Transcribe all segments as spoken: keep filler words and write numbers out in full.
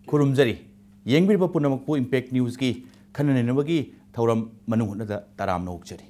ꯈꯨꯔꯨꯝꯖꯔꯤ꯫ ꯌꯦꯡꯕꯤꯔꯤꯕ ꯄꯨꯝꯅꯃꯛꯄꯨ ꯏꯝꯄꯦꯛ ꯅ꯭ꯌꯨꯁꯀꯤ ꯈꯟꯅ ꯅꯩꯅꯕꯒꯤ ꯊꯧꯔꯝ ꯃꯅꯨꯡ ꯍꯨꯠꯅꯗ ꯇꯔꯥꯝꯅ ꯑꯣꯛꯆꯔꯤ꯫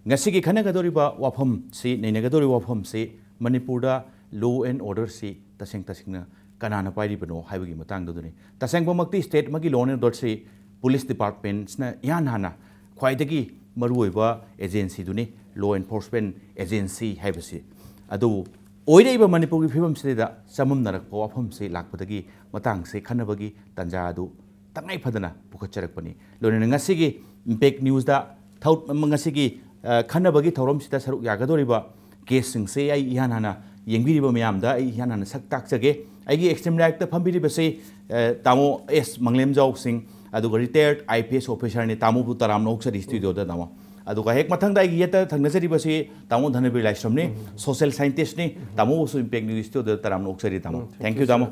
ꯉꯁꯤꯒꯤ ꯈꯟꯅꯒꯗꯧꯔꯤꯕ ꯋꯥꯐꯝꯁꯤ, ꯅꯩꯅꯒꯗꯧꯔꯤꯕ ꯋꯥꯐꯝꯁꯤ ꯃꯅꯤꯄꯨꯔꯗ law and orderꯁꯤ ꯇꯁꯦꯡ ꯇꯁꯦꯡꯅ ꯀꯅꯥꯅ ꯄꯥꯏꯔꯤꯕꯅꯣ ꯍꯥꯏꯕꯒꯤ ꯃꯇꯥꯡꯗꯨꯗꯅꯤ꯫ ꯇꯁꯦꯡꯕꯃꯛꯇꯤ state ꯑꯃꯒꯤ law and orderꯁꯤ police departmentꯅ ꯏꯍꯥꯟ ꯍꯥꯟꯅ ꯈ꯭ꯋꯥꯏꯗꯒꯤ ꯃꯔꯨꯑꯣꯏꯕ agencyꯗꯨꯅꯤ, law enforcement agency ꯍꯥꯏꯕꯁꯤ꯫ ꯑꯗꯨꯕꯨ ꯑꯣꯏꯔꯛꯏꯕ ꯃꯅꯤꯄꯨꯔꯒꯤ ꯐꯤꯕꯝꯁꯤꯗ ꯆꯃꯝꯅꯔꯛꯄ ꯋꯥꯐꯝꯁꯤ ꯂꯥꯛꯄꯗꯒꯤ ꯃꯇꯥꯡꯁꯤ ꯈꯟꯅꯕꯒꯤ ꯇꯥꯟꯖꯥ ꯑꯗꯨ ꯇꯉꯥꯏ ꯐꯗꯅ ꯄꯨꯈꯠꯆꯔꯛꯄꯅꯤ꯫ ꯂꯣꯏꯅꯅ ꯉꯁꯤꯒꯤ ꯏꯝꯄꯦꯛ ꯅ꯭ꯌꯨꯁꯇ ꯊꯧ-, ꯉꯁꯤꯒꯤ, ꯑ, ꯈꯟꯅꯕꯒꯤ ꯊꯧꯔꯝꯁꯤꯗ ꯁꯔꯨꯛ ꯌꯥꯒꯗꯧꯔꯤꯕ guestꯁꯤꯡꯁꯦ ꯑꯩ ꯏꯍꯥꯟ ꯍꯥꯟꯅ ꯌꯦꯡꯕꯤꯔꯤꯕ ꯃꯌꯥꯝꯗ ꯑꯩ ꯏꯍꯥꯟ ꯍꯥꯟꯅ ꯁꯛ ꯇꯥꯛꯆꯒꯦ꯫ ꯑꯩꯒꯤ extreme rightꯇ ꯐꯝꯕꯤꯔꯤꯕꯁꯤ, ꯑ, ꯇꯥꯃꯣ ꯑꯦꯁ ꯃꯪꯂꯦꯝꯖꯥꯎ ꯁꯤꯡ, ꯑꯗꯨꯒ retired IPS officerꯅꯤ꯫ ꯇꯥꯃꯣꯕꯨ ꯇꯔꯥꯝꯅ ꯑꯣꯛꯆꯔꯤ studioꯗ, ꯇꯥꯃꯣ꯫ ꯑꯗꯨꯒ ꯍꯦꯛ ꯃꯊꯪꯗ ꯑꯩꯒꯤ ꯌꯦꯠꯇ ꯊꯪꯅꯖꯔꯤꯕꯁꯤ ꯇꯥꯃꯣ ꯙꯅꯕꯤꯔ ꯂꯥꯏꯁ꯭ꯔꯝꯅꯤ, social scientistꯅꯤ꯫ ꯇꯥꯃꯣꯕꯨꯁꯨ ꯏꯝꯄꯦꯛ ꯅ꯭ꯌꯨꯁ studioꯗ ꯇꯔꯥꯝꯅ ꯑꯣꯛꯆꯔꯤ, ꯇꯥꯃꯣ꯫ Thank you, ꯇꯥꯃꯣ꯫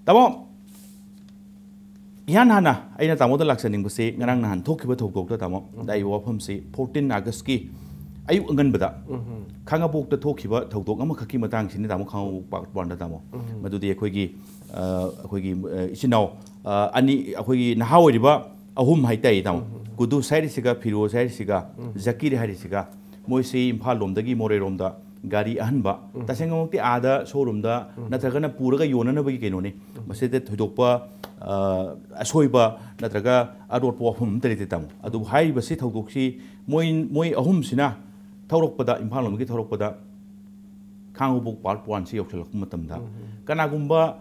ꯇꯥꯃꯣ, ꯏꯍꯥꯟ ꯍꯥꯟꯅ ꯑꯩꯅ ꯇꯥꯃꯣꯗ ꯂꯥꯛꯆꯅꯤꯡꯕꯁꯤ ꯉꯔꯥꯡ ꯅꯍꯥꯟ ꯊꯣꯛꯈꯤꯕ ꯊꯧꯗꯣꯛꯇ, ꯇꯥꯃꯣ, ꯂꯥꯛꯏꯕ ꯋꯥꯐꯝꯁꯤ fourteen Augustꯀꯤ ꯑꯌꯨꯛ ꯑꯉꯟꯕꯗ ꯈꯥꯉꯕꯣꯛꯇ ꯊꯣꯛꯈꯤꯕ ꯊꯧꯗꯣꯛ ꯑꯃꯈꯛꯀꯤ ꯃꯇꯥꯡꯁꯤꯅꯤ, ꯇꯥꯃꯣ, ꯈꯥꯉꯕꯣꯛ part oneꯗ, ꯇꯥꯃꯣ꯫ ꯃꯗꯨꯗꯤ ꯑꯩꯈꯣꯏꯒꯤ, ꯑ, ꯑꯩꯈꯣꯏꯒꯤ, ꯑ, ꯏꯆꯤꯟ ꯏꯅꯥꯎ, ꯑ, ꯑꯅꯤ, ꯑꯩꯈꯣꯏꯒꯤ ꯅꯍꯥ ꯑꯣꯏꯔꯤꯕ ꯑꯍꯨꯝ ꯍꯥꯏꯇꯥꯔꯦ, ꯇꯥꯃꯣ꯫ ꯀꯨꯗꯨ ꯍꯥꯏꯔꯤꯁꯤꯒ, ꯐꯤꯔꯣꯖ ꯍꯥꯏꯔꯤꯁꯤꯒ, ꯖꯀꯤꯔ ꯍꯥꯏꯔꯤꯁꯤꯒ, ꯃꯣꯏꯁꯤ ꯏꯝꯐꯥꯜ ꯂꯣꯝꯗꯒꯤ ꯃꯣꯔꯦꯔꯣꯝꯗ ꯒꯥꯔꯤ ꯑꯍꯟꯕ, ꯇꯁꯦꯡꯅꯃꯛꯇꯤ ꯑꯥꯗ showroomꯗ ꯅꯠꯇ꯭ꯔꯒꯅ ꯄꯨꯔꯒ ꯌꯣꯟꯅꯅꯕꯒꯤ ꯀꯩꯅꯣꯅꯤ꯫ ꯃꯁꯤꯗ ꯊꯣꯏꯗꯣꯛꯄ, ꯑ, ꯑꯁꯣꯏꯕ ꯅꯠꯇ꯭ꯔꯒ ꯑꯔꯣꯠꯄ ꯋꯥꯐꯝ ꯑꯃꯠꯇ ꯂꯩꯇꯦ, ꯇꯥꯃꯣ꯫ ꯑꯗꯨꯕꯨ ꯍꯥꯏꯔꯤꯕꯁꯤ ꯊꯧꯗꯣꯛꯁꯤ ꯃꯣꯏ, ꯃꯣꯏ ꯑꯍꯨꯝꯁꯤꯅ ꯊꯧꯔꯛꯄꯗ, ꯏꯝꯐꯥꯜ ꯂꯣꯝꯗꯒꯤ ꯊꯧꯔꯛꯄꯗ ꯈꯥꯉꯕꯣꯛ part oneꯁꯤ ꯌꯧꯁꯤꯜꯂꯛꯄ ꯃꯇꯝꯗ ꯀꯅꯥꯒꯨꯝꯕ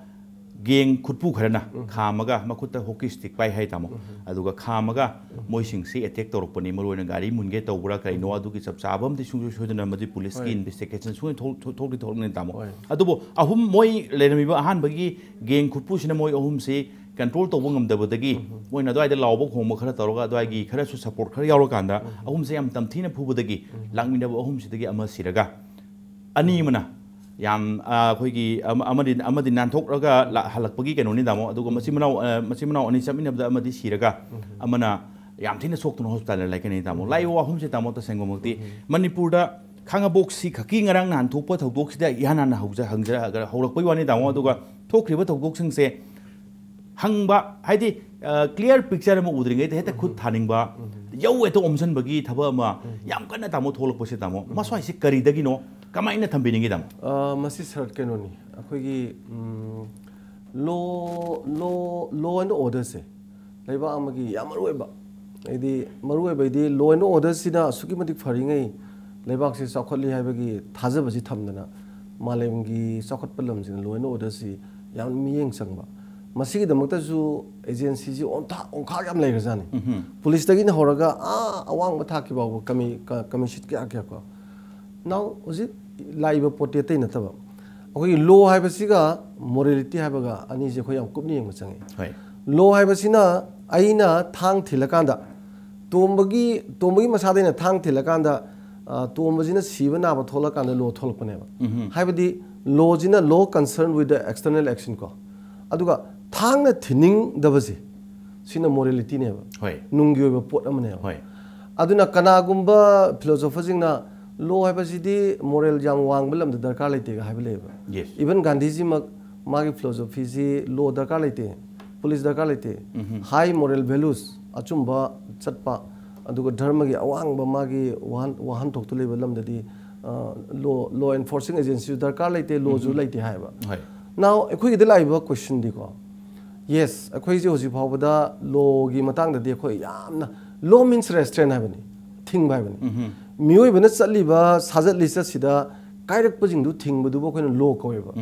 gang ꯈꯨꯠꯄꯨ ꯈꯔꯅ ꯈꯥꯝꯃꯒ, ꯃꯈꯨꯠꯇ hockey stick ꯄꯥꯏ ꯍꯥꯏ, ꯇꯥꯃꯣ, ꯑꯗꯨꯒ ꯈꯥꯝꯃꯒ ꯃꯣꯏꯁꯤꯡꯁꯤ attack ꯇꯧꯔꯛꯄꯅꯤ꯫ ꯃꯔꯨꯑꯣꯏꯅ ꯒꯥꯔꯤ ꯃꯨꯟꯒꯦ ꯇꯧꯕ꯭ꯔꯥ ꯀꯔꯤꯅꯣ, ꯑꯗꯨꯒꯤ ꯆꯞ ꯆꯥꯕ ꯑꯃꯗꯤ ꯁꯨꯡꯁꯣꯏ ꯁꯣꯏꯗꯅ ꯃꯗꯨ policeꯀꯤ ꯍꯣꯏ꯫ Investigation ꯁꯨꯡ ꯊꯣꯛ-, ꯊꯣꯛ-, ꯊꯣꯛꯇꯤ ꯊꯣꯛꯂꯛꯅꯤ, ꯇꯥꯃꯣ꯫ ꯍꯣꯏ꯫ ꯑꯗꯨꯕꯨ ꯑꯍꯨꯝ, ꯃꯣꯏ ꯂꯩꯔꯝꯃꯤꯕ ꯑꯍꯥꯟꯕꯒꯤ gang ꯈꯨꯠꯄꯨꯁꯤꯅ ꯃꯣꯏ ꯑꯍꯨꯝꯁꯤ control ꯇꯧꯕ ꯉꯝꯗꯕꯗꯒꯤ ꯃꯣꯏꯅ ꯑꯗꯨꯋꯥꯏꯗ ꯂꯥꯎꯕ ꯈꯣꯡꯕ ꯈꯔ ꯇꯧꯔꯒ, ꯑꯗꯨꯋꯥꯏꯒꯤ ꯈꯔꯁꯨ support ꯈꯔ ꯌꯥꯎꯔꯀꯥꯟꯗ ꯑꯍꯨꯝꯁꯦ ꯌꯥꯝ ꯇꯝꯊꯤꯅ ꯐꯨꯕꯗꯒꯤ ꯂꯥꯛꯃꯤꯟꯅꯕ ꯑꯍꯨꯝꯁꯤꯗꯒꯤ ꯑꯃ ꯁꯤꯔꯒ, ꯑꯅꯤ ꯑꯃꯅ ꯌꯥꯝ, ꯑ, ꯑꯩꯈꯣꯏꯒꯤ ꯑꯃ-, ꯑꯃꯗꯤ, ꯑꯃꯗꯤ ꯅꯥꯟꯊꯣꯛꯂꯒ ꯂꯥ-, ꯍꯜꯂꯛꯄꯒꯤ ꯀꯩꯅꯣꯅꯤ, ꯇꯥꯃꯣ꯫ ꯑꯗꯨꯒ ꯃꯆꯤꯟ ꯃꯅꯥꯎ, ꯑ, ꯃꯆꯤꯟ ꯃꯅꯥꯎ ꯑꯅꯤ ꯆꯠꯃꯤꯟꯅꯕꯗ ꯑꯃꯗꯤ ꯁꯤꯔꯒ, ꯑꯃꯅ ꯌꯥꯝ ꯊꯤꯅ ꯁꯣꯛꯇꯨꯅ hospitalꯗ ꯂꯩꯈꯤꯅꯤ, ꯇꯥꯃꯣ꯫ ꯂꯥꯛꯏꯕ ꯋꯥꯐꯝꯁꯦ, ꯇꯥꯃꯣ, ꯇꯁꯦꯡꯕꯃꯛꯇꯤ ꯃꯅꯤꯄꯨꯔꯗ ꯈꯥꯉꯕꯣꯛꯁꯤ ꯈꯛꯀꯤ ꯉꯔꯥꯡ ꯅꯍꯥꯟ ꯊꯣꯛꯄ ꯊꯧꯗꯣꯛꯁꯤꯗ ꯏꯍꯥꯟ ꯍꯥꯟꯅ ꯍꯧꯖ-, ꯍꯪꯖ-, ꯍꯧꯔꯛꯄꯒꯤ ꯋꯥꯅꯤ, ꯇꯥꯃꯣ꯫ ꯑꯗꯨꯒ ꯊꯣꯛꯈ꯭ꯔꯤꯕ ꯊꯧꯗꯣꯛꯁꯤꯡꯁꯦ ꯈꯪꯕ ꯍꯥꯏꯗꯤ ꯀ꯭ꯂꯤꯌꯥꯔ ꯄꯤꯛꯆꯔ ꯑꯃ ꯎꯗ꯭ꯔꯤꯉꯩꯗ ꯍꯦꯛꯇ ꯈꯨꯠ ꯊꯥꯅꯤꯡꯕ, ꯌꯧ ꯍꯦꯛꯇ ꯑꯣꯝꯁꯤꯟꯕꯒꯤ ꯊꯕꯛ ꯑꯃ ꯌꯥꯝ ꯀꯟꯅ ꯇꯥꯃꯣ ꯊꯣꯛꯂꯛꯄꯁꯦ, ꯇꯥꯃꯣ, ꯃꯁ꯭ꯋꯥꯏꯁꯦ ꯀꯔꯤꯗꯒꯤꯅꯣ? ꯀꯃꯥꯏꯅ ꯊꯝꯕꯤꯅꯤꯡꯉꯤ, ꯇꯥꯃꯣ? ꯑ, ꯃꯁꯤ ꯁꯔꯠ ꯀꯩꯅꯣꯅꯤ, ꯑꯩꯈꯣꯏꯒꯤ ꯂꯣ ꯂꯣ ꯂꯣ ꯑꯦꯟ ꯑꯣꯔꯗꯔꯁꯦ ꯂꯩꯕꯥꯛ ꯑꯃꯒꯤ ꯌꯥꯝ ꯃꯔꯨ ꯑꯣꯏꯕ, ꯍꯥꯏꯗꯤ ꯃꯔꯨ ꯑꯣꯏꯕꯗꯤ ꯂꯣ ꯑꯦꯟ ꯑꯣꯔꯗꯔꯁꯤꯅ ꯑꯁꯨꯛꯀꯤ ꯃꯇꯤꯛ ꯐꯔꯤꯉꯩ ꯂꯩꯕꯥꯛꯁꯤ ꯆꯥꯎꯈꯠꯂꯤ ꯍꯥꯏꯕꯒꯤ ꯊꯥꯖꯕꯁꯤ ꯊꯝꯗꯅ ꯃꯥꯂꯦꯝꯒꯤ ꯆꯥꯎꯈꯠꯄ ꯂꯝꯁꯤꯡꯅ ꯂꯣ ꯑꯦꯟ ꯑꯣꯔꯗꯔꯁꯤ ꯌꯥꯝ ꯃꯤꯠꯌꯦꯡ ꯆꯪꯕ꯫ ꯃꯁꯤꯒꯤꯗꯃꯛꯇꯁꯨ ꯑꯦꯖꯦꯟꯁꯤꯁꯤ ꯑꯣꯟꯊꯥ ꯑꯣꯟꯈꯥꯛ ꯌꯥꯝ ꯂꯩꯈ꯭ꯔꯖꯥꯠꯅꯤ꯫ ꯄꯨꯂꯤꯁꯇꯒꯤꯅ ꯍꯧꯔꯒ ꯑꯥ ꯑꯋꯥꯡꯕ ꯊꯥꯛꯀꯤ ꯐꯥꯎꯕ ꯀꯃꯤ ꯀ- ꯀꯃꯤꯁꯟ ꯀꯌꯥ ꯀꯌꯥ ꯀꯣ꯫ ꯅꯥꯎ ꯍꯧꯖꯤꯛ ꯂꯥꯛꯏꯕ ꯄꯣꯠꯇꯤ ꯑꯇꯩ ꯅꯠꯇꯕ, ꯑꯩꯈꯣꯏꯒꯤ ꯂꯣ ꯍꯥꯏꯕꯁꯤꯒ ꯃꯣꯔꯦꯂꯤꯇꯤ ꯍꯥꯏꯕꯒ ꯑꯅꯤꯁꯦ ꯑꯩꯈꯣꯏ ꯌꯥꯝ ꯀꯨꯞꯅ ꯌꯦꯡꯕ ꯆꯪꯉꯤ꯫ ꯍꯣꯏ꯫ ꯂꯣ ꯍꯥꯏꯕꯁꯤꯅ ꯑꯩꯅ ꯊꯥꯡ ꯊꯤꯜꯂꯀꯥꯟꯗ ꯇꯣꯝꯕꯒꯤ ꯇꯣꯝꯕꯒꯤ ꯃꯁꯥꯗ ꯑꯩꯅ ꯊꯥꯡ ꯊꯤꯜꯂꯀꯥꯟꯗ ꯑ, ꯇꯣꯝꯕꯁꯤꯅ ꯁꯤꯕ ꯅꯥꯕ ꯊꯣꯛꯂꯀꯥꯟꯗ ꯂꯣ ꯊꯣꯛꯂꯛꯄꯅꯦꯕ꯫ ꯍꯥꯏꯕꯗꯤ ꯂꯣꯁꯤꯅ ꯂꯣ concern with the external action ꯀꯣ꯫ ꯑꯗꯨꯒ ꯊꯥꯡꯅ ꯊꯤꯟꯅꯤꯡꯗꯕꯁꯦ ꯁꯤꯅ ꯃꯣꯔꯦꯂꯤꯇꯤꯅꯦꯕ꯫ ꯍꯣꯏ꯫ ꯅꯨꯡꯒꯤ ꯑꯣꯏꯕ ꯄꯣꯠ ꯑꯃꯅꯦꯕ꯫ ꯍꯣꯏ꯫ ꯑꯗꯨꯅ ꯀꯅꯥꯒꯨꯝꯕ ꯐꯤꯂꯣꯁꯣꯐꯔꯁꯤꯡꯅ ꯂꯣ ꯍꯥꯏꯕꯁꯤꯗꯤ ꯃꯣꯔꯦꯜ ꯌꯥꯝ ꯋꯥꯡꯕ ꯂꯝꯗ ꯗꯔꯀꯥꯔ ꯂꯩꯇꯦꯒ ꯍꯥꯏꯕ ꯂꯩꯌꯦꯕ꯫ Yes. ꯏꯚꯟ ꯒꯥꯟꯙꯤꯖꯤꯃꯛ ꯃꯥꯒꯤ ꯐꯤꯂꯣꯁꯣꯐꯤꯁꯤ ꯂꯣ ꯗꯔꯀꯥꯔ ꯂꯩꯇꯦ, ꯄꯨꯂꯤꯁ ꯗꯔꯀꯥꯔ ꯂꯩꯇꯦ, ꯍꯥꯏ ꯃꯣꯔꯦꯜ ꯚꯦꯂꯨꯁ, ꯑꯆꯨꯝꯕ ꯆꯠꯄ, ꯑꯗꯨꯒ ꯙꯔꯃꯒꯤ ꯑꯋꯥꯡꯕ ꯃꯥꯒꯤ ꯋꯥꯍꯟ ꯋꯥꯍꯟꯊꯣꯛꯇ ꯂꯩꯕ ꯂꯝꯗꯗꯤ ꯑ, ꯂꯣ ꯂꯣ ꯑꯦꯟꯐꯣꯔꯁꯤꯡ ꯑꯦꯖꯦꯟꯁꯤꯁꯨ ꯗꯔꯀꯥꯔ ꯂꯩꯇꯦ, ꯂꯣꯁꯨ ꯂꯩꯇꯦ ꯍꯥꯏꯕ꯫ ꯍꯣꯏ꯫ ꯅꯥꯎ ꯑꯩꯈꯣꯏꯒꯤꯗ ꯂꯥꯛꯏꯕ ꯀꯣꯏꯁꯟꯗꯤꯀꯣ, ꯌꯦꯁ, ꯑꯩꯈꯣꯏꯁꯦ ꯍꯧꯖꯤꯛ ꯐꯥꯎꯕꯗ ꯂꯣꯒꯤ ꯃꯇꯥꯡꯗꯗꯤ ꯑꯩꯈꯣꯏ ꯌꯥꯝꯅ, ꯂꯣ ꯃꯤꯟꯁ ꯔꯦꯁꯇ꯭ꯔꯦꯟ ꯍꯥꯏꯕꯅꯤ, ꯊꯤꯡꯕ ꯍꯥꯏꯕꯅꯤ꯫ ꯃꯤꯑꯣꯏꯕꯅ ꯆꯠꯂꯤꯕ ꯁꯥꯖꯠ ꯂꯤꯆꯠꯁꯤꯗ ꯀꯥꯏꯔꯛꯄꯁꯤꯡꯗꯨ ꯊꯤꯡꯕꯗꯨꯕꯨ ꯑꯩꯈꯣꯏꯅ ꯂꯣ ꯀꯧꯋꯦꯕ꯫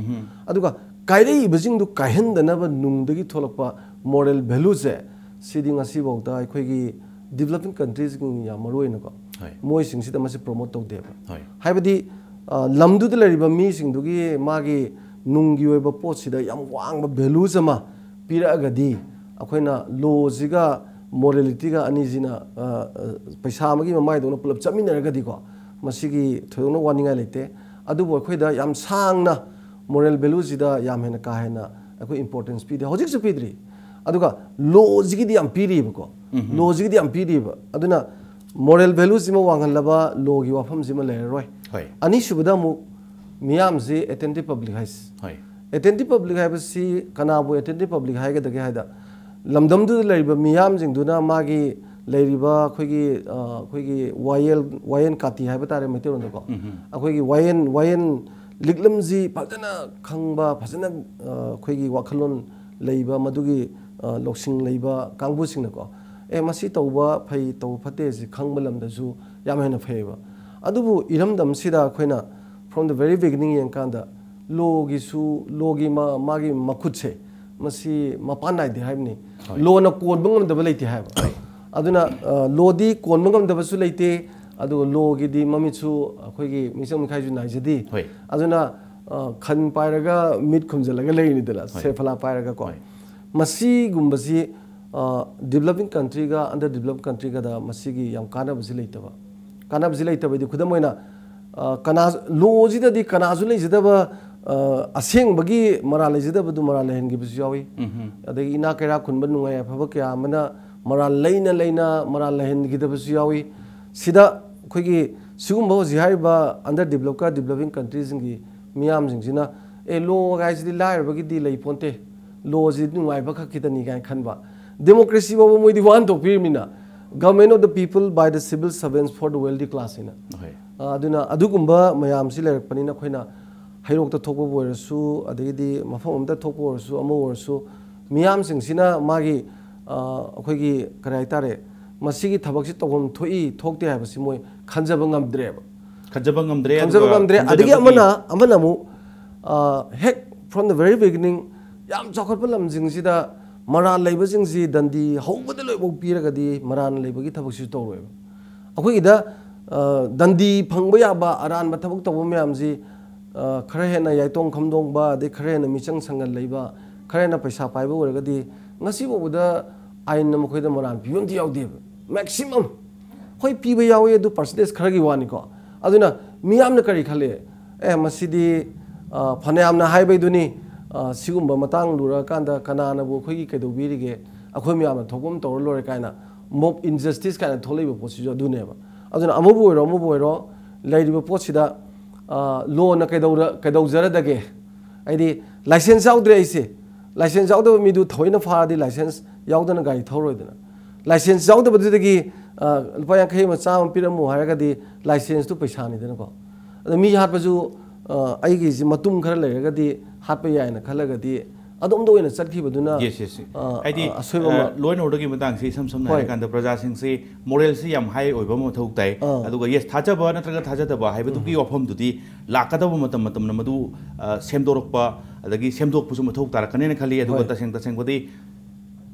ꯑꯗꯨꯒ ꯀꯥꯏꯔꯛꯏꯕꯁꯤꯡꯗꯨ ꯀꯥꯏꯍꯟꯗꯅꯕ ꯅꯨꯡꯗꯒꯤ ꯊꯣꯛꯂꯛꯄ ꯃꯣꯔꯦꯜ ꯚꯦꯂꯨꯁꯦ ꯁꯤꯗꯤ ꯉꯁꯤꯐꯥꯎꯗ ꯑꯩꯈꯣꯏꯒꯤ ꯗꯤꯕꯂꯞꯄꯤꯡ ꯀꯟꯇ꯭ꯔꯤꯁꯤꯡ ꯌꯥꯝ ꯃꯔꯨ ꯑꯣꯏꯅꯀꯣ, ꯍꯣꯏ꯫ ꯃꯣꯏꯁꯤꯡꯁꯤꯗ ꯃꯁꯤ ꯄ꯭ꯔꯣꯃꯣꯠ ꯇꯧꯗꯦꯕ꯫ ꯍꯣꯏ꯫ ꯍꯥꯏꯕꯗꯤ ꯑ, ꯂꯝꯗꯨꯗ ꯂꯩꯔꯤꯕ ꯃꯤꯁꯤꯡꯗꯨꯒꯤ ꯃꯥꯒꯤ ꯅꯨꯡꯒꯤ ꯑꯣꯏꯕ ꯄꯣꯠꯁꯤꯗ ꯌꯥꯝ ꯋꯥꯡꯕ ꯚꯦꯂꯨꯁ ꯑꯃ ꯄꯤꯔꯛꯑꯒꯗꯤ ꯑꯩꯈꯣꯏꯅ ꯂꯣꯁꯤꯒ ꯃꯣꯔꯦꯂꯤꯇꯤꯒ ꯑꯅꯤꯁꯤꯅ ꯑ, ꯑ, ꯄꯩꯁꯥ ꯑꯃꯒꯤ ꯃꯃꯥꯏꯗꯧꯅ ꯄꯨꯂꯞ ꯆꯠꯃꯤꯟꯅꯔꯒꯗꯤꯀꯣ, ꯃꯁꯤꯒꯤ ꯊꯣꯏꯗꯣꯛꯅ ꯋꯥꯅꯤꯡꯉꯥꯏ ꯂꯩꯇꯦ꯫ ꯑꯗꯨꯕꯨ ꯑꯩꯈꯣꯏꯗ ꯌꯥꯝ ꯁꯥꯡꯅ ꯃꯣꯔꯦꯜ ꯚꯦꯂꯨꯁꯤꯗ ꯌꯥꯝ ꯍꯦꯟꯅ ꯀꯥ ꯍꯦꯟꯅ ꯑꯩꯈꯣꯏ ꯏꯝꯄꯣꯔꯇꯦꯟꯁ ꯄꯤꯗꯦ, ꯍꯧꯖꯤꯛꯁꯨ ꯄꯤꯗ꯭ꯔꯤ꯫ ꯑꯗꯨꯒ ꯂꯣꯁꯤꯒꯤꯗꯤ ꯌꯥꯝ ꯄꯤꯔꯤꯕꯀꯣ, ꯂꯣꯁꯤꯒꯤꯗꯤ ꯌꯥꯝ ꯄꯤꯔꯤꯕ꯫ ꯑꯗꯨꯅ ꯃꯣꯔꯦꯜ ꯚꯦꯂꯨꯁꯤꯃ ꯋꯥꯡꯍꯜꯂꯕ ꯂꯣꯒꯤ ꯋꯥꯐꯝꯁꯤꯃ ꯂꯩꯔꯔꯣꯏ꯫ ꯍꯣꯏ꯫ ꯑꯅꯤꯁꯨꯕꯗ ꯑꯃꯨꯛ ꯃꯤꯌꯥꯝꯁꯤ ꯑꯦꯇꯦꯟꯇꯤꯞ ꯄꯕ꯭ꯂꯤꯛ ꯍꯥꯏꯁꯦ꯫ ꯍꯣꯏ꯫ ꯑꯦꯇꯦꯟꯇꯤꯞ ꯄꯕ꯭ꯂꯤꯛ ꯍꯥꯏꯕꯁꯤ ꯀꯅꯥꯕꯨ ꯑꯦꯇꯦꯟꯇꯤꯞ ꯄꯕ꯭ꯂꯤꯛ ꯍꯥꯏꯒꯗꯒꯦ ꯍꯥꯏꯗ, ꯂꯝꯗꯝꯗꯨꯗ ꯂꯩꯔꯤꯕ ꯃꯤꯌꯥꯝꯁꯤꯡꯗꯨꯅ ꯃꯥꯒꯤ ꯂꯩꯔꯤꯕ ꯑꯩꯈꯣꯏꯒꯤ, ꯑ, ꯑꯩꯈꯣꯏꯒꯤ ꯋꯥꯌꯦꯜ, ꯋꯥꯌꯦꯟ ꯀꯥꯇꯤ ꯍꯥꯏꯕ ꯇꯥꯔꯦ ꯃꯩꯇꯩꯂꯣꯟꯗꯀꯣ꯫ ꯑꯩꯈꯣꯏꯒꯤ ꯋꯥꯌꯦꯟ, ꯋꯥꯌꯦꯟ ꯂꯤꯛꯂꯝꯁꯤ ꯐꯖꯅ ꯈꯪꯕ, ꯐꯖꯅ, ꯑ, ꯑꯩꯈꯣꯏꯒꯤ ꯋꯥꯈꯜꯂꯣꯟ ꯂꯩꯕ, ꯃꯗꯨꯒꯤ, ꯑ, ꯂꯧꯁꯤꯡ ꯂꯩꯕ ꯀꯥꯡꯕꯨꯁꯤꯡꯅꯀꯣ, ꯑꯦ, ꯃꯁꯤ ꯇꯧꯕ ꯐꯩ, ꯇꯧꯕ ꯐꯠꯇꯦ ꯁꯤ ꯈꯪꯕ ꯂꯝꯗꯁꯨ ꯌꯥꯝ ꯍꯦꯟꯅ ꯐꯩꯌꯦꯕ꯫ ꯑꯗꯨꯕꯨ ꯏꯔꯝꯗꯝꯁꯤꯗ ꯑꯩꯈꯣꯏꯅ from the very beginning ꯌꯦꯡꯀꯥꯟꯗ, ꯂꯣꯒꯤꯁꯨ, ꯂꯣꯒꯤ ꯃꯥ-, ꯃꯥꯒꯤ ꯃꯈꯨꯠꯁꯦ ꯃꯁꯤ ꯃꯄꯥꯟ ꯅꯥꯏꯗꯦ ꯍꯥꯏꯕꯅꯤ꯫ ꯂꯣꯅ ꯀꯣꯟꯕ ꯉꯝꯗꯕ ꯂꯩꯇꯦ ꯍꯥꯏꯕ꯫ ꯑꯗꯨꯅ, ꯑ, ꯂꯣꯗꯤ ꯀꯣꯟꯕ ꯉꯝꯗꯕꯁꯨ ꯂꯩꯇꯦ, ꯑꯗꯨꯒ ꯂꯣꯒꯤꯗꯤ ꯃꯃꯤꯠꯁꯨ ꯑꯩꯈꯣꯏꯒꯤ ꯃꯤꯆꯪ ꯃꯤꯈꯥꯏꯁꯨ ꯅꯥꯏꯖꯗꯦ꯫ ꯍꯣꯏ꯫ ꯑꯗꯨꯅ, ꯑ, ꯈꯟ ꯄꯥꯏꯔꯒ ꯃꯤꯠ ꯈꯨꯝꯖꯤꯜꯂꯒ ꯂꯩꯔꯤꯅꯤꯗꯅ, ꯍꯣꯏ꯫ ꯁꯦꯐꯂꯥ ꯄꯥꯏꯔꯒꯀꯣ꯫ ꯍꯣꯏ꯫ ꯃꯁꯤꯒꯨꯝꯕꯁꯤ, ꯑ, ꯗꯤꯕꯂꯞꯄꯤꯡ ꯀꯟꯇ꯭ꯔꯤꯒ ꯑꯟꯗꯔ ꯗꯤꯕꯂꯞ ꯀꯟꯇ꯭ꯔꯤꯒꯗ ꯃꯁꯤꯒꯤ ꯌꯥꯝ ꯀꯥꯟꯅꯕꯁꯤ ꯂꯩꯇꯕ꯫ ꯀꯥꯟꯅꯕꯁꯤ ꯂꯩꯇꯕꯗꯤ, ꯈꯨꯗꯝ ꯑꯣꯏꯅ, ꯑ, ꯀꯅꯥ, ꯂꯣꯁꯤꯗꯗꯤ ꯀꯅꯥꯁꯨ ꯂꯩꯖꯗꯕ, ꯑ, ꯑꯁꯦꯡꯕꯒꯤ ꯃꯔꯥꯜ ꯂꯩꯖꯗꯕꯗꯨ ꯃꯔꯥꯜ ꯂꯩꯍꯟꯈꯤꯕꯁꯨ ꯌꯥꯎꯏ꯫ ꯑꯗꯒꯤ ꯏꯅꯥꯛ ꯀꯩꯔꯥꯛ ꯈꯨꯟꯕ ꯅꯨꯡꯉꯥꯏ ꯑꯐꯕ ꯀꯌꯥ ꯑꯃꯅ ꯃꯔꯥꯜ ꯂꯩꯅ ꯂꯩꯅ ꯃꯔꯥꯜ ꯂꯩꯍꯟꯈꯤꯗꯕꯁꯨ ꯌꯥꯎꯏ꯫ ꯁꯤꯗ ꯑꯩꯈꯣꯏꯒꯤ ꯁꯤꯒꯨꯝꯕ ꯍꯧꯖꯤꯛ ꯍꯥꯏꯔꯤꯕ ꯑꯟꯗꯔ ꯗꯤꯕꯂꯞꯀ ꯗꯤꯕꯂꯞꯄꯤꯡ ꯀꯟꯇ꯭ꯔꯤꯁꯤꯡꯒꯤ ꯃꯤꯌꯥꯝꯁꯤꯡꯁꯤꯅ, "ꯑꯦ, ꯂꯣ ꯍꯥꯏꯁꯤꯗꯤ ꯂꯥꯏꯔꯕꯒꯤꯗꯤ ꯂꯩ ꯄꯣꯟꯇꯦ, ꯂꯣꯁꯤ ꯅꯨꯡꯉꯥꯏꯕ ꯈꯛꯀꯤꯗꯅꯤ" ꯀꯥꯏꯅ ꯈꯟꯕ꯫ ꯗꯦꯃꯣꯀ꯭ꯔꯦꯁꯤ ꯐꯥꯎꯕ ꯃꯣꯏꯗꯤ ꯋꯥꯍꯟꯊꯣꯛꯄꯤꯔꯤꯕꯅꯤꯅ, "Government of the people, by the civil servants, for the wealthy class" ꯍꯥꯏꯅ꯫ ꯍꯣꯏ꯫ ꯑ, ꯑꯗꯨꯅ ꯑꯗꯨꯒꯨꯝꯕ ꯃꯌꯥꯝꯁꯤ ꯂꯩꯔꯛꯄꯅꯤꯅ, ꯑꯩꯈꯣꯏꯅ ꯍꯩꯔꯣꯛꯇ ꯊꯣꯛꯄꯕꯨ ꯑꯣꯏꯔꯁꯨ, ꯑꯗꯒꯤꯗꯤ ꯃꯐꯝ ꯑꯃꯗ ꯊꯣꯛꯄ ꯑꯣꯏꯔꯁꯨ, ꯑꯃ ꯑꯣꯏꯔꯁꯨ, ꯃꯤꯌꯥꯝꯁꯤꯡꯁꯤꯅ ꯃꯥꯒꯤ, ꯑ, ꯑꯩꯈꯣꯏꯒꯤ ꯀꯔꯤ ꯍꯥꯏꯇꯥꯔꯦ, ꯃꯁꯤꯒꯤ ꯊꯕꯛꯁꯤ ꯇꯧꯐꯝ ꯊꯣꯛꯏ ꯊꯣꯛꯇꯦ ꯍꯥꯏꯕꯁꯤ ꯃꯣꯏ ꯈꯟꯖꯕ ꯉꯝꯗ꯭ꯔꯦꯕ꯫ ꯈꯟꯖꯕ ꯉꯝꯗ꯭ꯔꯦ, ꯈꯟꯖꯕ ꯑꯗꯨꯒ ꯉꯝꯗ꯭ꯔꯦ꯫ ꯑꯗꯒꯤ ꯈꯟꯖꯕꯒꯤ ꯑꯃꯅ, ꯑꯃꯅ ꯑꯃꯨꯛ, ꯑ, ꯍꯦꯛ from the very beginning ꯌꯥꯝ ꯆꯥꯎꯈꯠꯄ ꯂꯝꯁꯤꯡꯁꯤꯗ ꯃꯔꯥꯜ ꯂꯩꯕꯁꯤꯡꯁꯤ ꯗꯟꯗꯤ ꯍꯧꯕꯗ ꯂꯣꯏꯐꯥꯎ ꯄꯤꯔꯒꯗꯤ ꯃꯔꯥꯜ ꯂꯩꯕꯒꯤ ꯊꯕꯛꯁꯤꯁꯨ ꯇꯧꯔꯣꯏꯕ꯫ ꯑꯩꯈꯣꯏꯒꯤꯗ, ꯑ, ꯗꯟꯗꯤ ꯐꯪꯕ ꯌꯥꯕ ꯑꯔꯥꯟꯕ ꯊꯕꯛ ꯇꯧꯕ ꯃꯌꯥꯝꯁꯤ, ꯑ, ꯈꯔ ꯍꯦꯟꯅ ꯌꯥꯏꯇꯣꯡ ꯈꯝꯗꯣꯡꯕ, ꯑꯗꯩ ꯈꯔ ꯍꯦꯟꯅ ꯃꯤꯆꯪ ꯁꯪꯒꯜ ꯂꯩꯕ, ꯈꯔ ꯍꯦꯟꯅ ꯄꯩꯁꯥ ꯄꯥꯏꯕ ꯑꯣꯏꯔꯒꯗꯤ ꯉꯁꯤ ꯐꯥꯎꯕꯗ ꯑꯥꯏꯟꯅ ꯃꯈꯣꯏꯗ ꯃꯔꯥꯜ ꯄꯤꯕ ꯑꯝꯇ ꯌꯥꯎꯗꯦꯕ꯫ ꯃꯦꯛꯁꯤꯃꯝ꯫ ꯍꯣꯏ, ꯄꯤꯕ ꯌꯥꯎꯏ, ꯑꯗꯨ ꯄꯥꯔꯁꯦꯟꯇꯦꯖ ꯈꯔꯒꯤ ꯋꯥꯅꯤꯀꯣ꯫ ꯑꯗꯨꯅ ꯃꯤꯌꯥꯝꯅ ꯀꯔꯤ ꯈꯜꯂꯤ? "ꯑꯦ, ꯃꯁꯤꯗꯤ, ꯑ, ꯐꯅꯌꯥꯝꯅ ꯍꯥꯏꯕꯩꯗꯨꯅꯤ, ꯑ, ꯁꯤꯒꯨꯝꯕ ꯃꯇꯥꯡ ꯂꯨꯔꯛꯑꯀꯥꯟꯗ ꯀꯅꯥꯅꯕꯨ ꯑꯩꯈꯣꯏꯒꯤ ꯀꯩꯗꯧꯕꯤꯔꯤꯒꯦ? ꯑꯩꯈꯣꯏ ꯃꯌꯥꯝꯅ ꯊꯣꯛꯄ ꯑꯃ ꯇꯧꯔ ꯂꯣꯏꯔꯦ" ꯀꯥꯏꯅ, ꯃꯣꯕ ꯏꯟꯖꯁꯇꯤꯁ ꯀꯥꯏꯅ ꯊꯣꯛꯂꯛꯏꯕ ꯄꯣꯠꯁꯤꯁꯨ ꯑꯗꯨꯅꯦꯕ꯫ ꯑꯗꯨꯅ ꯑꯃꯕꯨ ꯑꯣꯏꯔꯣ, ꯑꯃꯕꯨ ꯑꯣꯏꯔꯣ, ꯂꯩꯔꯤꯕ ꯄꯣꯠꯁꯤꯗ, ꯑ, ꯂꯣꯅ ꯀꯩꯗꯧꯔ-, ꯀꯩꯗꯧꯖꯔꯗꯒꯦ? ꯍꯥꯏꯗꯤ ꯂꯥꯏꯁꯦꯟꯁ ꯌꯥꯎꯗ꯭ꯔꯦ ꯑꯩꯁꯦ, ꯂꯥꯏꯁꯦꯟꯁ ꯌꯥꯎꯗꯕ ꯃꯤꯗꯨ ꯊꯑꯣꯏꯅ ꯐꯥꯔꯗꯤ ꯂꯥꯏꯁꯦꯟꯁ ꯌꯥꯎꯗꯅ ꯒꯥꯔꯤ ꯊꯧꯔꯣꯏꯗꯅ꯫ ꯂꯥꯏꯁꯦꯟꯁ ꯌꯥꯎꯗꯕꯗꯨꯗꯒꯤ, ꯑ, ꯂꯨꯄꯥ ꯌꯥꯡꯈꯩ ꯑꯃ, ꯆꯥꯝꯃ ꯄꯤꯔꯝꯃꯨ ꯍꯥꯏꯔꯒꯗꯤ ꯂꯥꯏꯁꯦꯟꯁꯇꯨ ꯄꯩꯁꯥꯅꯤꯗꯅꯀꯣ꯫ ꯑꯗ ꯃꯤ ꯍꯥꯠꯄꯁꯨ, ꯑ, ꯑꯩꯒꯤꯁꯤ ꯃꯇꯨꯝ ꯈꯔ ꯂꯩꯔꯒꯗꯤ ꯍꯥꯠꯄ ꯌꯥꯏꯅ ꯈꯜꯂꯒꯗꯤ ꯑꯗꯣꯝꯗ ꯑꯣꯏꯅ ꯆꯠꯈꯤꯕꯗꯨꯅ, yes, yes, ꯑ, ꯍꯥꯏꯗꯤ, ꯑ, ꯑꯁꯣꯏꯕ ꯑꯃ꯫ ꯂꯣ ꯑꯦꯟ ꯑꯣꯔꯗꯔꯒꯤ ꯃꯇꯥꯡꯁꯤ ꯏꯁꯝ ꯁꯝꯅ ꯍꯣꯏ꯫ ꯍꯥꯏꯔꯀꯥꯟꯗ ꯄ꯭ꯔꯖꯥꯁꯤꯡꯁꯤ ꯃꯣꯔꯦꯜꯁꯤ ꯌꯌꯥꯝ ꯍꯥꯏ ꯑꯣꯏꯕ ꯑꯃ ꯃꯊꯧ ꯇꯥꯏ꯫ ꯑꯥ꯫ ꯑꯗꯨꯒ, yes, ꯊꯥꯖꯕ ꯅꯠꯇ꯭ꯔꯒ ꯊꯥꯖꯗꯕ ꯍꯥꯏꯕꯗꯨꯒꯤ ꯎꯝ꯫ ꯋꯥꯐꯝꯗꯨꯗꯤ ꯂꯥꯛꯀꯗꯕ ꯃꯇꯝ ꯃꯇꯝꯅ ꯃꯗꯨ, ꯑ, ꯁꯦꯝꯗꯣꯔꯛꯄ ꯑꯗꯒꯤ ꯁꯦꯝꯗꯣꯛꯄꯁꯨ ꯃꯊꯧ ꯇꯥꯔꯛꯀꯅꯦꯅ ꯈꯜꯂꯤ꯫ ꯑꯗꯨꯒ ꯍꯣꯏ꯫ ꯇꯁꯦꯡ ꯇꯁꯦꯡꯕꯗꯤ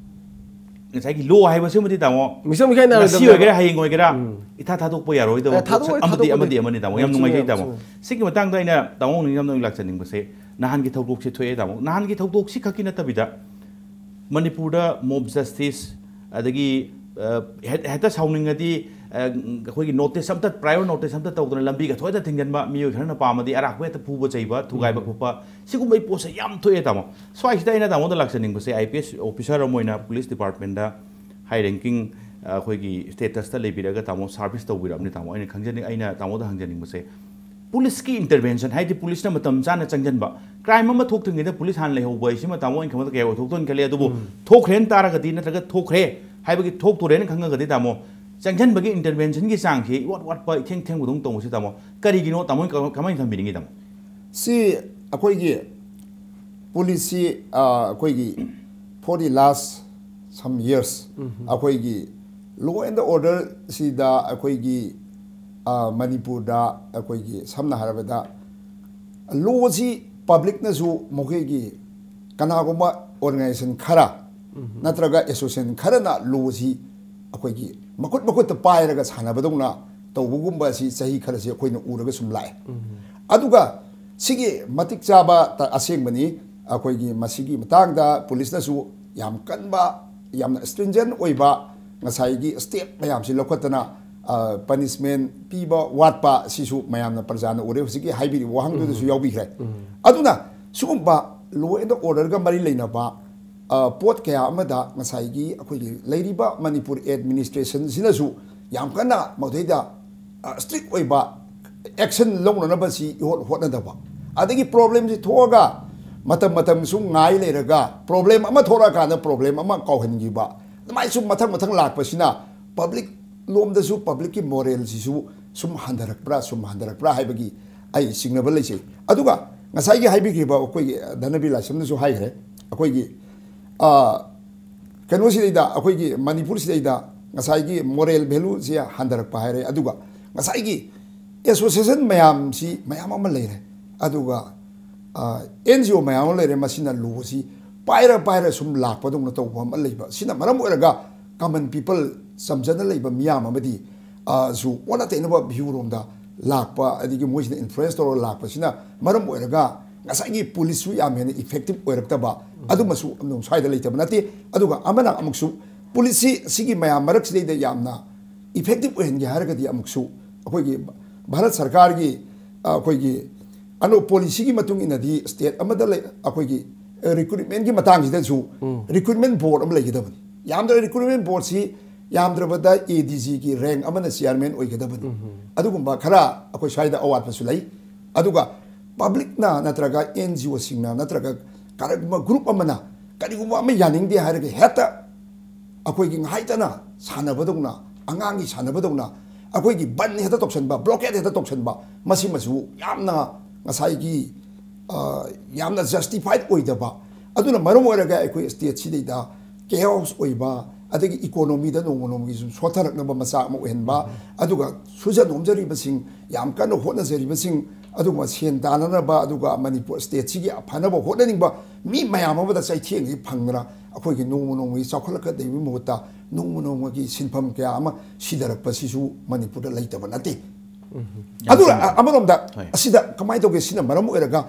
ꯉꯁꯥꯏꯒꯤ ꯂꯣ ꯍꯥꯏꯕꯁꯤꯃꯗꯤ, ꯇꯥꯃꯣ, ꯃꯤꯆꯪ ꯃꯤꯈꯥꯏ ꯉꯁꯤ ꯅꯥꯏꯔꯣꯏꯗꯕꯅꯦꯕ꯫ ꯑꯣꯏꯒꯦꯔꯥ, ꯍꯌꯦꯡ ꯑꯣꯏꯒꯦꯔꯥ, ꯎꯝ꯫ ꯏꯊꯥ ꯊꯥꯗꯣꯛꯄ ꯌꯥꯔꯣꯏꯗꯕ ꯑꯦ, ꯊꯥꯗꯣꯛꯑꯣꯏ, ꯄꯣꯠꯁꯛ ꯑꯃꯗꯤ, ꯊꯥꯗꯣꯛꯑꯣꯏ꯫ ꯑꯃꯗꯤ, ꯑꯃꯅꯤ, ꯇꯥꯃꯣ꯫ ꯌꯥꯝ ꯆꯨꯝꯃꯦ, ꯅꯨꯡꯉꯥꯏꯖꯩ, ꯇꯥꯃꯣ꯫ ꯆꯨꯝꯃꯦ꯫ ꯁꯤꯒꯤ ꯃꯇꯥꯡꯗ ꯑꯩꯅ ꯇꯥꯃꯣ ꯅꯤꯡꯖꯝꯗ ꯑꯣꯏꯅ ꯂꯥꯛꯆꯅꯤꯡꯕꯁꯦ, ꯅꯍꯥꯟꯒꯤ ꯊꯧꯗꯣꯛꯁꯦ ꯊꯣꯛꯑꯦ, ꯇꯥꯃꯣ꯫ ꯅꯍꯥꯟꯒꯤ ꯊꯧꯗꯣꯛꯁꯤ ꯈꯛꯀꯤ ꯅꯠꯇꯕꯤꯗ ꯃꯅꯤꯄꯨꯔꯗ mob justice, ꯑꯗꯒꯤ, ꯑ, ꯍꯦ-, ꯍꯦꯛꯇ ꯁꯥꯎꯅꯤꯡꯉꯗꯤ, ꯑ, ꯑꯩꯈꯣꯏꯒꯤ notice ꯑꯝꯇ, prior notice ꯑꯝꯇ ꯇꯧꯗꯅ ꯂꯝꯕꯤꯒ ꯊꯣꯏꯗ ꯊꯤꯡꯖꯤꯟꯕ, ꯃꯤꯑꯣꯏ ꯈꯔꯅ ꯄꯥꯝꯃꯗꯤ ꯑꯔꯥꯛꯄ ꯍꯦꯛꯇ ꯐꯨꯕ ꯆꯩꯕ, ꯊꯨꯒꯥꯏꯕ ꯎꯝ꯫ ꯈꯣꯠꯄ, ꯁꯤꯒꯨꯝꯕꯒꯤ ꯄꯣꯠꯁꯦ ꯌꯥꯝ ꯊꯣꯛꯑꯦ, ꯇꯥꯃꯣ꯫ ꯁ꯭ꯋꯥꯏꯁꯤꯗ ꯑꯩꯅ ꯇꯥꯃꯣꯗ ꯂꯥꯛꯆꯅꯤꯡꯕꯁꯦ, I P S officer ꯑꯃ ꯑꯣꯏꯅ police department ꯗ high ranking, ꯑ, ꯑꯩꯈꯣꯏꯒꯤ status ꯇ ꯂꯩꯕꯤꯔꯒ ꯇꯥꯃꯣ service ꯇꯧꯕꯤꯔꯕꯅꯤ, ꯇꯥꯃꯣ꯫ ꯑꯩꯅ ꯈꯪꯖꯅꯤꯡ-, ꯑꯩꯅ ꯇꯥꯃꯣꯗ ꯍꯪꯖꯅꯤꯡꯕꯁꯦ, ꯄꯨꯂꯤꯁꯀꯤ intervention ꯍꯥꯏꯗꯤ ꯄꯨꯂꯤꯁꯅ ꯃꯇꯝ ꯆꯥꯅ ꯆꯪꯁꯤꯟꯕ, crime ꯑꯃ ꯊꯣꯛꯇ꯭ꯔꯤꯉꯩꯗ ꯄꯨꯂꯤꯁ ꯍꯥꯟꯅ ꯂꯩꯍꯧꯕ ꯍꯥꯏꯁꯤꯃ ꯇꯥꯃꯣ ꯑꯩꯅ ꯈꯪꯕꯗ ꯀꯌꯥ ꯑꯣꯏꯊꯣꯛꯇꯣꯏꯅ ꯈꯜꯂꯤ꯫ ꯑꯗꯨꯕꯨ ꯎꯝ꯫ ꯊꯣꯛꯈ꯭ꯔꯦꯅ ꯇꯥꯔꯒꯗꯤ ꯅꯠꯇ꯭ꯔꯒ ꯊꯣꯛꯈ꯭ꯔꯦ ꯍꯥꯏꯕꯒꯤ ꯊꯣꯛꯇꯣꯔꯦꯅ ꯈꯪꯉꯒꯗꯤ, ꯇꯥꯃꯣ, ꯆꯪꯁꯤꯟꯕꯒꯤ intervention ꯒꯤ ꯆꯥꯡꯁꯤ ꯏꯋꯥꯠ ꯋꯥꯠꯄ, ꯏꯊꯦꯡ ꯊꯦꯡꯕꯗꯧꯅ ꯇꯧꯕꯁꯤ, ꯇꯥꯃꯣ, ꯀꯔꯤꯒꯤꯅꯣ, ꯇꯥꯃꯣ, ꯀꯃꯥꯏꯅ ꯊꯝꯕꯤꯅꯤꯡꯉꯤ, ꯇꯥꯃꯣ? ꯁꯤ ꯑꯩꯈꯣꯏꯒꯤ ꯄꯨꯂꯤꯁꯁꯤ, ꯑ, ꯑꯩꯈꯣꯏꯒꯤ for the last some years ꯑꯩꯈꯣꯏꯒꯤ law and order ꯁꯤꯗ ꯑꯩꯈꯣꯏꯒꯤ, ꯑ, ꯃꯅꯤꯄꯨꯔꯗ ꯑꯩꯈꯣꯏꯒꯤ ꯁꯝꯅ ꯍꯥꯏꯔꯕꯗ ꯂꯣꯁꯤ ꯄꯕ꯭ꯂꯤꯛꯅꯁꯨ ꯃꯈꯣꯏꯒꯤ ꯀꯅꯥꯒꯨꯝꯕ organization ꯈꯔ ꯅꯠꯇ꯭ꯔꯒ association ꯈꯔꯅ ꯂꯣꯁꯤ ꯑꯩꯈꯣꯏꯒꯤ ꯃꯈꯨꯠ ꯃꯈꯨꯠꯇ ꯄꯥꯏꯔꯒ ꯁꯥꯟꯅꯕꯗꯧꯅ ꯇꯧꯕꯒꯨꯝꯕ ꯑꯁꯤ ꯆꯍꯤ ꯈꯔꯁꯤ ꯑꯩꯈꯣꯏꯅ ꯎꯔꯒ ꯁꯨꯝ ꯂꯥꯛꯑꯦ꯫ ꯑꯗꯨꯒ ꯁꯤꯒꯤ ꯃꯇꯤꯛ ꯆꯥꯕ ꯇ-, ꯑꯁꯦꯡꯕꯅꯤ꯫ ꯑꯩꯈꯣꯏꯒꯤ ꯃꯁꯤꯒꯤ ꯃꯇꯥꯡꯗ ꯄꯨꯂꯤꯁꯅꯁꯨ ꯌꯥꯝ ꯀꯟꯕ, ꯌꯥꯝꯅ stringent ꯑꯣꯏꯕ ꯉꯁꯥꯏꯒꯤ step ꯃꯌꯥꯝꯁꯤ ꯂꯧꯈꯠꯇꯅ, ꯑ, punishment ꯄꯤꯕ ꯋꯥꯠꯄ ꯁꯤꯁꯨ ꯃꯌꯥꯝꯅ ꯄ꯭ꯔꯖꯥꯅ ꯎꯔꯦ꯫ ꯍꯧꯖꯤꯛꯀꯤ ꯍꯥꯏꯕꯤꯔꯤꯕ ꯋꯥꯍꯪꯗꯨꯗꯁꯨ ꯌꯥꯎꯕꯤꯈ꯭ꯔꯦ꯫ ꯑꯗꯨꯅ ꯁꯤꯒꯨꯝꯕ law and order ꯒ ꯃꯔꯤ ꯂꯩꯅꯕ, ꯑ, ꯄꯣꯠ ꯀꯌꯥ ꯑꯃꯗ ꯉꯁꯥꯏꯒꯤ ꯑꯩꯈꯣꯏꯒꯤ ꯂꯩꯔꯤꯕ ꯃꯅꯤꯄꯨꯔ administration ꯁꯤꯅꯁꯨ ꯌꯥꯝ ꯀꯟꯅ ꯃꯗꯩꯗ, ꯑ, strict ꯑꯣꯏꯕ action ꯂꯧꯅꯅꯕ ꯁꯤ ꯏꯍꯣꯠ ꯍꯣꯠꯅꯗꯕ, ꯑꯗꯒꯤ problem ꯁꯤ ꯊꯣꯛꯑꯒ ꯃꯇꯝ ꯃꯇꯝ ꯁꯨꯝ ꯉꯥꯏ ꯂꯩꯔꯒ problem ꯑꯃ ꯊꯣꯛꯂꯛꯑꯀꯥꯟꯗ problem ꯑꯃ ꯀꯥꯎꯍꯟꯈꯤꯕ, ꯑꯗꯨꯃꯥꯏꯅ ꯁꯨꯝ ꯃꯊꯪ ꯃꯊꯪ ꯂꯥꯛꯄꯁꯤꯅ public ꯂꯣꯝꯗꯁꯨ, publicꯀꯤ moralꯁꯤꯁꯨ ꯁꯨꯝ ꯍꯟꯊꯔꯛꯄ꯭ꯔꯥ, ꯁꯨꯝ ꯍꯟꯊꯔꯛꯄ꯭ꯔꯥ ꯍꯥꯏꯕꯒꯤ ꯑꯩ ꯆꯤꯡꯅꯕ ꯂꯩꯖꯩ꯫ ꯑꯗꯨꯒ ꯉꯁꯥꯏꯒꯤ ꯍꯥꯏꯕꯤꯈ꯭ꯔꯤꯕ ꯑꯩꯈꯣꯏꯒꯤ ꯙꯅꯕꯤꯔ ꯂꯥꯏꯁ꯭ꯔꯝꯅꯁꯨ ꯍꯥꯏꯈ꯭ꯔꯦ, ꯑꯩꯈꯣꯏꯒꯤ, ꯑ, ꯀꯩꯅꯣꯁꯤꯗꯩꯗ, ꯑꯩꯈꯣꯏꯒꯤ ꯃꯅꯤꯄꯨꯔꯁꯤꯗꯩꯗ ꯉꯁꯥꯏꯒꯤ moral valueꯁꯦ ꯍꯟꯊꯔꯛꯄ ꯍꯥꯏꯔꯦ, ꯑꯗꯨꯒ ꯉꯁꯥꯏꯒꯤ association ꯃꯌꯥꯝꯁꯤ ꯃꯌꯥꯝ ꯑꯃ ꯂꯩꯔꯦ, ꯑꯗꯨꯒ ꯑꯦꯟ ꯖꯤ ꯑꯣ ꯃꯌꯥꯝ ꯑꯃ ꯂꯩꯔꯦ, ꯃꯁꯤꯅ ꯂꯣꯁꯤ ꯄꯥꯏꯔ ꯄꯥꯏꯔ ꯁꯨꯝ ꯂꯥꯛꯄꯗꯧꯅ ꯇꯧꯕ ꯑꯃ ꯂꯩꯕ꯫ ꯁꯤꯅ ꯃꯔꯝ ꯑꯣꯏꯔꯒ common people, ꯆꯝꯖꯅ ꯂꯩꯕ ꯃꯤꯌꯥꯝ ꯑꯃꯗꯤ, ꯑ, ꯁꯨ ꯑꯣꯟꯅ ꯇꯩꯅꯕ view ꯔꯣꯝꯗ ꯂꯥꯛꯄ, ꯑꯗꯒꯤ ꯃꯣꯏꯁꯤꯅ influence ꯇꯧꯔꯒ ꯂꯥꯛꯄꯁꯤꯅ ꯃꯔꯝ ꯑꯣꯏꯔꯒ ꯉꯁꯥꯏꯒꯤ policeꯁꯨ ꯌꯥꯝ ꯍꯦꯟꯅ effective ꯑꯣꯏꯔꯛꯇꯕ, ꯑꯗꯨꯃꯁꯨ ꯑꯗꯨꯝ ꯁ꯭ꯋꯥꯏꯗ ꯂꯩꯇꯕ ꯅꯠꯇꯦ꯫ ꯑꯗꯨꯒ ꯑꯃꯅ ꯑꯃꯨꯛꯁꯨ policeꯁꯤ ꯁꯤꯒꯤ ꯃꯌꯥꯝ ꯃꯔꯛꯁꯤꯗꯩꯗ ꯌꯥꯝꯅ effective ꯑꯣꯏꯍꯟꯒꯦ ꯍꯥꯏꯔꯒꯗꯤ ꯑꯃꯨꯛꯁꯨ ꯑꯩꯈꯣꯏꯒꯤ ꯚꯥꯔꯠ ꯁꯔꯀꯥꯔꯒꯤ, ꯑ, ꯑꯩꯈꯣꯏꯒꯤ ꯑꯅꯧ policyꯒꯤ ꯃꯇꯨꯡ ꯏꯟꯅꯗꯤ state ꯑꯃꯗ ꯂꯩ, ꯑꯩꯈꯣꯏꯒꯤ recruitmentꯀꯤ ꯃꯇꯥꯡꯁꯤꯗꯁꯨ recruitment board ꯑꯃ ꯂꯩꯒꯗꯕꯅꯤ꯫ ꯌꯥꯝꯗ꯭ꯔꯕ recruitment boardꯁꯤ ꯌꯥꯝꯗ꯭ꯔꯕꯗ A D Gꯒꯤ rank ꯑꯃꯅ chairman ꯑꯣꯏꯒꯗꯕꯅꯤ꯫ ꯑꯗꯨꯒꯨꯝꯕ ꯈꯔ ꯑꯩꯈꯣꯏ ꯁ꯭ꯋꯥꯏꯗ ꯑꯋꯥꯠꯄꯁꯨ ꯂꯩ꯫ ꯑꯗꯨꯒ publicꯅ ꯅꯠꯇ꯭ꯔꯒ ꯑꯦꯟ ꯖꯤ ꯑꯣꯁꯤꯡꯅ ꯅꯠꯇ꯭ꯔꯒ ꯀꯔꯤꯒꯨꯝꯕ group ꯑꯃꯅ ꯀꯔꯤꯒꯨꯝꯕ ꯑꯃ ꯌꯥꯅꯤꯡꯗꯦ ꯍꯥꯏꯔꯒ ꯍꯦꯛꯇ ꯑꯩꯈꯣꯏꯒꯤ ꯉꯥꯏꯇꯅ ꯁꯥꯟꯅꯕꯗꯧꯅ, ꯑꯉꯥꯡꯒꯤ ꯁꯥꯟꯅꯕꯗꯧꯅ ꯑꯩꯈꯣꯏꯒꯤ ꯕꯟ ꯍꯦꯛꯇ ꯇꯧꯁꯟꯕ, blockade ꯍꯦꯛꯇ ꯇꯧꯁꯟꯕ, ꯃꯁꯤꯃꯁꯨ ꯌꯥꯝꯅ ꯉꯁꯥꯏꯒꯤ, ꯑ, ꯌꯥꯝꯅ justified ꯑꯣꯏꯗꯕ, ꯑꯗꯨꯅ ꯃꯔꯝ ꯑꯣꯏꯔꯒ ꯑꯩꯈꯣꯏ stateꯁꯤꯗꯩꯗ chaos ꯑꯣꯏꯕ, ꯑꯗꯒꯤ economyꯗ ꯅꯣꯡꯃ ꯅꯣꯡꯃꯒꯤ ꯁꯨꯝ ꯁꯣꯠꯊꯔꯛꯅꯕ ꯃꯆꯥꯛ ꯑꯃ ꯑꯣꯏꯍꯟꯕ, ꯑꯗꯨꯒ ꯁꯨꯖ ꯅꯣꯝꯖꯔꯤꯕꯁꯤꯡ, ꯌꯥꯝ ꯀꯟꯅ ꯍꯣꯠꯅꯖꯔꯤꯕꯁꯤꯡ, ꯑꯗꯨꯒꯨꯝꯕ ꯁꯦꯟ ꯇꯥꯟꯅꯅꯕ, ꯑꯗꯨꯒ ꯃꯅꯤꯄꯨꯔ stateꯁꯤꯒꯤ ꯐꯅꯕ ꯍꯣꯠꯅꯅꯤꯡꯕ ꯃꯤ ꯃꯌꯥꯝ ꯑꯃꯗ ꯆꯩꯊꯦꯡꯁꯤ ꯐꯪꯗꯅ ꯑꯩꯈꯣꯏꯒꯤ ꯅꯣꯡꯃ ꯅꯣꯡꯃꯒꯤ ꯆꯥꯎꯈꯠꯂꯛꯀꯗꯧꯕꯒꯤ ꯃꯍꯨꯠꯇ ꯅꯣꯡꯃ ꯅꯣꯡꯃꯒꯤ ꯁꯤꯟꯐꯝ ꯀꯌꯥ ꯑꯃ ꯁꯤꯊꯔꯛꯄꯁꯤꯁꯨ ꯃꯅꯤꯄꯨꯔꯗ ꯂꯩꯇꯕ ꯅꯠꯇꯦ꯫ ꯌꯥꯝ ꯑꯗꯨꯅ ꯆꯨꯝꯃꯤ꯫ ꯑ-, ꯑꯃꯔꯣꯝꯗ ꯍꯣꯏ꯫ ꯑꯁꯤꯗ ꯀꯃꯥꯏꯅ ꯇꯧꯒꯦ? ꯁꯤꯅ ꯃꯔꯝ ꯑꯣꯏꯔꯒ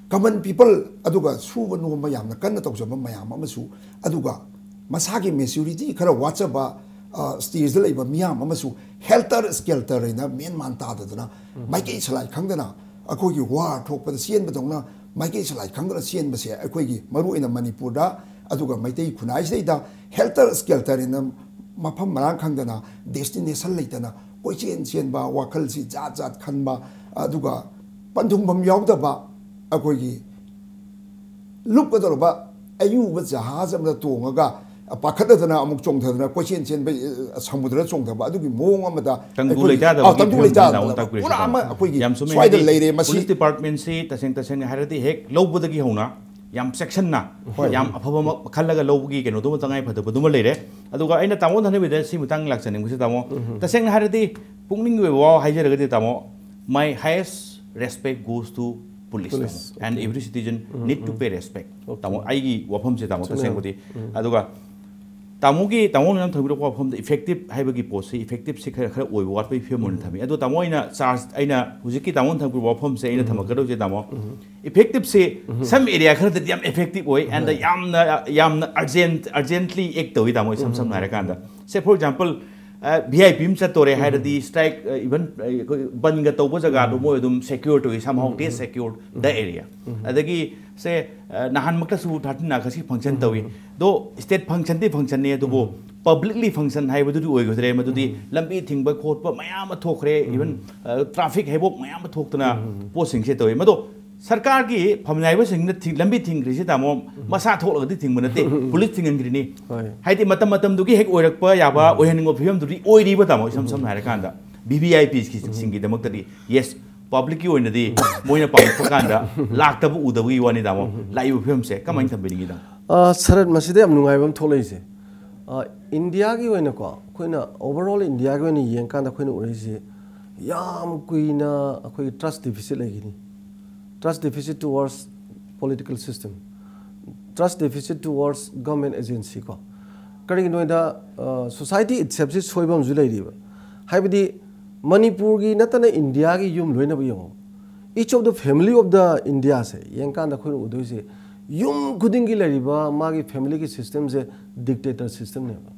common people, ꯑꯗꯨꯒ ꯁꯨꯕ ꯅꯣꯝꯕ ꯌꯥꯝꯅ ꯀꯟꯅ ꯇꯧꯖꯕ ꯃꯌꯥꯝ ꯑꯃꯁꯨ, ꯑꯗꯨꯒ ꯃꯁꯥꯒꯤ maturity ꯈꯔ ꯋꯥꯠꯆꯕ, ꯑ, stageꯇ ꯂꯩꯕ ꯃꯤꯌꯥꯝ ꯑꯃꯁꯨ helter skelter ꯍꯥꯏꯅ ꯃꯦꯟ ꯃꯥꯟ ꯇꯥꯗꯗꯅ, ꯃꯥꯏꯀꯩ ꯁꯂꯥꯏ ꯈꯪꯗꯅ ꯑꯩꯈꯣꯏꯒꯤ war ꯊꯣꯛꯄꯗ ꯆꯦꯟꯕꯗꯧꯅ ꯃꯥꯏꯀꯩ ꯁꯂꯥꯏ ꯈꯪꯗꯅ ꯆꯦꯟꯕꯁꯦ ꯑꯩꯈꯣꯏꯒꯤ ꯃꯔꯨꯑꯣꯏꯅ ꯃꯅꯤꯄꯨꯔꯗ, ꯑꯗꯨꯒ ꯃꯩꯇꯩ ꯈꯨꯟꯅꯥꯏꯁꯤꯗꯩꯗ helter skelter ꯍꯥꯏꯅ ꯃꯐꯝ ꯃꯔꯥꯡ ꯈꯪꯗꯅ, destination ꯂꯩꯇꯅ ꯀꯣꯏꯆꯦꯟ ꯆꯦꯟꯕ, ꯋꯥꯈꯜꯁꯤ ꯖꯥꯠ ꯖꯥꯠ ꯈꯟꯕ, ꯑꯗꯨꯒ ꯄꯟꯊꯨꯡꯐꯝ ꯌꯥꯎꯗꯕ ꯑꯩꯈꯣꯏꯒꯤ ꯂꯨꯞꯀꯗꯧꯔꯕ ꯑꯌꯨꯕ ꯖꯍꯥꯖ ꯑꯃꯗ ꯇꯣꯡꯉꯒ ꯄꯥꯈꯠꯅꯗꯅ ꯑꯃꯨꯛ ꯆꯣꯡꯊꯗꯅ ꯀꯣꯏꯆꯦꯟ ꯆꯦꯟꯕ, ꯑ, ꯁꯃꯨꯗ꯭ꯔ ꯆꯣꯡꯊꯕ ꯑꯗꯨꯒꯤ ꯃꯑꯣꯡ ꯑꯃꯗ ꯇꯪꯗꯨ ꯑꯩꯈꯣꯏꯒꯤ, ꯂꯩꯇꯥꯗꯕꯒꯤ ꯑ, ꯇꯪꯗꯨ ꯐꯤꯕꯝꯗ ꯂꯩꯇꯥꯗꯕ ꯑꯃꯨꯛ ꯇꯥꯛꯄꯤꯔꯤꯁꯦ ꯄꯨꯔꯥ ꯇꯥꯃꯣ꯫ ꯑꯃ ꯑꯩꯈꯣꯏꯒꯤ ꯌꯥꯝ ꯆꯨꯝꯃꯦ꯫ ꯁ꯭ꯋꯥꯏꯗ ꯍꯥꯏꯗꯤ ꯂꯩꯔꯦ ꯃꯁꯤ꯫ ꯄꯨꯂꯤꯁ ꯗꯤꯄꯥꯔꯠꯃꯦꯟꯁꯤ ꯇꯁꯦꯡ ꯇꯁꯦꯡꯅ ꯍꯥꯏꯔꯗꯤ ꯍꯦꯛ ꯂꯧꯕꯗꯒꯤ ꯍꯧꯅ ꯌꯥꯝ ꯆꯦꯛꯁꯤꯟꯅ, ꯍꯣꯏ꯫ ꯌꯥꯝ ꯑꯐꯕ ꯑꯃ ꯈꯜꯂꯒ ꯂꯧꯕꯒꯤ ꯀꯩꯅꯣꯗꯨꯃ ꯇꯉꯥꯏ ꯐꯗꯕꯗꯨꯃ ꯂꯩꯔꯦ꯫ ꯑꯗꯨꯒ ꯑꯩꯅ ꯇꯥꯃꯣ ꯊꯅꯕꯤꯗ ꯁꯤ ꯃꯇꯥꯡ ꯂꯥꯛꯆꯅꯤꯡꯕꯁꯤ ꯇꯥꯃꯣ, ꯇꯁꯦꯡꯅ ꯍꯥꯏꯔꯗꯤ ꯄꯨꯛꯅꯤꯡꯒꯤ ꯑꯣꯏꯕ ꯋꯥ ꯍꯥꯏꯖꯔꯒꯗꯤ ꯇꯥꯃꯣ, my highest respect goes to police, Police, ꯇꯥꯃꯣ, and every citizen need to pay respect꯫ ꯇꯥꯃꯣ, ꯑꯩꯒꯤ ꯋꯥꯐꯝꯁꯦ ꯇꯥꯃꯣ ꯇꯁꯦꯡꯕꯗꯤ꯫ ꯑꯗꯨꯒ ꯇꯥꯃꯣꯒꯤ, ꯇꯥꯃꯣꯅ ꯅꯪ ꯊꯝꯕꯤꯔꯛꯄ ꯋꯥꯐꯝꯗ ꯏꯐꯦꯛꯇꯤꯞ ꯍꯥꯏꯕꯒꯤ ꯄꯣꯠꯁꯤ ꯏꯐꯦꯛꯇꯤꯞꯁꯤ ꯈꯔ, ꯈꯔ ꯑꯣꯏꯕ ꯋꯥꯠꯄꯒꯤ ꯐꯤꯕꯝ ꯑꯣꯏꯅ ꯊꯝꯃꯤ꯫ ꯑꯗꯣ ꯇꯥꯃꯣ, ꯑꯩꯅ ꯆꯥꯔꯖ, ꯑꯩꯅ ꯍꯧꯖꯤꯛꯀꯤ ꯇꯥꯃꯣꯅ ꯊꯝꯕꯤꯔꯛꯄ ꯋꯥꯐꯝꯁꯦ ꯑꯩꯅ ꯊꯝꯃꯛꯀꯗꯧꯁꯦ ꯇꯥꯃꯣ, ꯏꯐꯦꯛꯇꯤꯞꯁꯤ some area ꯈꯔꯗꯗꯤ ꯌꯥꯝ ꯏꯐꯦꯛꯇꯤꯞ ꯑꯣꯏ, and ꯌꯥꯝꯅ, ꯌꯥꯝꯅ ꯑꯔꯖꯦꯟ ꯑꯔꯖꯦꯟꯠꯂꯤ ꯑꯦꯛ ꯇꯧꯏ ꯇꯥꯃꯣ꯫ ꯏꯁꯝ ꯁꯝꯅ ꯍꯥꯏꯔꯀꯥꯟꯗ, say for example, V I ꯄꯤ ꯑꯃ ꯆꯠꯇꯣꯔꯦ ꯍꯥꯏꯔꯗꯤ ꯁ꯭ꯇ꯭ꯔꯥꯏꯛ, ꯏꯚꯟ ꯑꯩꯈꯣꯏ ꯕꯟꯒ ꯇꯧꯕ ꯖꯒꯥꯗꯣ ꯃꯣꯏ ꯑꯗꯨꯝ ꯁꯦꯀ꯭ꯌꯨꯔ ꯇꯧꯏ, somehow they secured the area꯫ ꯑꯗꯒꯤ ꯁꯦ, ꯅꯍꯥꯟꯃꯛꯇꯁꯨ ꯊꯥꯔꯇꯤꯟ ꯑꯥꯒꯁꯀꯤ ꯐꯪꯁꯟ ꯇꯧꯏ꯫ ꯑꯗꯣ ꯁ꯭ꯇꯦꯠ ꯐꯪꯁꯟꯗꯤ ꯐꯪꯁꯟꯅꯤ, ꯑꯗꯨꯕꯨ ꯄꯕ꯭ꯂꯤꯛꯂꯤ ꯐꯪꯁꯟ ꯍꯥꯏꯕꯗꯨꯗꯤ ꯑꯣꯏꯒꯗ꯭ꯔꯦ꯫ ꯃꯗꯨꯗꯤ ꯂꯝꯕꯤ ꯊꯤꯡꯕ ꯈꯣꯠꯄ ꯃꯌꯥꯝ ꯑꯃ ꯊꯣꯛꯈ꯭ꯔꯦ, ꯏꯚꯟ ꯇ꯭ꯔꯥꯐꯤꯛ ꯍꯩꯕꯣꯛ ꯃꯌꯥꯝ ꯑꯃ ꯊꯣꯛꯇꯅ ꯄꯣꯠꯁꯤꯡꯁꯦ ꯇꯧꯏ꯫ ꯃꯗꯣ ꯁꯔꯀꯥꯔꯒꯤ ꯐꯝꯅꯥꯏꯕꯁꯤꯡꯅ ꯊꯤꯡ-, ꯂꯝꯕꯤ ꯊꯤꯡꯈ꯭ꯔꯤꯁꯤ ꯇꯥꯃꯣ, ꯃꯁꯥ ꯊꯣꯛꯂꯒꯗꯤ ꯊꯤꯡꯕ ꯅꯠꯇꯦ, ꯄꯨꯂꯤꯁ ꯊꯤꯡꯍꯟꯈ꯭ꯔꯤꯅꯤ꯫ ꯍꯣꯏ꯫ ꯍꯥꯏꯗꯤ ꯃꯇꯝ ꯃꯇꯝꯗꯨꯒꯤ ꯍꯦꯛ ꯑꯣꯏꯔꯛꯄ ꯌꯥꯕ ꯑꯣꯏꯍꯟꯅꯤꯡꯕ ꯐꯤꯕꯝꯗꯨꯗꯤ ꯑꯣꯏꯔꯤꯕ ꯇꯥꯃꯣ꯫ ꯏꯁꯝ ꯁꯝꯅ ꯍꯥꯏꯔꯀꯥꯟꯗ ꯚꯤ ꯚꯤ ꯑꯥꯏ ꯄꯤꯁꯤꯡꯒꯤꯗꯃꯛꯇꯗꯤ, ꯌꯦꯁ, ꯄꯕ꯭ꯂꯤꯛꯀꯤ ꯑꯣꯏꯅꯗꯤ ꯃꯣꯏꯅ ꯄꯥꯡꯊꯣꯛꯄ ꯀꯥꯟꯗ ꯂꯥꯛꯇꯕ ꯎꯗꯕꯒꯤ ꯋꯥꯅꯤ ꯇꯥꯃꯣ꯫ ꯂꯥꯛꯏꯕ ꯐꯤꯕꯝꯁꯦ ꯀꯃꯥꯏꯅ ꯊꯝꯕꯤꯅꯤꯡꯉꯤ ꯇꯥꯃꯣ? ꯑ, ꯁꯔꯠ, ꯃꯁꯤꯗ ꯌꯥꯝ ꯅꯨꯡꯉꯥꯏꯕ ꯑꯃ ꯊꯣꯛꯂꯛꯏꯁꯦ, ꯑ, ꯏꯟꯗꯤꯌꯥꯒꯤ ꯑꯣꯏꯅꯀꯣ, ꯑꯩꯈꯣꯏꯅ ꯑꯣꯚꯔ ꯑꯣꯜ ꯏꯟꯗꯤꯌꯥꯒꯤ ꯑꯣꯏꯅ ꯌꯦꯡꯀꯥꯟꯗ ꯑꯩꯈꯣꯏꯅ ꯎꯔꯛꯏꯁꯦ, ꯌꯥꯝ ꯀꯨꯏꯅ ꯑꯩꯈꯣꯏꯒꯤ trust deficit ꯂꯩꯈꯤꯅꯤ꯫ Trust deficit towards political system, trust deficit towards government agency ꯀꯣ꯫ ꯀꯔꯤꯒꯤꯅꯣ ꯍꯥꯏꯗ, ꯑ, society itself ꯁꯤ ꯁꯣꯏꯕ ꯑꯃꯁꯨ ꯂꯩꯔꯤꯕ꯫ ꯍꯥꯏꯕꯗꯤ ꯃꯅꯤꯄꯨꯔꯒꯤ ꯅꯠꯇꯅ ꯏꯟꯗꯤꯌꯥꯒꯤ ꯌꯨꯝ ꯂꯣꯏꯅꯕ ꯌꯦꯡꯉꯣ, each of the family of the India ꯁꯦ ꯌꯦꯡꯀꯥꯟꯗ ꯑꯩꯈꯣꯏꯅ ꯎꯗꯣꯏꯁꯦ, ꯌꯨꯝ ꯈꯨꯗꯤꯡꯒꯤ ꯂꯩꯔꯤꯕ ꯃꯥꯒꯤ family ꯒꯤ system ꯁꯦ dictator system ꯅꯦꯕ꯫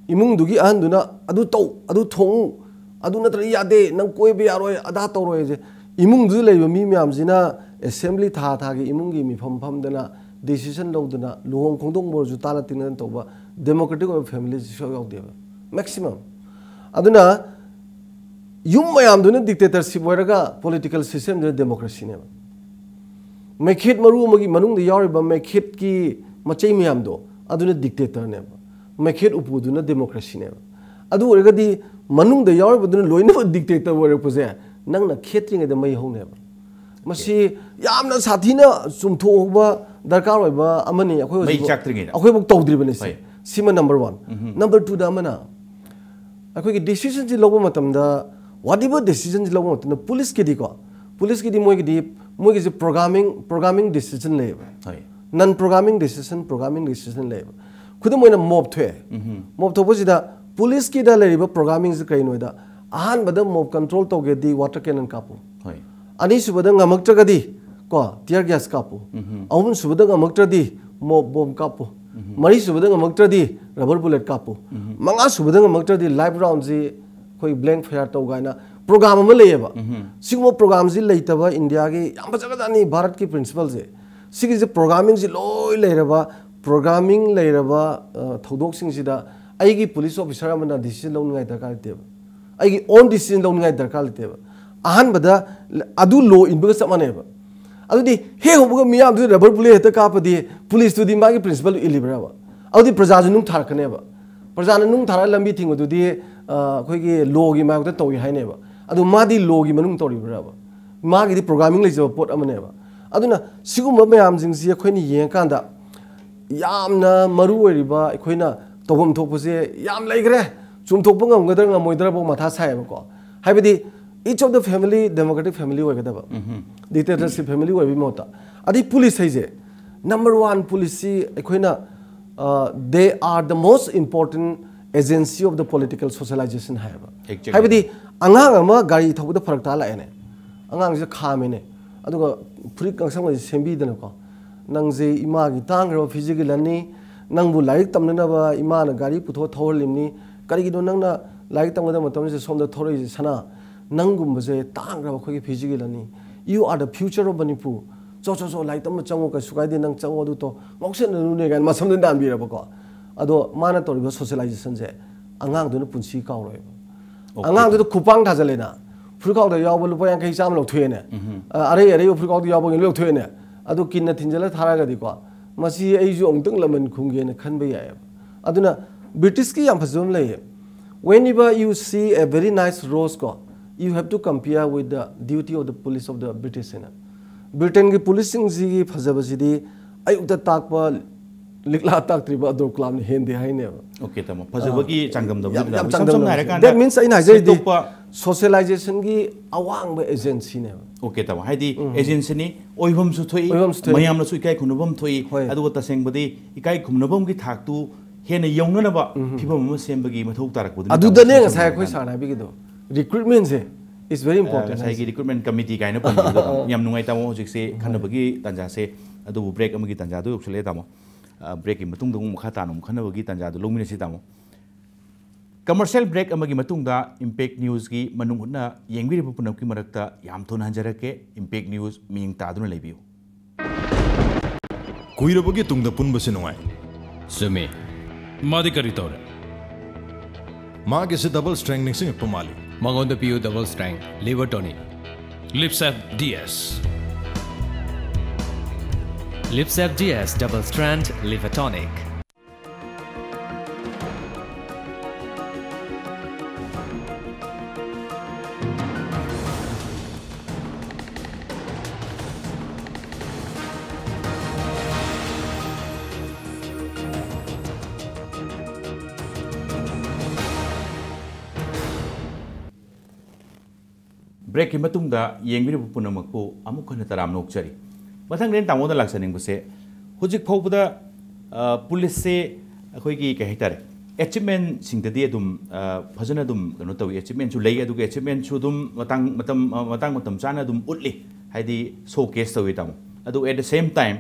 ꯏꯃꯨꯡꯗꯨꯒꯤ ꯑꯍꯟꯗꯨꯅ "ꯑꯗꯨ ꯇꯧ, ꯑꯗꯨ ꯊꯣꯡꯉꯨ, ꯑꯗꯨ ꯅꯠꯇ꯭ꯔꯗꯤ ꯌꯥꯗꯦ, ꯅꯪ ꯀꯣꯏꯕ ꯌꯥꯔꯣꯏ, ꯑꯗꯥ ꯇꯧꯔꯣꯏ" ꯍꯥꯏꯁꯦ, ꯏꯃꯨꯡꯗꯨꯗ ꯂꯩꯕ ꯃꯤ ꯃꯌꯥꯝꯁꯤꯅ assembly ꯊꯥ ꯊꯥꯒꯤ ꯏꯃꯨꯡꯒꯤ ꯃꯤꯐꯝ ꯐꯝꯗꯅ decision ꯂꯧꯗꯅ, ꯂꯨꯍꯣꯡ ꯈꯣꯡꯗꯣꯡꯕ ꯑꯣꯏꯔꯁꯨ ꯇꯥꯅ ꯇꯤꯡꯅꯗꯅ ꯇꯧꯕ democratic ꯑꯣꯏꯕ family ꯁꯤ ꯁꯨꯡꯌꯥꯎ ꯌꯥꯎꯗꯦꯕ, maximum꯫ ꯑꯗꯨꯅ ꯌꯨꯝ ꯃꯌꯥꯝꯗꯨꯅ dictatorship ꯑꯣꯏꯔꯒ political system ꯗꯨꯅ democracy ꯅꯦꯕ꯫ ꯃꯩꯈꯦꯠ ꯃꯔꯨ ꯑꯃꯒꯤ ꯃꯅꯨꯡꯗ ꯌꯥꯎꯔꯤꯕ ꯃꯩꯈꯦꯠꯀꯤ ꯃꯆꯩ ꯃꯌꯥꯝꯗꯣ, ꯑꯗꯨꯅ dictator ꯅꯦꯕ, ꯃꯩꯈꯦꯠ ꯎꯄꯨꯗꯨꯅ democracy ꯅꯦꯕ꯫ ꯑꯗꯨ ꯑꯣꯏꯔꯒꯗꯤ ꯃꯅꯨꯡꯗ ꯌꯥꯎꯔꯤꯕꯗꯨꯅ ꯂꯣꯏꯅꯃꯛ dictator ꯑꯣꯏꯔꯛꯄꯁꯦ, ꯅꯪꯅ ꯈꯦꯠꯇ꯭ꯔꯤꯉꯩꯗ ꯃꯩ ꯍꯧꯅꯦꯕ꯫ ꯃꯁꯤ ꯌꯥꯝꯅ ꯁꯥꯊꯤꯅ ꯆꯨꯝꯊꯣꯛꯍꯧꯕ ꯗꯔꯀꯥꯔ ꯑꯣꯏꯕ ꯑꯃꯅꯤ꯫ ꯑꯩꯈꯣꯏ ꯃꯩ ꯍꯧꯖꯤꯛ, ꯆꯥꯛꯇ꯭ꯔꯤꯉꯩꯗ꯫ ꯑꯩꯈꯣꯏꯐꯥꯎ ꯇꯧꯗ꯭ꯔꯤꯕꯅꯤ ꯁꯤ꯫ ꯍꯣꯏ꯫ ꯁꯤꯃ number one꯫ ꯎꯝꯍꯨꯝ꯫ Number two ꯗ ꯑꯃꯅ, ꯑꯩꯈꯣꯏꯒꯤ decision ꯁꯤ ꯂꯧꯕ ꯃꯇꯝꯗ, whatever decision ꯁꯤ ꯂꯧꯕ ꯃꯇꯝꯗ, police ꯀꯤꯗꯤꯀꯣ, police ꯀꯤꯗꯤ ꯃꯣꯏꯒꯤꯗꯤ, ꯃꯣꯏꯒꯤꯁꯦ programming, programming decision ꯂꯩꯌꯦꯕ꯫ ꯍꯣꯏ꯫ Non programming decision, programming decision ꯂꯩꯌꯦꯕ꯫ ꯈꯨꯗꯝ ꯑꯣꯏꯅ mob ꯊꯣꯛꯑꯦ꯫ ꯎꯝꯍꯨꯝ꯫ Mob ꯊꯣꯛꯄꯁꯤꯗ police ꯀꯤꯗ ꯂꯩꯔꯤꯕ programming ꯁꯤ ꯀꯩꯅꯣꯗ, ꯑꯍꯥꯟꯕꯗ mob control ꯇꯧꯒꯦꯗꯤ water cannon ꯀꯥꯞꯄꯨ꯫ ꯍꯣꯏ꯫ ꯑꯅꯤꯁꯨꯕꯗ ꯉꯝꯃꯛꯇ꯭ꯔꯒꯗꯤ ꯀꯣ, tear gas ꯀꯥꯞꯄꯨ꯫ ꯎꯝꯍꯨꯝ꯫ ꯑꯍꯨꯝꯁꯨꯕꯗ ꯉꯝꯃꯛꯇ꯭ꯔꯗꯤ mob bomb ꯀꯥꯞꯄꯨ꯫ ꯎꯝꯍꯨꯝ꯫ ꯃꯔꯤꯁꯨꯕꯗ ꯉꯝꯃꯛꯇ꯭ꯔꯗꯤ rubber bullet ꯀꯥꯞꯄꯨ꯫ ꯎꯝꯍꯨꯝ꯫ ꯃꯉꯥꯁꯨꯕꯗ ꯉꯝꯃꯛꯇ꯭ꯔꯗꯤ live round ꯁꯤ ꯑꯩꯈꯣꯏ blank fire ꯇꯧ ꯀꯥꯏꯅ program ꯑꯃ ꯂꯩꯌꯦꯕ꯫ ꯎꯝꯍꯨꯝ꯫ ꯁꯤꯒꯨꯝꯕ program ꯁꯤ ꯂꯩꯇꯕ ꯏꯟꯗꯤꯌꯥꯒꯤ ꯌꯥꯝ ꯐꯖꯈ꯭ꯔꯖꯥꯠꯅꯤ, ꯚꯥꯔꯠꯀꯤ principle ꯁꯦ꯫ ꯁꯤꯒꯤꯁꯦ programming ꯁꯤ ꯂꯣꯏ ꯂꯩꯔꯕ, programming ꯂꯩꯔꯕ, ꯑ, ꯊꯧꯗꯣꯛꯁꯤꯡꯁꯤꯗ ꯑꯩꯒꯤ police officer ꯑꯃꯅ decision ꯂꯧꯅꯤꯡꯉꯥꯏ ꯗꯔꯀꯥꯔ ꯂꯩꯇꯦꯕ꯫ ꯑꯩꯒꯤ own decision ꯂꯧꯅꯤꯡꯉꯥꯏ ꯗꯔꯀꯥꯔ ꯂꯩꯇꯦꯕ꯫ ꯑꯍꯥꯟꯕꯗ ꯑꯗꯨ law ꯏꯟꯕꯒ ꯆꯞ ꯃꯥꯟꯅꯩꯕ꯫ ꯑꯗꯨꯗꯤ ꯍꯦꯛ ꯍꯧꯕꯒ ꯃꯤꯌꯥꯝꯗꯨꯗ rubber bullet ꯍꯦꯛꯇ ꯀꯥꯞꯄꯗꯤ police ꯇꯨꯗꯤ ꯃꯥꯒꯤ principle ꯏꯜꯂꯤꯕ꯭ꯔꯕ? ꯑꯗꯨꯗꯤ ꯄ꯭ꯔꯖꯥꯁꯨ ꯅꯨꯡ ꯊꯥꯔꯛꯀꯅꯦꯕ꯫ ꯄ꯭ꯔꯖꯥꯅ ꯅꯨꯡ ꯊꯥꯔꯛꯑ ꯂꯝꯕꯤ ꯊꯤꯡꯕꯗꯨꯗꯤ, ꯑ, ꯑꯩꯈꯣꯏꯒꯤ law ꯒꯤ ꯃꯥꯌꯣꯛꯇ ꯇꯧꯏ ꯍꯥꯏꯅꯦꯕ꯫ ꯑꯗꯨ ꯃꯥꯗꯤ law ꯒꯤ ꯃꯅꯨꯡ ꯇꯧꯔꯤꯕ꯭ꯔꯕ? ꯃꯥꯒꯤꯗꯤ programming ꯂꯩꯖꯕ ꯄꯣꯠ ꯑꯃꯅꯦꯕ꯫ ꯑꯗꯨꯅ ꯁꯤꯒꯨꯝꯕ ꯃꯌꯥꯝꯁꯤꯡꯁꯤ ꯑꯩꯈꯣꯏꯅ ꯌꯦꯡꯉꯀꯥꯟꯗ ꯌꯥꯝꯅ ꯃꯔꯨ ꯑꯣꯏꯔꯤꯕ ꯑꯩꯈꯣꯏꯅ ꯇꯧꯐꯝ ꯊꯣꯛꯄꯁꯦ ꯌꯥꯝ ꯂꯩꯈ꯭ꯔꯦ꯫ ꯆꯨꯝꯊꯣꯛꯄ ꯉꯝꯒꯗ꯭ꯔꯥ ꯉꯝꯃꯣꯏꯗ꯭ꯔꯥꯐꯥꯎ ꯃꯊꯥ ꯁꯥꯏꯌꯦꯕꯀꯣ꯫ ꯍꯥꯏꯕꯗꯤ each of the family democratic family ꯑꯣꯏꯒꯗꯕ, ꯎꯝꯍꯨꯝ꯫ Dictatorship family ꯑꯣꯏꯕꯒꯤ ꯃꯍꯨꯠꯇ꯫ ꯑꯗꯩ police ꯍꯥꯏꯁꯦ, number one police ꯁꯤ ꯑꯩꯈꯣꯏꯅ, ꯑ, they are the most important agency of the political socialization ꯍꯥꯏꯌꯦꯕ꯫ Exactly꯫ ꯍꯥꯏꯕꯗꯤ ꯑꯉꯥꯡ ꯑꯃ ꯒꯥꯔꯤ ꯊꯧꯕꯗ ꯐꯔꯛ ꯇꯥ ꯂꯥꯛꯑꯦꯅꯦ, ꯑꯉꯥꯡꯁꯤꯗ ꯈꯥꯝꯃꯦꯅꯦ, ꯑꯗꯨꯒ ꯐꯨꯔꯤꯠ ꯉꯥꯡꯁꯪꯕꯁꯦ ꯁꯦꯝꯕꯤꯗꯅꯀꯣ, "ꯅꯪꯁꯦ ꯏꯃꯥꯒꯤ ꯇꯥꯡꯈ꯭ꯔꯕ ꯐꯤꯖꯤꯒꯤ ꯂꯟꯅꯤ, ꯅꯪꯕꯨ ꯂꯥꯏꯔꯤꯛ ꯇꯝꯅꯅꯕ ꯏꯃꯥꯅ ꯒꯥꯔꯤ ꯄꯨꯊꯣꯛꯑ ꯊꯧꯍꯜꯂꯤꯕꯅꯤ, ꯀꯔꯤꯒꯤꯅꯣ ꯅꯪꯅ ꯂꯥꯏꯔꯤꯛ ꯇꯝꯒꯗꯕ ꯃꯇꯝꯁꯤꯗ ꯁꯣꯝꯗ ꯊꯧꯔꯛꯏꯁꯦ? ꯁꯅꯥ, ꯅꯪꯒꯨꯝꯕꯁꯦ ꯇꯥꯡꯈ꯭ꯔꯕ ꯑꯩꯈꯣꯏꯒꯤ ꯐꯤꯖꯤꯒꯤ ꯂꯟꯅꯤ, you are the future of Manipur, ꯆꯣ ꯆꯣ ꯆꯣ, ꯂꯥꯏꯔꯤꯛ ꯇꯝꯕ ꯆꯪꯉꯣ, ꯀꯩꯁꯨ ꯀꯥꯏꯗꯦ, ꯅꯪ ꯆꯪꯉꯣ, ꯑꯗꯨ ꯇꯧ, ꯉꯥꯎꯁꯟꯅꯅꯨꯅꯦ" ꯀꯥꯏꯅ ꯃꯁꯝꯗ ꯅꯥꯟꯕꯤꯔꯕꯀꯣ꯫ ꯑꯗꯣ ꯃꯥꯅ ꯇꯧꯔꯤꯕ socialization ꯁꯦ ꯑꯉꯥꯡꯗꯨꯅ ꯄꯨꯟꯁꯤ ꯀꯥꯎꯔꯣꯏꯕ꯫ Okay꯫ ꯑꯉꯥꯡꯗꯨꯗ ꯈꯨꯄꯥꯡ ꯊꯥꯖꯜꯂꯦꯅ, ꯐꯨꯔꯤꯠꯈꯥꯎꯗ ꯌꯥꯎꯕ ꯂꯨꯄꯥ ꯌꯥꯡꯈꯩ ꯆꯥꯝꯃ ꯂꯧꯊꯣꯛꯑꯦꯅꯦ꯫ ꯎꯝꯍꯨꯝ꯫ ꯑ, ꯑꯔꯩ ꯑꯔꯩꯕ ꯐꯨꯔꯤꯠꯈꯥꯎꯗ ꯌꯥꯎꯕ ꯂꯣꯏ ꯂꯧꯊꯣꯛꯑꯦꯅꯦ꯫ ꯑꯗꯣ ꯀꯤꯟꯅ ꯊꯤꯟꯖꯤꯜꯂ ꯊꯥꯔꯒꯗꯤꯀꯣ, ꯃꯁꯤ ꯑꯩꯁꯨ ꯑꯃꯨꯛꯇꯪ ꯂꯃꯟ ꯈꯨꯝꯒꯦꯅ ꯈꯟꯕ ꯌꯥꯏꯑꯕ꯫ ꯑꯗꯨꯅ ꯕ꯭ꯔꯤꯇꯤꯁꯀꯤ ꯌꯥꯝ ꯐꯖꯕ ꯑꯃ ꯂꯩꯌꯦ, "Whenever you see a very nice rose ꯀꯣ, you have to compare with the duty of the police of the British" ꯍꯥꯏꯅ꯫ ꯕ꯭ꯔꯤꯇꯦꯟꯒꯤ ꯄꯨꯂꯤꯁꯁꯤꯡꯁꯤꯒꯤ ꯐꯖꯕꯁꯤꯗꯤ ꯑꯌꯨꯛꯇ ꯇꯥꯛꯄ ꯂꯤꯛꯂꯥ ꯇꯥꯛꯇ꯭ꯔꯤꯕ ꯑꯗꯣ ꯀ꯭ꯂꯥꯝꯅ ꯍꯦꯟꯗꯦ ꯍꯥꯏꯅꯦꯕ꯫ ꯑꯣꯀꯦ ꯇꯥꯃꯣ, ꯐꯖꯕꯒꯤ ꯆꯥꯡꯗꯝꯗꯕ ꯌꯥꯝ- ꯅꯠꯇꯕ, ꯌꯥꯝ ꯏꯁꯝ ꯁꯝꯅ ꯆꯥꯡꯗꯝꯅꯕ ꯍꯥꯏꯔꯀꯥꯟꯗ That means ꯑꯩꯅ ꯍꯥꯏꯖꯔꯤꯗꯤ ꯁꯦꯡꯗꯣꯛꯄ ꯁꯣꯁꯤꯌꯦꯂꯥꯏꯖꯦꯁꯟꯒꯤ ꯑꯋꯥꯡꯕ ꯑꯦꯖꯦꯟꯁꯤꯅꯦꯕ꯫ ꯑꯣꯀꯦ ꯇꯥꯃꯣ, ꯍꯥꯏꯗꯤ ꯑꯦꯖꯦꯟꯁꯤꯅꯤ, ꯑꯣꯏꯐꯝꯁꯨ ꯊꯣꯛꯏ, ꯑꯣꯏꯐꯝꯁꯨ ꯊꯣꯛꯏ꯫ ꯃꯌꯥꯝꯅꯁꯨ ꯏꯀꯥꯏ ꯈꯨꯝꯅꯐꯝ ꯊꯣꯛꯏ꯫ ꯍꯣꯏ꯫ ꯑꯗꯨꯒ ꯇꯁꯦꯡꯕꯗꯤ ꯏꯀꯥꯏ ꯈꯨꯝꯅꯐꯝꯒꯤ ꯊꯥꯛꯇꯨ ꯍꯦꯟꯅ ꯌꯧꯅꯅꯕ ꯐꯤꯕꯝ ꯑꯃ ꯁꯦꯝꯕꯒꯤ ꯃꯊꯧ ꯇꯥꯔꯛꯄꯗꯨꯅꯤ ꯑꯗꯨꯗꯅꯦ ꯇꯥꯃꯣ, ꯉꯁꯥꯏ ꯑꯩꯈꯣꯏ ꯁꯝꯅ ꯁꯥꯔꯅ ꯍꯥꯏꯕꯤꯒꯗꯣ, ꯔꯤꯀ꯭ꯔꯨꯏꯠꯃꯦꯟꯁꯦ is very important ꯉꯁꯥꯏꯒꯤ ꯍꯥꯏꯁꯦ꯫ ꯔꯤꯀ꯭ꯔꯨꯏꯠꯃꯦꯟ ꯀꯃꯤꯇꯤ ꯀꯥꯏꯅ ꯄꯟꯕꯗꯣ ꯇꯥꯃꯣ, ꯌꯥꯝ ꯅꯨꯡꯉꯥꯏ ꯇꯥꯃꯣ꯫ ꯍꯧꯖꯤꯛꯁꯦ ꯈꯟꯅꯕꯒꯤ ꯇꯥꯟꯖꯥꯁꯦ, ꯑꯗꯨꯕꯨ ꯕ꯭ꯔꯦꯛ ꯑꯃꯒꯤ ꯇꯥꯟꯖꯥꯗꯣ ꯌꯧꯁꯜꯂꯛꯑꯦ ꯇꯥꯃꯣ꯫ ꯕ꯭ꯔꯦꯛꯀꯤ ꯃꯇꯨꯡꯗ ꯑꯃꯨꯛ ꯃꯈꯥ ꯇꯥꯅ ꯑꯃꯨꯛ ꯈꯟꯅꯕꯒꯤ ꯇꯥꯟꯖꯥꯗꯣ ꯂꯧꯃꯤꯟꯅꯁꯤ ꯇꯥꯃꯣ꯫ ꯀꯃꯔꯁꯤꯌꯦꯜ ꯕ꯭ꯔꯦꯛ ꯑꯃꯒꯤ ꯃꯇꯨꯡꯗ ꯏꯝꯄꯦꯛ ꯅ꯭ꯌꯨꯁꯀꯤ ꯃꯅꯨꯡ ꯍꯨꯠꯅ ꯌꯦꯡꯕꯤꯔꯤꯕ ꯄꯨꯝꯅꯃꯛꯀꯤ ꯃꯔꯛꯇ ꯌꯥꯝ ꯊꯨꯅ ꯍꯟꯖꯔꯛꯀꯦ꯫ ꯏꯝꯄꯦꯛ ꯅ꯭ꯌꯨꯁ ꯃꯤꯠꯌꯦꯡ ꯇꯥꯗꯨꯅ ꯂꯩꯕꯤꯌꯨ꯫ ꯀꯨꯏꯔꯕꯒꯤ ꯇꯨꯡꯗ ꯄꯨꯟꯕꯁꯤ ꯅꯨꯡꯉꯥꯏ꯫ ꯆꯨꯝꯃꯤ꯫ ꯃꯥꯗꯤ ꯀꯔꯤ ꯇꯧꯔꯦ? ꯃꯥꯒꯤꯁꯦ ꯗꯕꯜ ꯁ꯭ꯇ꯭ꯔꯦꯡ ꯅꯤꯡꯁꯤꯡꯉꯛꯄ ꯃꯥꯜꯂꯤ꯫ ꯃꯉꯣꯟꯗ ꯄꯤꯌꯨ ꯗꯕꯜ ꯁ꯭ꯇ꯭ꯔꯦꯡ ꯂꯤꯚꯔ ꯇꯣꯅꯤꯛ꯫ ꯂꯤꯞꯁꯦꯞ ꯗꯤ ꯑꯦꯁ꯫ ꯂꯤꯞꯁꯦꯞ D S double strength liver tonic. ꯕ꯭ꯔꯦꯛꯀꯤ ꯃꯇꯨꯡꯗ ꯌꯦꯡꯕꯤꯔꯤꯕ ꯄꯨꯝꯅꯃꯛꯄꯨ ꯑꯃꯨꯛ ꯍꯟꯅ ꯇꯔꯥꯝꯅ ꯑꯣꯛꯆꯔꯤ꯫ ꯃꯊꯪꯗ ꯑꯩꯅ ꯇꯥꯃꯣꯗ ꯂꯥꯛꯆꯅꯤꯡꯕꯁꯦ, ꯍꯧꯖꯤꯛ ꯐꯥꯎꯕꯗ, ꯑ, ꯄꯨꯂꯤꯁꯁꯦ ꯑꯩꯈꯣꯏꯒꯤ ꯀꯩ ꯍꯥꯏꯇꯥꯔꯦ, ꯑꯦꯆꯤꯞꯃꯦꯟꯁꯤꯡꯗꯗꯤ ꯑꯗꯨꯝ, ꯑ, ꯐꯖꯅ ꯑꯗꯨꯝ ꯀꯩꯅꯣ ꯇꯧꯏ, ꯑꯦꯆꯤꯞꯃꯦꯟꯁꯨ ꯂꯩ, ꯑꯗꯨꯒ ꯑꯦꯆꯤꯞꯃꯦꯟꯁꯨ ꯑꯗꯨꯝ ꯃꯇꯥꯡ ꯃꯇꯝ, ꯑ, ꯃꯇꯥꯡ ꯃꯇꯝ ꯆꯥꯅ ꯑꯗꯨꯝ ꯎꯠꯂꯤ, ꯍꯥꯏꯗꯤ ꯁꯣ ꯀꯦꯁ ꯇꯧꯏ ꯇꯥꯃꯣ꯫ ꯑꯗꯨ at the same time,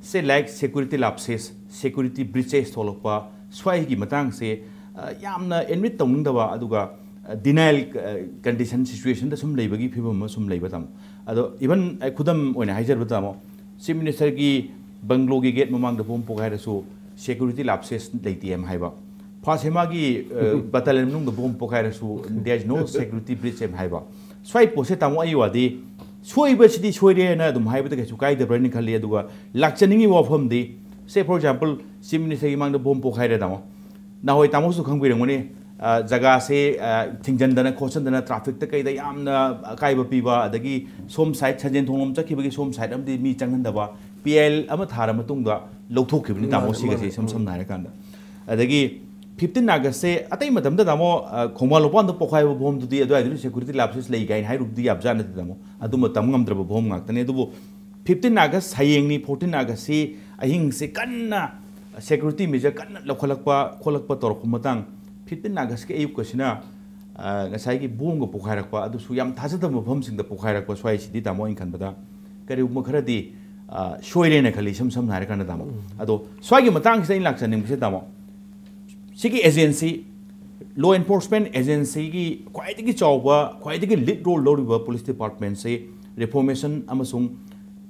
say like security lapses, security breaches ꯊꯣꯛꯂꯛꯄ, ꯁ꯭ꯋꯥꯏꯒꯤ ꯃꯇꯥꯡꯁꯦ, ꯑ, ꯌꯥꯝꯅ ꯑꯦꯗꯃꯤꯠ ꯇꯧꯅꯤꯡꯗꯕ, ꯑꯗꯨꯒ, ꯑ, denial, ꯑ, condition situationꯗ ꯁꯨꯝ ꯂꯩꯕꯒꯤ ꯐꯤꯕꯝ ꯑꯃ ꯁꯨꯝ ꯂꯩꯕ ꯇꯥꯃꯣ꯫ ꯑꯗꯣ even ꯑꯩ ꯈꯨꯗꯝ ꯑꯣꯏꯅ ꯍꯥꯏꯖꯔꯕ ꯇꯥꯃꯣ, ꯆꯤꯐ ꯃꯤꯅꯤꯁꯇꯔꯒꯤ ꯕꯪꯒ꯭ꯂꯣꯒꯤ ꯒꯦꯠ ꯃꯃꯥꯡꯗ ꯕꯣꯝ ꯄꯣꯈꯥꯏꯔꯁꯨ security lapses ꯂꯩꯇꯦ ꯑꯃ ꯍꯥꯏꯕ, ꯐꯥꯁ ꯍꯦꯃꯥꯒꯤ, ꯑ, ꯕꯇꯥꯂꯤꯌꯟ ꯃꯅꯨꯡꯗ bomb ꯄꯣꯈꯥꯏꯔꯁꯨ there is no security breach ꯑꯃ ꯍꯥꯏꯕ, ꯁ꯭ꯋꯥꯏ ꯄꯣꯠꯁꯦ ꯇꯥꯃꯣ ꯑꯩ ꯋꯥꯗꯤ ꯁꯣꯏꯕꯁꯤꯗꯤ ꯁꯣꯏꯔꯦꯅ ꯑꯗꯨꯝ ꯍꯥꯏꯕꯗ ꯀꯩꯁꯨ ꯀꯥꯏꯗꯕ꯭ꯔꯅ ꯈꯜꯂꯤ꯫ ꯑꯗꯨꯒ ꯂꯥꯛꯆꯅꯤꯡꯉꯤꯕ ꯋꯥꯐꯝꯗꯤ, say for example, Chief Minister ꯒꯤ ꯃꯥꯡꯗ ꯕꯣꯝ ꯄꯣꯈꯥꯏꯔꯦ ꯇꯥꯃꯣ꯫ ꯅꯍꯥꯟꯋꯥꯏ ꯇꯥꯃꯣꯁꯨ ꯈꯪꯕꯤꯔꯝꯒꯅꯤ, ꯑ, ꯖꯒꯥꯁꯦ, ꯑ, ꯊꯤꯡꯖꯤꯟꯗꯅ ꯈꯣꯠꯆꯟꯗꯅ traffic ꯇ ꯀꯩꯗ ꯌꯥꯝꯅ ꯑꯀꯥꯏꯕ ꯄꯤꯕ, ꯑꯗꯒꯤ ꯁꯣꯝ side ꯁꯟꯖꯦꯟ ꯊꯣꯡꯂꯣꯝ ꯆꯠꯈꯤꯕꯒꯤ ꯁꯣꯝ side ꯑꯃꯗꯤ ꯃꯤ ꯆꯪꯍꯟꯗꯕ, P I L ꯑꯃ ꯊꯥꯔ ꯃꯇꯨꯡꯗ ꯂꯧꯊꯣꯛꯈꯤꯕꯅꯤ ꯇꯥꯃꯣ꯫ ꯃꯥꯅꯦ, ꯁꯤꯒꯁꯦ ꯃꯥꯅꯦ꯫ ꯏꯁꯝ ꯎꯝ꯫ ꯁꯝꯅ ꯍꯥꯏꯔꯀꯥꯟꯗ꯫ ꯑꯗꯒꯤ fifteen August ꯁꯦ ꯑꯇꯩ ꯃꯇꯝꯗ ꯇꯥꯃꯣ, ꯑ, ꯈꯣꯡꯕꯥꯟ ꯂꯨꯄꯥꯟꯗ ꯄꯣꯈꯥꯏꯕ ꯕꯣꯝꯗꯨꯗꯤ ꯑꯗꯨꯋꯥꯏꯗꯨꯗꯤ security lapses ꯂꯩ ꯀꯥꯏꯅ ꯍꯥꯏꯔꯨꯕꯗꯤ ꯌꯥꯕꯖꯥꯠ ꯅꯠꯇꯦ ꯇꯥꯃꯣ꯫ ꯑꯗꯨꯝꯕ ꯇꯝ ꯉꯝꯗ꯭ꯔꯕ ꯕꯣꯝ ꯉꯥꯛꯇꯅꯤ꯫ ꯑꯗꯨꯕꯨ fifteen August ꯍꯌꯦꯡꯅꯤ, fourteen August ꯁꯤ ꯑꯍꯤꯡꯁꯤ ꯀꯟꯅ security measure ꯀꯟꯅ ꯂꯧꯈꯠꯂꯛꯄ ꯈꯣꯠꯂꯛꯄ ꯇꯧꯔꯛꯄ ꯃꯇꯥꯡ, fifteen August ꯀꯤ ꯑꯌꯨꯛꯀꯁꯤꯅ, ꯑ, ꯉꯁꯥꯏꯒꯤ ꯕꯣꯝꯒ ꯄꯣꯈꯥꯏꯔꯛꯄ, ꯑꯗꯨꯁꯨ ꯌꯥꯝ ꯊꯥꯖꯗꯕ ꯃꯐꯝꯁꯤꯡꯗ ꯄꯣꯈꯥꯏꯔꯛꯄ ꯁ꯭ꯋꯥꯏꯁꯤꯗꯤ ꯇꯥꯃꯣ ꯑꯩꯅ ꯈꯟꯕꯗ ꯀꯔꯤꯒꯨꯝꯕ ꯈꯔꯗꯤ, ꯑ, ꯁꯣꯏꯔꯦꯅ ꯈꯜꯂꯤ, ꯏꯁꯝ ꯁꯝꯅ ꯍꯥꯏꯔꯀꯥꯟꯗ ꯇꯥꯃꯣ꯫ ꯎꯝ꯫ ꯑꯗꯣ ꯁ꯭ꯋꯥꯏꯒꯤ ꯃꯇꯥꯡꯁꯤꯗ ꯑꯩꯅ ꯂꯥꯛꯆꯅꯤꯡꯕꯁꯦ ꯇꯥꯃꯣ, ꯁꯤꯒꯤ agency, law enforcement agency ꯒꯤ ꯈ꯭ꯋꯥꯏꯗꯒꯤ ꯆꯥꯎꯕ, ꯈ꯭ꯋꯥꯏꯗꯒꯤ lead role ꯂꯧꯔꯤꯕ police department ꯁꯦ reformation ꯑꯃꯁꯨꯡ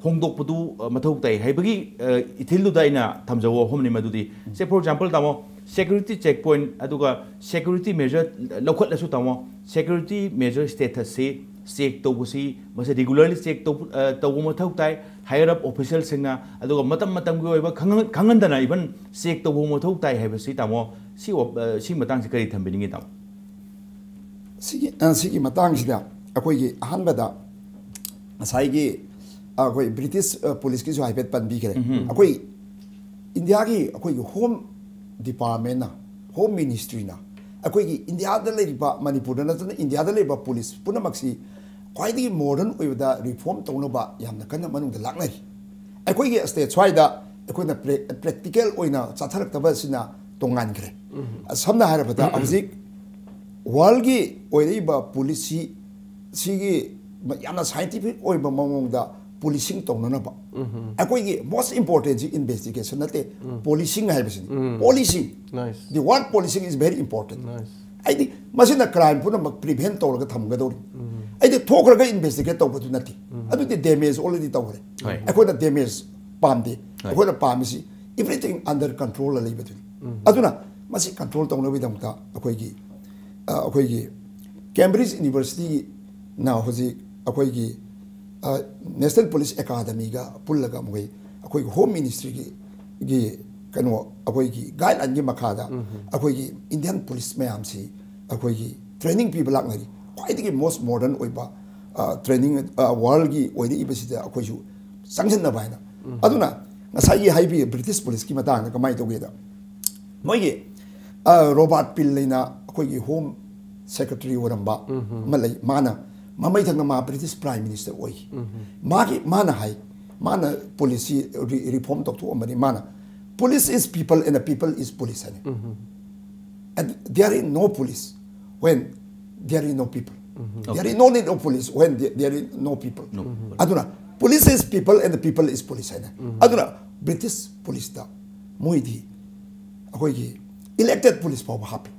ꯍꯣꯡꯗꯣꯛꯄꯗꯨ, ꯑ, ꯃꯊꯧ ꯇꯥꯏ ꯍꯥꯏꯕꯒꯤ, ꯑ, ꯏꯊꯤꯜꯗꯨꯗ ꯑꯩꯅ ꯊꯝꯖꯕ ꯋꯥꯐꯝꯅꯤ ꯃꯗꯨꯗꯤ꯫ Say for example ꯇꯥꯃꯣ, security check point ꯑꯗꯨꯒ security measure ꯂꯧꯈꯠꯂꯁꯨ ꯇꯥꯃꯣ, security measure status ꯁꯤ check ꯇꯧꯕꯁꯤ, ꯃꯁꯤ regularly check ꯇꯧꯕ, ꯑ, ꯇꯧꯕ ꯃꯊꯧ ꯇꯥꯏ꯫ Higher up official ꯁꯤꯡꯅ, ꯑꯗꯨꯒ ꯃꯇꯝ ꯃꯇꯝꯒꯤ ꯑꯣꯏꯕ ꯈꯪꯍꯟ-, ꯈꯪꯍꯟꯗꯅ even check ꯇꯧꯕ ꯃꯊꯧ ꯇꯥꯏ ꯍꯥꯏꯕꯁꯤ ꯇꯥꯃꯣ, ꯁꯤ ꯋꯥ-, ꯑ, ꯁꯤ ꯃꯇꯥꯡꯁꯤ ꯀꯔꯤ ꯊꯝꯕꯤꯅꯤꯡꯉꯤ ꯇꯥꯃꯣ? ꯁꯤꯒꯤ, ꯑ, ꯁꯤꯒꯤ ꯃꯇꯥꯡꯁꯤꯗ ꯑꯩꯈꯣꯏꯒꯤ ꯑꯍꯥꯟꯕꯗ ꯉꯁꯥꯏꯒꯤ, ꯑ, ꯑꯩꯈꯣꯏ British, ꯑ, police ꯀꯤꯁꯨ ꯍꯥꯏꯐꯦꯠ ꯄꯟꯕꯤꯈ꯭ꯔꯦ꯫ ꯎꯝ꯫ ꯑꯩꯈꯣꯏ ꯏꯟꯗꯤꯌꯥꯒꯤ ꯑꯩꯈꯣꯏꯒꯤ Home Department ꯅ, Home Ministry ꯅ ꯑꯩꯈꯣꯏꯒꯤ ꯏꯟꯗꯤꯌꯥꯗ ꯂꯩꯔꯤꯕ, ꯃꯅꯤꯄꯨꯔꯗ ꯅꯠꯇꯅ ꯏꯟꯗꯤꯌꯥꯗ ꯂꯩꯔꯤꯕ police ꯄꯨꯝꯅꯃꯛꯁꯤ ꯈ꯭ꯋꯥꯏꯗꯒꯤ modern ꯑꯣꯏꯕꯗ reform ꯇꯧꯅꯕ ꯌꯥꯝꯅ ꯀꯟꯅ ꯃꯅꯨꯡꯗ ꯂꯥꯛꯅꯔꯤ꯫ ꯑꯩꯈꯣꯏꯒꯤ state ꯁ꯭ꯋꯥꯏꯗ ꯑꯩꯈꯣꯏꯅ pra-, practical ꯑꯣꯏꯅ ꯆꯠꯊꯔꯛꯇꯕ ꯑꯁꯤꯅ ꯇꯣꯉꯥꯟꯈ꯭ꯔꯦ꯫ ꯎꯝ꯫ ꯁꯝꯅ ꯍꯥꯏꯔꯕꯗ, ꯍꯧꯖꯤꯛ world ꯒꯤ ꯑꯣꯏꯔꯛꯏꯕ police ꯁꯤ, ꯁꯤꯒꯤ ꯌꯥꯝꯅ scientific ꯑꯣꯏꯕ ꯃꯑꯣꯡꯗ policing ꯇꯧꯅꯅꯕ, ꯎꯝ꯫ ꯑꯩꯈꯣꯏꯒꯤ most important ꯁꯤ investigation ꯅꯠꯇꯦ, ꯎꯝ꯫ Policing ꯍꯥꯏꯕꯁꯤꯅꯤ꯫ ꯎꯝ꯫ Policing. Nice. The word policing is very important. Nice. ꯍꯥꯏꯗꯤ ꯃꯁꯤꯅ crime ꯄꯨꯝꯅꯃꯛ prevent ꯇꯧꯔꯒ ꯊꯝꯒꯗꯧꯔꯤ꯫ ꯎꯝ꯫ ꯑꯩꯗꯤ ꯊꯣꯛꯈ꯭ꯔꯒ investigate ꯇꯧꯕꯗꯨ ꯅꯠꯇꯦ꯫ ꯎꯝ꯫ ꯑꯗꯨꯗꯤ damage already ꯇꯧꯈ꯭ꯔꯦ꯫ ꯍꯣꯏ꯫ ꯑꯩꯈꯣꯏꯅ damage ꯄꯥꯝꯗꯦ꯫ ꯍꯣꯏ꯫ ꯑꯩꯈꯣꯏꯅ ꯄꯥꯝꯃꯤꯁꯤ everything under control ꯗ ꯂꯩꯕꯗꯨꯅꯤ꯫ ꯎꯝ꯫ ꯑꯗꯨꯅ ꯃꯁꯤ control ꯇꯧꯅꯕꯒꯤꯗꯃꯛꯇ ꯑꯩꯈꯣꯏꯒꯤ, ꯑ, ꯑꯩꯈꯣꯏꯒꯤ Cambridge University ꯅ ꯍꯧꯖꯤꯛ ꯑꯩꯈꯣꯏꯒꯤ ꯅꯦꯁꯅꯦꯜ ꯄꯨꯂꯤꯁ ꯑꯦꯀꯥꯗꯃꯤꯒ ꯄꯨꯜꯂꯒ ꯃꯈꯣꯏ ꯑꯩꯈꯣꯏꯒꯤ ꯍꯣꯝ ꯃꯤꯅꯤꯁꯇ꯭ꯔꯤꯒꯤ ꯒꯤ ꯀꯩꯅꯣ ꯑꯩꯈꯣꯏꯒꯤ ꯒꯥꯏꯗꯂꯥꯏꯟꯒꯤ ꯃꯈꯥꯗ ꯑꯩꯈꯣꯏꯒꯤ ꯏꯟꯗꯤꯌꯟ ꯄꯨꯂꯤꯁ ꯃꯌꯥꯝꯁꯤ ꯑꯩꯈꯣꯏꯒꯤ ꯇ꯭ꯔꯦꯅꯤꯡ ꯄꯤꯕ ꯂꯥꯛꯅꯔꯤ꯫ ꯈ꯭ꯋꯥꯏꯗꯒꯤ ꯃꯣꯁ ꯃꯣꯗꯔꯟ ꯑꯣꯏꯕ ꯇ꯭ꯔꯦꯅꯤꯡ ꯋꯥꯔꯜꯒꯤ ꯑꯣꯏꯔꯛꯏꯕꯁꯤꯗ ꯑꯩꯈꯣꯏꯁꯨ ꯆꯪꯁꯤꯟꯅꯕ ꯍꯥꯏꯅ꯫ ꯑꯗꯨꯅ ꯉꯁꯥꯏꯒꯤ ꯍꯥꯏꯕꯤ ꯕ꯭ꯔꯤꯇꯤꯁ ꯄꯨꯂꯤꯁꯀꯤ ꯃꯇꯥꯡꯗ ꯀꯃꯥꯏꯅ ꯇꯧꯒꯦꯗ, ꯃꯣꯏꯒꯤ ꯔꯣꯕꯥꯔꯠ ꯄꯤꯜ ꯍꯥꯏꯅ ꯑꯩꯈꯣꯏꯒꯤ ꯍꯣꯝ ꯁꯦꯀ꯭ꯔꯦꯇꯔꯤ ꯑꯣꯏꯔꯝꯕ ꯑꯃ ꯂꯩ꯫ ꯃꯥꯅ ꯃꯃꯩ ꯊꯪꯅ ꯃꯥ ꯕ꯭ꯔꯤꯇꯤꯁ ꯄ꯭ꯔꯥꯏꯝ ꯃꯤꯅꯤꯁꯇꯔ ꯑꯣꯏꯈꯤ꯫ ꯃꯥꯒꯤ ꯃꯥꯅ ꯍꯥꯏ, ꯃꯥꯅ ꯄꯣꯂꯤꯁꯤ ꯔꯤꯐꯣꯔꯝ ꯇꯧꯊꯣꯛꯑꯝꯕꯅꯤ꯫ ꯃꯥꯅ "Police is people and the people is police" ꯍꯥꯏꯅ꯫ And there is no police when there is no people. There is no need of police when there, there is no people. ꯑꯗꯨꯅ "Police is people and the people is police" ꯍꯥꯏꯅ꯫ ꯑꯗꯨꯅ British ꯄꯨꯂꯤꯁꯇ ꯃꯣꯏꯗꯤ ꯑꯩꯈꯣꯏꯒꯤ elected police ꯐꯥꯎꯕ ꯍꯥꯞꯄꯤ꯫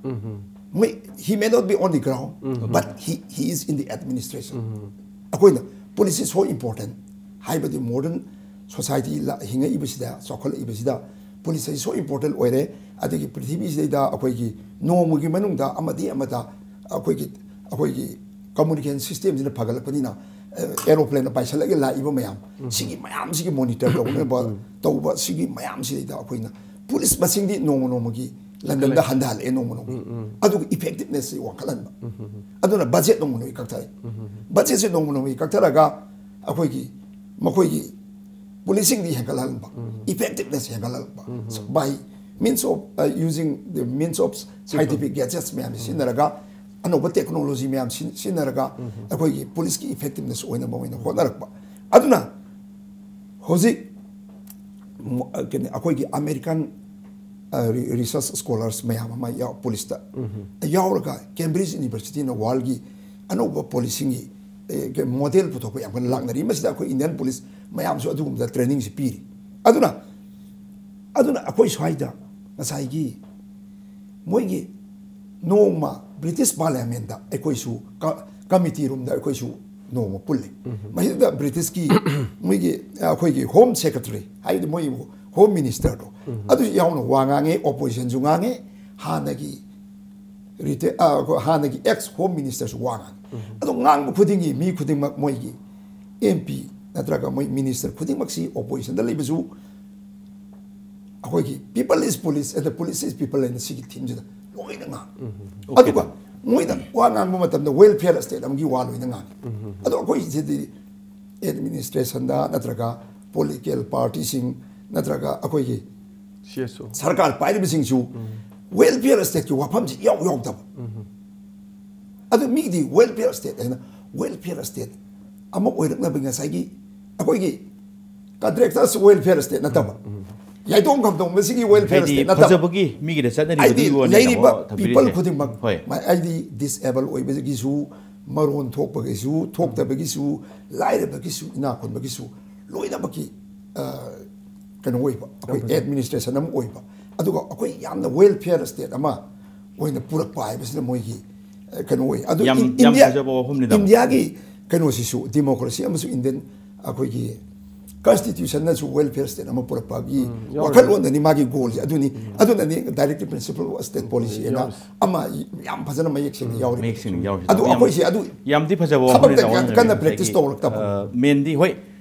ꯃꯣꯏ, he may not be on the ground, but he, he is in the administration. ꯑꯩꯈꯣꯏꯅ ꯄꯨꯂꯤꯁꯁꯤ so important, ꯍꯥꯏꯕꯗꯤ ꯃꯣꯗꯔꯟ ꯁꯣꯁꯥꯏꯇꯤ ꯍꯤꯡꯉꯛꯏꯕꯁꯤꯗ, ꯆꯥꯎꯈꯠꯂꯛꯏꯕꯁꯤꯗ ꯄꯨꯂꯤꯁ ꯑꯁꯤ so important ꯑꯣꯏꯔꯦ꯫ ꯑꯗꯒꯤ ꯄ꯭ꯔꯤꯊꯤꯕꯤꯁꯤꯗꯩꯗ ꯑꯩꯈꯣꯏꯒꯤ ꯅꯣꯡꯃꯒꯤ ꯃꯅꯨꯡꯗ ꯑꯃꯗꯤ ꯑꯃꯗ ꯑꯩꯈꯣꯏꯒꯤ, ꯑꯩꯈꯣꯏꯒꯤ ꯀꯝꯃꯨꯅꯤꯀꯦꯁꯟ ꯁꯤꯁꯇꯦꯝꯁꯤꯅ ꯐꯒꯠꯂꯛꯄꯅꯤꯅ, ꯑꯦꯔꯣꯄ꯭ꯂꯦꯟꯅ ꯄꯥꯏꯁꯤꯜꯂꯒ ꯂꯥꯛꯏꯕ ꯃꯌꯥꯝ ꯁꯤꯒꯤ ꯃꯌꯥꯝꯁꯤꯒꯤ ꯃꯣꯅꯤꯇꯔ ꯇꯧꯅꯕ ꯇꯧꯕ ꯁꯤꯒꯤ ꯃꯌꯥꯝꯁꯤꯗꯩꯗ ꯑꯩꯈꯣꯏꯅ ꯄꯨꯂꯤꯁ ꯃꯁꯤꯡꯗꯤ ꯅꯣꯡꯃ ꯅꯣꯡꯃꯒꯤ ꯂꯟꯗꯟꯗ ꯍꯟꯊꯍꯜꯂꯛꯑꯦ, ꯅꯣꯡꯃ ꯅꯣꯡꯃꯒꯤ꯫ ꯑꯗꯨꯒ ꯏꯐꯦꯛꯇꯤꯞꯅꯦꯁꯁꯤ ꯋꯥꯡꯈꯠꯍꯟꯕ꯫ ꯑꯗꯨꯅ ꯕꯖꯦꯠ ꯅꯣꯡꯃ ꯅꯣꯡꯃꯒꯤ ꯀꯛꯊꯔꯛꯑꯦ꯫ ꯕꯖꯦꯠꯁꯦ ꯅꯣꯡꯃ ꯅꯣꯡꯃꯒꯤ ꯀꯛꯊꯔꯒ ꯑꯩꯈꯣꯏꯒꯤ ꯃꯈꯣꯏꯒꯤ ꯄꯨꯂꯤꯁꯁꯤꯡꯗꯤ ꯍꯦꯟꯒꯠꯍꯟꯕ, ꯏꯐꯦꯛꯇꯤꯞꯅꯦꯁ ꯍꯦꯟꯒꯠꯍꯟꯕ꯫ By means of, uh, using the means of scientific gadgets ꯃꯌꯥꯝꯁꯤ ꯁꯤꯖꯤꯟꯅꯔꯒ, ꯑꯅꯧꯕ ꯇꯦꯛꯅꯣꯂꯣꯖꯤ ꯃꯌꯥꯝ ꯁꯤ-, ꯁꯤꯖꯤꯟꯅꯔꯒ ꯑꯩꯈꯣꯏꯒꯤ ꯄꯨꯂꯤꯁꯀꯤ ꯏꯐꯦꯛꯇꯤꯞꯅꯦꯁ ꯑꯣꯏꯅꯕ ꯑꯣꯏꯅ ꯍꯣꯠꯅꯔꯛꯄ꯫ ꯑꯗꯨꯅ ꯍꯧꯖꯤꯛ ꯃ-, ꯀꯩꯅꯣ, ꯑꯩꯈꯣꯏꯒꯤ ꯑꯃꯦꯔꯤꯀꯥꯟ, ꯑ, ꯔꯤ-, ꯔꯤꯁꯔꯁ ꯁ꯭ꯀꯣꯂꯔꯁ ꯃꯌꯥꯝ ꯑꯃ ꯌꯥꯎ-, ꯄꯨꯂꯤꯁꯇ ꯌꯥꯎꯔꯒ ꯀꯦꯝꯕ꯭ꯔꯤꯖ ꯌꯨꯅꯤꯚꯔꯁꯤꯇꯤꯅ ꯋꯥꯔꯜꯒꯤ ꯑꯅꯧꯕ ꯄꯨꯂꯤꯁꯁꯤꯡꯒꯤ, ꯑꯦ, ꯀ-, ꯃꯣꯗꯦꯜ ꯄꯨꯊꯣꯛꯄ ꯌꯥꯝ ꯀꯟꯅ ꯂꯥꯛꯅꯔꯤ꯫ ꯃꯁꯤꯗ ꯑꯩꯈꯣꯏ ꯏꯟꯗꯤꯌꯟ ꯄꯨꯂꯤꯁ ꯃꯌꯥꯝꯁꯨ ꯑꯗꯨꯒꯨꯝꯕꯗ ꯇ꯭ꯔꯦꯅꯤꯡꯁꯤ ꯄꯤꯔꯤ꯫ ꯑꯗꯨꯅ, ꯑꯗꯨꯅ ꯑꯩꯈꯣꯏ ꯁ꯭ꯋꯥꯏꯗ ꯉꯁꯥꯏꯒꯤ ꯃꯣꯏꯒꯤ ꯅꯣꯡꯃ ꯕ꯭ꯔꯤꯇꯤꯁ ꯄꯥꯔꯂꯤꯌꯥꯃꯦꯟꯗ ꯑꯩꯈꯣꯏꯁꯨ ꯀ-, ꯀꯃꯤꯇꯤ ꯔꯨꯝꯗ ꯑꯩꯈꯣꯏꯁꯨ ꯅꯣꯡꯃ ꯄꯨꯜꯂꯤ꯫ ꯃꯁꯤꯗ ꯕ꯭ꯔꯤꯇꯤꯁꯀꯤ ꯃꯣꯏꯒꯤ, ꯑ, ꯑꯩꯈꯣꯏꯒꯤ ꯍꯣꯝ ꯁꯦꯀ꯭ꯔꯦꯇꯔꯤ, ꯍꯥꯏꯕꯗꯤ ꯃꯣꯏ ꯍꯣꯝ ꯃꯤꯅꯤꯁꯇꯔꯗꯣ, ꯑꯗꯨꯁꯨ ꯌꯥꯎꯅ ꯋꯥ ꯉꯥꯡꯉꯦ, ꯑꯣꯄꯣꯖꯤꯁꯟꯁꯨ ꯉꯥꯡꯉꯦ, ꯍꯥꯟꯅꯒꯤ ꯔꯤꯇꯦ-, ꯑ, ꯑꯩꯈꯣꯏ ꯍꯥꯟꯅꯒꯤ ꯑꯦꯛꯁ ꯍꯣꯝ ꯃꯤꯅꯤꯁꯇꯔꯁꯨ ꯋꯥ ꯉꯥꯡꯉꯦ꯫ ꯑꯗꯣ ꯉꯥꯡꯕ ꯈꯨꯗꯤꯡꯒꯤ ꯃꯤ ꯈꯨꯗꯤꯡꯃꯛ ꯃꯣꯏꯒꯤ ꯑꯦꯝ ꯄꯤ ꯅꯠꯇ꯭ꯔꯒ ꯃꯣꯏ ꯃꯤꯅꯤꯁꯇꯔ ꯈꯨꯗꯤꯡꯃꯛꯁꯤ ꯑꯣꯄꯣꯖꯤꯁꯟꯗ ꯂꯩꯕꯁꯨ ꯑꯩꯈꯣꯏꯒꯤ "People is police and the police is people" ꯍꯥꯏꯅ ꯁꯤꯒꯤ ꯊꯤꯝꯁꯤꯗ ꯂꯣꯏꯅ ꯉꯥꯡꯉꯤ꯫ ꯑꯗꯨꯒ ꯃꯣꯏꯅ ꯋꯥ ꯉꯥꯡꯕ ꯃꯇꯝꯗ welfare state ꯑꯃꯒꯤ ꯋꯥ ꯂꯣꯏꯅ ꯉꯥꯡꯉꯤ꯫ ꯑꯗꯣ ꯑꯩꯈꯣꯏ ꯁꯤꯗꯤ ꯑꯦꯗꯃꯤꯅꯤꯁꯇ꯭ꯔꯦꯁꯟꯗ ꯅꯠꯇ꯭ꯔꯒ ꯄꯣꯂꯤꯇꯤꯀꯦꯜ ꯄꯥꯔꯇꯤꯁꯤꯡ ꯅꯠꯇ꯭ꯔꯒ ꯑꯩꯈꯣꯏꯒꯤ ꯁꯤ ꯑꯦꯁ ꯑꯣ ꯁꯔꯀꯥꯔ ꯄꯥꯏꯔꯤꯕꯁꯤꯡꯁꯨ welfare stateꯀꯤ ꯋꯥꯐꯝꯁꯤ ꯏꯌꯥꯎ ꯌꯥꯎꯗꯕ꯫ ꯑꯗꯨ ꯃꯤꯒꯤꯗꯤ welfare state ꯍꯥꯏꯅ welfare state ꯑꯃ ꯑꯣꯏꯔꯛꯅꯕ ꯉꯁꯥꯏꯒꯤ ꯑꯩꯈꯣꯏꯒꯤ contractors welfare state ꯅꯠꯇꯕ, ꯌꯥꯏꯇꯣꯡ ꯈꯝꯇꯣꯡꯕꯁꯤꯒꯤ welfare ꯍꯥꯏꯗꯤ state ꯅꯠꯇꯕ꯫ ꯐꯖꯕꯒꯤ ꯃꯤꯒꯤꯗ ꯆꯠꯅꯔꯤꯕꯗꯨꯒꯤ ꯍꯥꯏꯗꯤ ꯋꯥꯅꯤ ꯂꯩꯔꯤꯕ ꯇꯥꯃꯣ ꯊꯝꯕꯤꯔꯤꯁꯦ꯫ ꯄꯤꯄꯜ ꯈꯨꯗꯤꯡꯃꯛ ꯍꯣꯏ꯫ ꯃ- ꯍꯥꯏꯗꯤ ꯗꯤꯁꯑꯦꯕꯜ ꯑꯣꯏꯕꯒꯤꯁꯨ, ꯃꯔꯣꯟ ꯊꯣꯛꯄꯒꯤꯁꯨ, ꯊꯣꯛꯇꯕꯒꯤꯁꯨ, ꯂꯥꯏꯔꯕꯒꯤꯁꯨ, ꯏꯅꯥꯛ ꯈꯨꯟꯕꯒꯤꯁꯨ ꯂꯣꯏꯅꯃꯛꯀꯤ ꯑ, ꯀꯩꯅꯣ ꯑꯣꯏꯕ, ꯑꯩꯈꯣꯏ ꯑꯦꯗꯃꯤꯅꯤꯁꯇ꯭ꯔꯦꯁꯟ ꯑꯃ ꯑꯣꯏꯕ, ꯑꯗꯨꯒ ꯑꯩꯈꯣꯏ ꯌꯥꯝꯅ welfare state ꯑꯃ ꯑꯣꯏꯅ ꯄꯨꯔꯛꯄ ꯍꯥꯏꯕꯁꯤꯅ ꯃꯣꯏꯒꯤ ꯑ, ꯀꯩꯅꯣ ꯑꯣꯏ꯫ ꯑꯗꯨ ꯌꯥꯝ- ꯏꯟ- ꯌꯥꯝ ꯏꯟꯗꯤꯌꯥ ꯐꯖꯕ ꯋꯥꯐꯝꯅꯤ ꯇꯥꯃꯣ꯫ ꯏꯟꯗꯤꯌꯥꯒꯤ ꯀꯩꯅꯣꯁꯤꯁꯨ ꯗꯤꯃꯣꯀ꯭ꯔꯦꯁꯤ ꯑꯃꯁꯨ ꯏꯟꯗꯤꯌꯟ ꯑꯩꯈꯣꯏꯒꯤ ꯀꯟꯁꯇꯤꯇ꯭ꯌꯨꯁꯟꯅꯁꯨ welfare state ꯑꯃ ꯄꯨꯔꯛꯄꯒꯤ ꯋꯥꯈꯜꯂꯣꯟꯗꯅꯤ ꯃꯥꯒꯤ ꯒꯣꯜꯁꯦ꯫ ꯑꯗꯨꯅꯤ ꯑꯗꯨꯅꯅꯤ directive principle of state policy ꯍꯥꯏꯅ ꯑꯃ ꯌꯥꯝ ꯐꯖꯅ ꯃꯌꯦꯛ ꯁꯦꯡꯅ ꯌꯥꯎꯔꯤꯕ꯫ ꯃꯌꯦꯛ ꯁꯦꯡꯅ ꯌꯥꯎꯔꯤꯁꯦ꯫ ꯑꯗꯨ ꯌꯥꯝ- ꯑꯩꯈꯣꯏꯁꯦ ꯑꯗꯨ ꯌꯥꯝꯗꯤ ꯐꯖꯕ ꯊꯕꯛꯇ ꯋꯥꯐꯝꯅꯤ ꯇꯥꯃꯣ ꯀꯟꯅ ꯉꯁꯥꯏꯒꯤ, practice ꯇꯧꯔꯛꯇꯕ꯫ ꯑ, ꯃꯦꯟꯗꯤ ꯍꯣꯏ,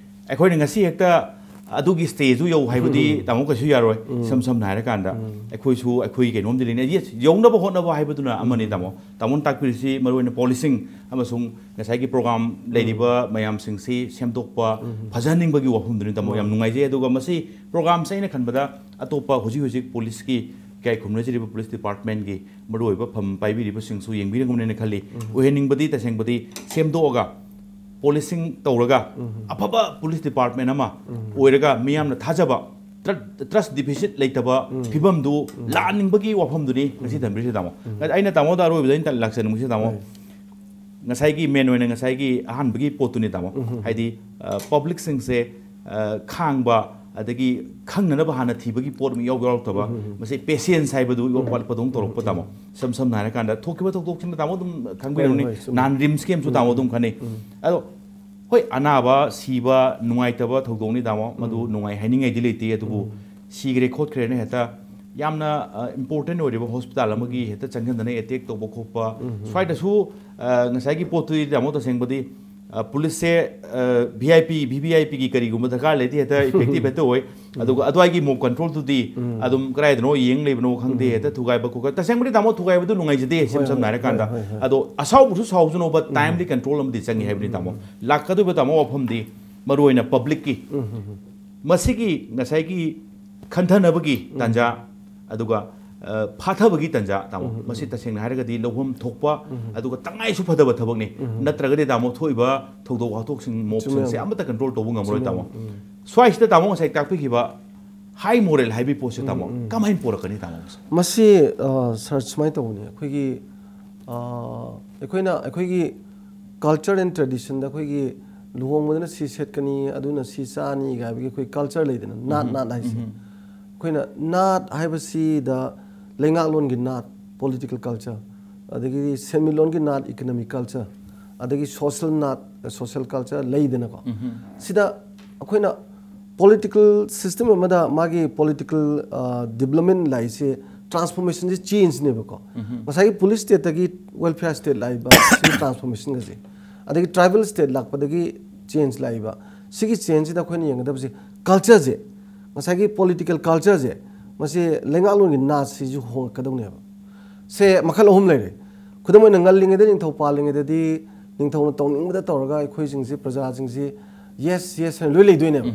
ꯑꯩꯈꯣꯏꯅ ꯉꯁꯤ ꯍꯦꯛꯇ ꯑꯗꯨꯒꯤ ꯁ꯭ꯇꯦꯖꯁꯨ ꯌꯧ ꯍꯥꯏꯕꯗꯤ ꯇꯥꯃꯣ ꯀꯩꯁꯨ ꯌꯥꯔꯣꯏ꯫ ꯏꯁꯝ ꯁꯝꯅ ꯍꯥꯏꯔꯀꯥꯟꯗ ꯑꯩꯈꯣꯏꯁꯨ ꯑꯩꯈꯣꯏꯒꯤ ꯀꯩꯅꯣꯝꯗꯤ ꯂꯩꯅꯤ꯫ Yes, ꯌꯧꯅꯕ ꯍꯣꯠꯅꯕ ꯍꯥꯏꯕꯗꯨꯅ ꯑꯃꯅꯤ ꯇꯥꯃꯣ꯫ ꯇꯥꯃꯣꯅ ꯇꯥꯛꯄꯤꯔꯤꯁꯤ ꯃꯔꯨꯑꯣꯏꯅ ꯄꯣꯂꯤꯁꯤꯡ ꯑꯃꯁꯨꯡ ꯉꯁꯥꯏꯒꯤ ꯄ꯭ꯔꯣꯒ꯭ꯔꯥꯝ ꯂꯩꯔꯤꯕ ꯃꯌꯥꯝꯁꯤꯡꯁꯤ ꯁꯦꯝꯗꯣꯛꯄ, ꯐꯖꯍꯟꯅꯤꯡꯕꯒꯤ ꯋꯥꯐꯝꯗꯨꯅꯤ ꯇꯥꯃꯣ꯫ ꯌꯥꯝ ꯅꯨꯡꯉꯥꯏꯖꯩ꯫ ꯑꯗꯨꯒ ꯃꯁꯤ ꯄ꯭ꯔꯣꯒ꯭ꯔꯥꯝꯁꯦ ꯑꯩꯅ ꯈꯟꯕꯗ ꯑꯇꯣꯞꯄ ꯍꯧꯖꯤꯛ ꯍꯧꯖꯤꯛ ꯄꯨꯂꯤꯁꯀꯤ ꯏꯀꯥꯏ ꯈꯨꯝꯅꯖꯔꯤꯕ ꯄꯨꯂꯤꯁ ꯗꯤꯄꯥꯔꯠꯃꯦꯟꯒꯤ ꯃꯔꯨꯑꯣꯏꯕ ꯐꯝ ꯄꯥꯏꯕꯤꯔꯤꯕꯁꯤꯡꯁꯨ ꯌꯦꯡꯕꯤꯔꯝꯒꯅꯦꯅ ꯈꯜꯂꯤ꯫ ꯑꯣꯏꯍꯟꯅꯤꯡꯕꯗꯤ ꯇꯁꯦꯡꯕꯗꯤ ꯁꯦꯝꯗꯣꯛꯑꯒ ꯄꯣꯂꯤꯁꯤꯡ ꯇꯧꯔꯒ ꯑꯐꯕ ꯄꯨꯂꯤꯁ ꯗꯤꯄꯥꯔꯠꯃꯦꯟ ꯑꯃ ꯑꯣꯏꯔꯒ ꯃꯤꯌꯥꯝꯅ ꯊꯥꯖꯕ, ꯇ꯭ꯔ- ꯇ꯭ꯔꯁ ꯗꯤꯐꯤꯁꯤꯠ ꯂꯩꯇꯕ ꯐꯤꯕꯝꯗꯨ ꯂꯥꯛꯍꯟꯅꯤꯡꯕꯒꯤ ꯋꯥꯐꯝꯗꯨꯅꯤ ꯉꯁꯤ ꯊꯝꯕꯤꯔꯤꯁꯦ ꯇꯥꯃꯣ꯫ ꯑꯩꯅ ꯇꯥꯃꯣꯗ ꯑꯔꯣꯏꯕꯗ ꯑꯩꯅ ꯂꯥꯛꯆꯅꯤꯡꯕꯁꯤ ꯇꯥꯃꯣ, ꯉꯁꯥꯏꯒꯤ ꯃꯦꯟ ꯑꯣꯏꯅ ꯉꯁꯥꯏꯒꯤ ꯑꯍꯥꯟꯕꯒꯤ ꯄꯣꯠꯇꯨꯅꯤ ꯇꯥꯃꯣ꯫ ꯍꯥꯏꯗꯤ ꯄꯕ꯭ꯂꯤꯛꯁꯤꯡꯁꯦ ꯈꯥꯡꯕ, ꯑꯗꯒꯤ ꯈꯪꯅꯅꯕ ꯍꯥꯟꯅ ꯊꯤꯕꯒꯤ ꯄꯣꯠ ꯑꯃ ꯏꯌꯥꯎ ꯌꯥꯎꯔꯛꯇꯕ, ꯃꯁꯤ ꯄꯦꯁꯦꯟꯁ ꯍꯥꯏꯕꯗꯨ ꯏꯋꯥꯠ ꯋꯥꯠꯄꯗꯧꯅ ꯇꯧꯔꯛꯄ ꯇꯥꯃꯣ꯫ ꯏꯁꯝ ꯁꯝꯅ ꯍꯥꯏꯔꯀꯥꯟꯗ ꯊꯣꯛꯈꯤꯕ ꯊꯧꯗꯣꯛꯁꯤꯡꯗ ꯇꯥꯃꯣ ꯑꯗꯨꯝ ꯈꯪꯕꯤꯔꯝꯅꯤ꯫ ꯍꯣꯏ, ꯍꯣꯏ, ꯆꯨꯝꯃꯤ꯫ ꯅꯍꯥꯟ ꯔꯤꯝꯁꯀꯤ ꯑꯃꯁꯨ ꯇꯥꯃꯣ ꯑꯗꯨꯝ ꯈꯪꯅꯩ꯫ ꯑꯗꯣ ꯍꯣꯏ, ꯑꯅꯥꯕ ꯁꯤꯕ ꯅꯨꯡꯉꯥꯏꯇꯕ ꯊꯧꯗꯣꯛꯅꯤ ꯇꯥꯃꯣ, ꯃꯗꯨ ꯅꯨꯡꯉꯥꯏ ꯍꯥꯏꯅꯤꯡꯉꯥꯏꯗꯤ ꯂꯩꯇꯦ꯫ ꯑꯗꯨꯕꯨ ꯁꯤꯈ꯭ꯔꯦ ꯈꯣꯠꯈ꯭ꯔꯦꯅ ꯍꯦꯛꯇ ꯌꯥꯝꯅ ꯏꯝꯄꯣꯔꯇꯦꯟ ꯑꯣꯏꯔꯤꯕ ꯍꯣꯁꯄꯤꯇꯥꯜ ꯑꯃꯒꯤ ꯍꯦꯛꯇ ꯆꯪꯁꯤꯟꯗꯅ ꯑꯦꯇꯦꯛ ꯇꯧꯕ ꯈꯣꯠꯄ, ꯁ꯭ꯋꯥꯏꯗꯁꯨ ꯑ, ꯉꯁꯥꯏꯒꯤ ꯄꯣꯠꯇꯨꯗꯤ ꯇꯥꯃꯣ ꯇꯁꯦꯡꯕꯗꯤ ꯄꯨꯂꯤꯁꯁꯦ V I P V V I ꯄꯤꯒꯤ ꯀꯔꯤꯒꯨꯝꯕ ꯗꯔꯀꯥꯔ ꯂꯩꯇꯦ, ꯍꯦꯛꯇ ꯏꯐꯦꯛꯇꯤꯚ ꯍꯦꯛꯇ ꯑꯣꯏ꯫ ꯑꯗꯨꯒ ꯑꯗꯨꯋꯥꯏꯒꯤ ꯃꯣꯕ ꯀꯟꯇ꯭ꯔꯣꯜꯗꯨꯗꯤ ꯑꯗꯨꯝ ꯀꯗꯥꯏꯗꯅꯣ ꯌꯦꯡ ꯂꯩꯕꯅꯣ ꯈꯪꯗꯦ, ꯍꯦꯛꯇ ꯊꯨꯒꯥꯏꯕ ꯈꯣꯠꯄ꯫ ꯇꯁꯦꯡꯕꯗꯤ ꯇꯥꯃꯣ, ꯊꯨꯒꯥꯏꯕꯗꯨ ꯅꯨꯡꯉꯥꯏꯖꯗꯦ, ꯏꯁꯝ ꯁꯝꯅ ꯍꯥꯏꯔꯀꯥꯟꯗ꯫ ꯍꯣꯏ, ꯍꯣꯏ, ꯍꯣꯏ꯫ ꯑꯗꯣ ꯑꯁꯥꯎꯕꯁꯨ ꯁꯥꯎꯖꯅꯣꯕ, ꯇꯥꯏꯝꯂꯤ ꯀꯟꯇ꯭ꯔꯣꯜ ꯑꯃꯗꯤ ꯆꯪꯉꯤ ꯍꯥꯏꯕꯅꯤ ꯇꯥꯃꯣ꯫ ꯂꯥꯛꯀꯗꯧꯔꯤꯕ ꯇꯥꯃꯣ ꯋꯥꯐꯝꯗꯤ ꯃꯔꯨꯑꯣꯏꯅ ꯄꯕ꯭ꯂꯤꯛꯀꯤ ꯃꯁꯤꯒꯤ ꯉꯁꯥꯏꯒꯤ ꯈꯟꯊꯅꯕꯒꯤ ꯇꯥꯟꯖꯥ, ꯑꯗꯨꯒ ꯐꯥꯊꯕꯒꯤ ꯇꯥꯟꯖꯥ ꯇꯥꯃꯣ, ꯃꯁꯤ ꯇꯁꯦꯡꯅ ꯍꯥꯏꯔꯒꯗꯤ ꯂꯧꯐꯝ ꯊꯣꯛꯄ, ꯑꯗꯨꯒ ꯇꯉꯥꯏꯁꯨ ꯐꯗꯕ ꯊꯕꯛꯅꯤ꯫ ꯅꯠꯇ꯭ꯔꯒꯗꯤ ꯇꯥꯃꯣ, ꯊꯣꯛꯏꯕ ꯊꯧꯗꯣꯛ ꯋꯥꯊꯣꯛꯁꯤꯡ, ꯃꯣꯕꯁꯤꯡꯁꯦ ꯑꯃꯠꯇ ꯀꯟꯇ꯭ꯔꯣꯜ ꯇꯧꯕ ꯉꯝꯃꯔꯣꯏ ꯇꯥꯃꯣ꯫ ꯁ꯭ꯋꯥꯏꯁꯤꯗ ꯇꯥꯃꯣ, ꯉꯁꯥꯏ ꯇꯥꯛꯄꯤꯈꯤꯕ ꯍꯥꯏ ꯃꯣꯔꯦꯜ ꯍꯥꯏꯕꯒꯤ ꯄꯣꯠꯁꯦ ꯇꯥꯃꯣ, ꯀꯃꯥꯏꯅ ꯄꯣꯔꯛꯀꯅꯤ ꯇꯥꯃꯣ? ꯃꯁꯤ, ꯁꯥꯔ, ꯁꯨꯃꯥꯏꯅ ꯇꯧꯕꯅꯤ꯫ ꯑꯩꯈꯣꯏꯒꯤ ꯑꯩꯈꯣꯏꯅ, ꯑꯩꯈꯣꯏꯒꯤ culture and traditionꯗ ꯑꯩꯈꯣꯏꯒꯤ ꯂꯨꯍꯣꯡꯕꯗꯅ ꯁꯤ ꯁꯦꯠꯀꯅꯤ, ꯑꯗꯨꯅ ꯁꯤ ꯆꯥꯅꯤ ꯍꯥꯏꯕꯒꯤ ꯑꯩꯈꯣꯏ ꯀꯜꯆꯔ ꯂꯩꯗꯅ, ꯅꯥꯠ, ꯅꯥꯠ ꯍꯥꯏꯁꯦ꯫ ꯑꯩꯈꯣꯏꯅ ꯅꯥꯠ ꯍꯥꯏꯕꯁꯤꯗ ꯂꯩꯉꯥꯛꯂꯣꯟꯒꯤ ꯅꯥꯠ, political culture, ꯑꯗꯒꯤꯗꯤ ꯁꯦꯟꯃꯤꯠꯂꯣꯟꯒꯤ ꯅꯥꯠ, economic culture, ꯑꯗꯒꯤ social ꯅꯥꯠ, social culture ꯂꯩꯗꯅꯀꯣ꯫ ꯁꯤꯗ ꯑꯩꯈꯣꯏꯅ political system ꯑꯃꯗ ꯃꯥꯒꯤ political development ꯂꯥꯛꯏꯁꯦ, transformationꯁꯦ, changeꯅꯦꯕꯀꯣ꯫ ꯉꯁꯥꯏꯒꯤ police stateꯇꯒꯤ welfare state ꯂꯥꯛꯏꯕ ꯁꯤꯒꯤ transformationꯒꯁꯦ, ꯑꯗꯒꯤ tribal state ꯂꯥꯛꯄꯗꯒꯤ change ꯂꯥꯛꯏꯕ ꯁꯤꯒꯤ changeꯁꯤꯗ ꯑꯩꯈꯣꯏꯅ ꯌꯦꯡꯒꯗꯕꯁꯦ, cultureꯁꯦ, ꯉꯁꯥꯏꯒꯤ political cultureꯁꯦ, ꯃꯁꯤ ꯂꯩꯉꯥꯛꯂꯣꯟꯒꯤ ꯅꯥꯠꯁꯤꯁꯨ ꯍꯣꯡꯉꯛꯀꯗꯧꯅꯦꯕ꯫ ꯁꯦ ꯃꯈꯜ ꯑꯍꯨꯝ ꯂꯩꯔꯦ꯫ ꯈꯨꯗꯝ ꯑꯣꯏꯅ, ꯉꯜꯂꯤꯉꯩꯗ, ꯅꯤꯡꯊꯧ ꯄꯥꯜꯂꯤꯉꯩꯗꯗꯤ ꯅꯤꯡꯊꯧꯅ ꯇꯧꯅꯤꯡꯕꯗ ꯇꯧꯔꯒ ꯑꯩꯈꯣꯏꯁꯤꯡꯁꯤ, ꯄ꯭ꯔꯖꯥꯁꯤꯡꯁꯤ yes, yes ꯍꯥꯏꯅ ꯂꯣꯏ ꯂꯩꯗꯣꯏꯅꯦꯕ꯫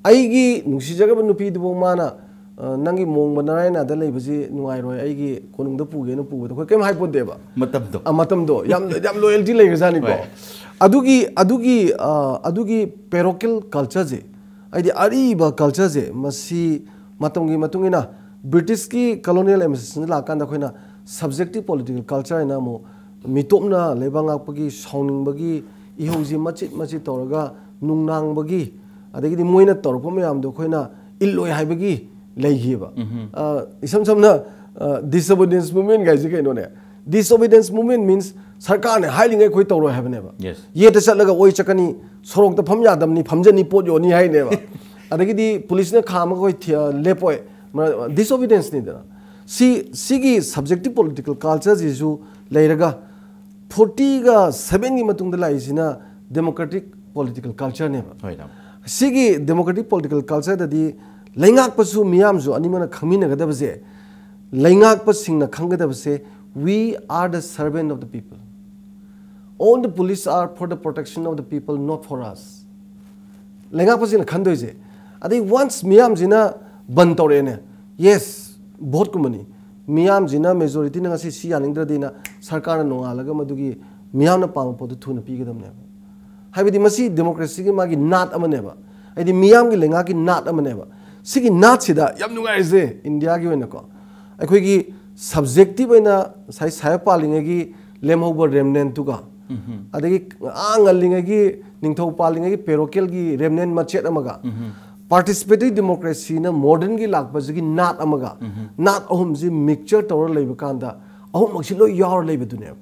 ꯑꯩꯒꯤ ꯅꯨꯡꯁꯤꯖꯈ꯭ꯔꯕ ꯅꯨꯄꯤꯗꯨꯐꯥꯎ ꯃꯥꯅ, "ꯑ, ꯅꯪꯒꯤ ꯃꯣꯡꯕ ꯅꯔꯥꯏꯅꯥꯗ ꯂꯩꯕꯁꯤ ꯅꯨꯡꯉꯥꯏꯔꯣꯏ, ꯑꯩꯒꯤ ꯀꯣꯅꯨꯡꯗ ꯄꯨꯒꯦꯅ ꯄꯨꯕꯗꯣ" ꯑꯩꯈꯣꯏ ꯀꯩꯝ ꯍꯥꯏꯄꯣꯟꯇꯦꯕ꯫ ꯃꯇꯝꯗꯣ꯫ ꯑ, ꯃꯇꯝꯗꯣ꯫ ꯌꯥꯝ, ꯌꯥꯝ loyalty ꯂꯩꯈ꯭ꯔꯖꯥꯠꯅꯤꯀꯣ꯫ ꯍꯣꯏ꯫ ꯑꯗꯨꯒꯤ, ꯑꯗꯨꯒꯤ, ꯑ, ꯑꯗꯨꯒꯤ parochial cultureꯁꯦ, ꯍꯥꯏꯗꯤ ꯑꯔꯤꯕ cultureꯁꯦ, ꯃꯁꯤ ꯃꯇꯝꯒꯤ ꯃꯇꯨꯡ ꯏꯟꯅ Britishꯀꯤ colonial administrationꯗ ꯂꯥꯛꯀꯥꯟꯗ ꯑꯩꯈꯣꯏꯅ subjective political culture ꯍꯥꯏꯅ ꯑꯃꯨꯛ ꯃꯤꯇꯣꯞꯅ ꯂꯩꯕꯥꯛ ꯉꯥꯛꯄꯒꯤ ꯁꯥꯎꯅꯤꯡꯕꯒꯤ ꯏꯍꯧꯁꯤ ꯃꯆꯤꯠ ꯃꯆꯤꯠ ꯇꯧꯔꯒ ꯅꯨꯡꯅꯥꯡꯕꯒꯤ, ꯑꯗꯒꯤꯗꯤ ꯃꯣꯏꯅ ꯇꯧꯔꯛꯄ ꯃꯌꯥꯝꯗꯣ ꯑꯩꯈꯣꯏꯅ ꯏꯜꯂꯣꯏ ꯍꯥꯏꯕꯒꯤ ꯂꯩꯈꯤꯕ꯫ ꯑ, ꯏꯁꯝ ꯁꯝꯅ, ꯑ, disobedience movement ꯀꯥꯏꯁꯦ ꯀꯩꯅꯣꯅꯦ? Disobedience movement means ꯁꯔꯀꯥꯔꯅ ꯍꯥꯏꯔꯤꯉꯩ ꯑꯩꯈꯣꯏ ꯇꯧꯔꯣꯏ ꯍꯥꯏꯕꯅꯦꯕ꯫ Yes꯫ ꯌꯦꯠꯇ ꯆꯠꯂꯒ ꯑꯣꯏ ꯆꯠꯀꯅꯤ, ꯁꯣꯔꯣꯛꯇ ꯐꯝ ꯌꯥꯗꯕꯅꯤ, ꯐꯝꯖꯅꯤ, ꯄꯣꯠ ꯌꯣꯟꯅꯤ ꯍꯥꯏꯅꯦꯕ꯫ ꯑꯗꯒꯤꯗꯤ ꯄꯨꯂꯤꯁꯅ ꯈꯥꯝꯃꯒ ꯑꯩꯈꯣꯏ ꯊꯤ-, ꯑ, ꯂꯦꯞꯄꯣꯏ꯫ ꯃ-, disobedienceꯅꯤꯗꯅ꯫ ꯁꯤ, ꯁꯤꯒꯤ subjective political cultureꯁꯤꯁꯨ ꯂꯩꯔꯒ, fortyꯒ sevenꯒꯤ ꯃꯇꯨꯡꯗ ꯂꯥꯛꯏꯁꯤꯅ Democratic political culture ꯅꯦꯕ꯫ ꯍꯣꯏ ꯇꯥꯃꯣ꯫ ꯁꯤꯒꯤ democratic political culture ꯗꯗꯤ ꯂꯩꯉꯥꯛꯄꯁꯨ ꯃꯤꯌꯥꯝꯁꯨ ꯑꯅꯤꯃꯛꯅ ꯈꯪꯃꯤꯟꯅꯒꯗꯕꯁꯦ, ꯂꯩꯉꯥꯛꯄꯁꯤꯡꯅ ꯈꯪꯒꯗꯕꯁꯦ, "We are the servant of the people. All the police are for the protection of the people, not for us." ꯂꯩꯉꯥꯛꯄꯁꯤꯡꯅ ꯈꯟꯗꯣꯏꯁꯦ꯫ ꯑꯗꯩ once ꯃꯤꯌꯥꯝꯁꯤꯅ ꯕꯟ ꯇꯧꯔꯛꯑꯦꯅꯦ, yes, ꯚꯣꯠꯀꯨꯝꯕꯅꯤ, ꯃꯤꯌꯥꯝꯁꯤꯅ majority ꯅ ꯉꯁꯤ ꯁꯤ ꯌꯥꯅꯤꯡꯗ꯭ꯔꯗꯤꯅ ꯁꯔꯀꯥꯔꯅ ꯅꯣꯡꯉꯥꯜꯂꯒ ꯃꯗꯨꯒꯤ ꯃꯤꯌꯥꯝꯅ ꯄꯥꯝꯕ ꯄꯣꯠꯇꯨ ꯊꯨꯅ ꯄꯤꯒꯗꯕꯅꯦꯕ꯫ ꯍꯥꯏꯕꯗꯤ ꯃꯁꯤ democracy ꯒꯤ ꯃꯥꯒꯤ ꯅꯥꯠ ꯑꯃꯅꯦꯕ, ꯍꯥꯏꯗꯤ ꯃꯤꯌꯥꯝꯒꯤ ꯂꯩꯉꯥꯛꯀꯤ ꯅꯥꯠ ꯑꯃꯅꯦꯕ꯫ ꯁꯤꯒꯤ ꯅꯥꯠꯁꯤꯗ ꯌꯥꯝ ꯅꯨꯡꯉꯥꯏꯔꯤꯁꯦ, ꯏꯟꯗꯤꯌꯥꯒꯤ ꯑꯣꯏꯅꯀꯣ, ꯑꯩꯈꯣꯏꯒꯤ subjective ꯑꯣꯏꯅ ꯉꯁꯥꯏ ꯁꯥꯏꯕ ꯄꯥꯜꯂꯤꯉꯩꯒꯤ ꯂꯦꯝꯍꯧꯕ remnant ꯇꯨꯒ, ꯑꯗꯒꯤ ꯑꯥ ꯉꯜꯂꯤꯉꯩꯒꯤ ꯅꯤꯡꯊꯧ ꯄꯥꯜꯂꯤꯉꯩꯒꯤ parochial ꯒꯤ remnant ꯃꯆꯦꯠ ꯑꯃꯒ, participatory democracy ꯅ modern ꯒꯤ ꯂꯥꯛꯄꯁꯤꯒꯤ ꯅꯥꯠ ꯑꯃꯒ, ꯅꯥꯠ ꯑꯍꯨꯝꯁꯤ mixture ꯇꯧꯔ ꯂꯩꯕ ꯀꯥꯟꯗ ꯑꯍꯨꯝꯃꯛꯁꯤ ꯂꯣꯏ ꯌꯥꯎꯔ ꯂꯩꯕꯗꯨꯅꯦꯕ꯫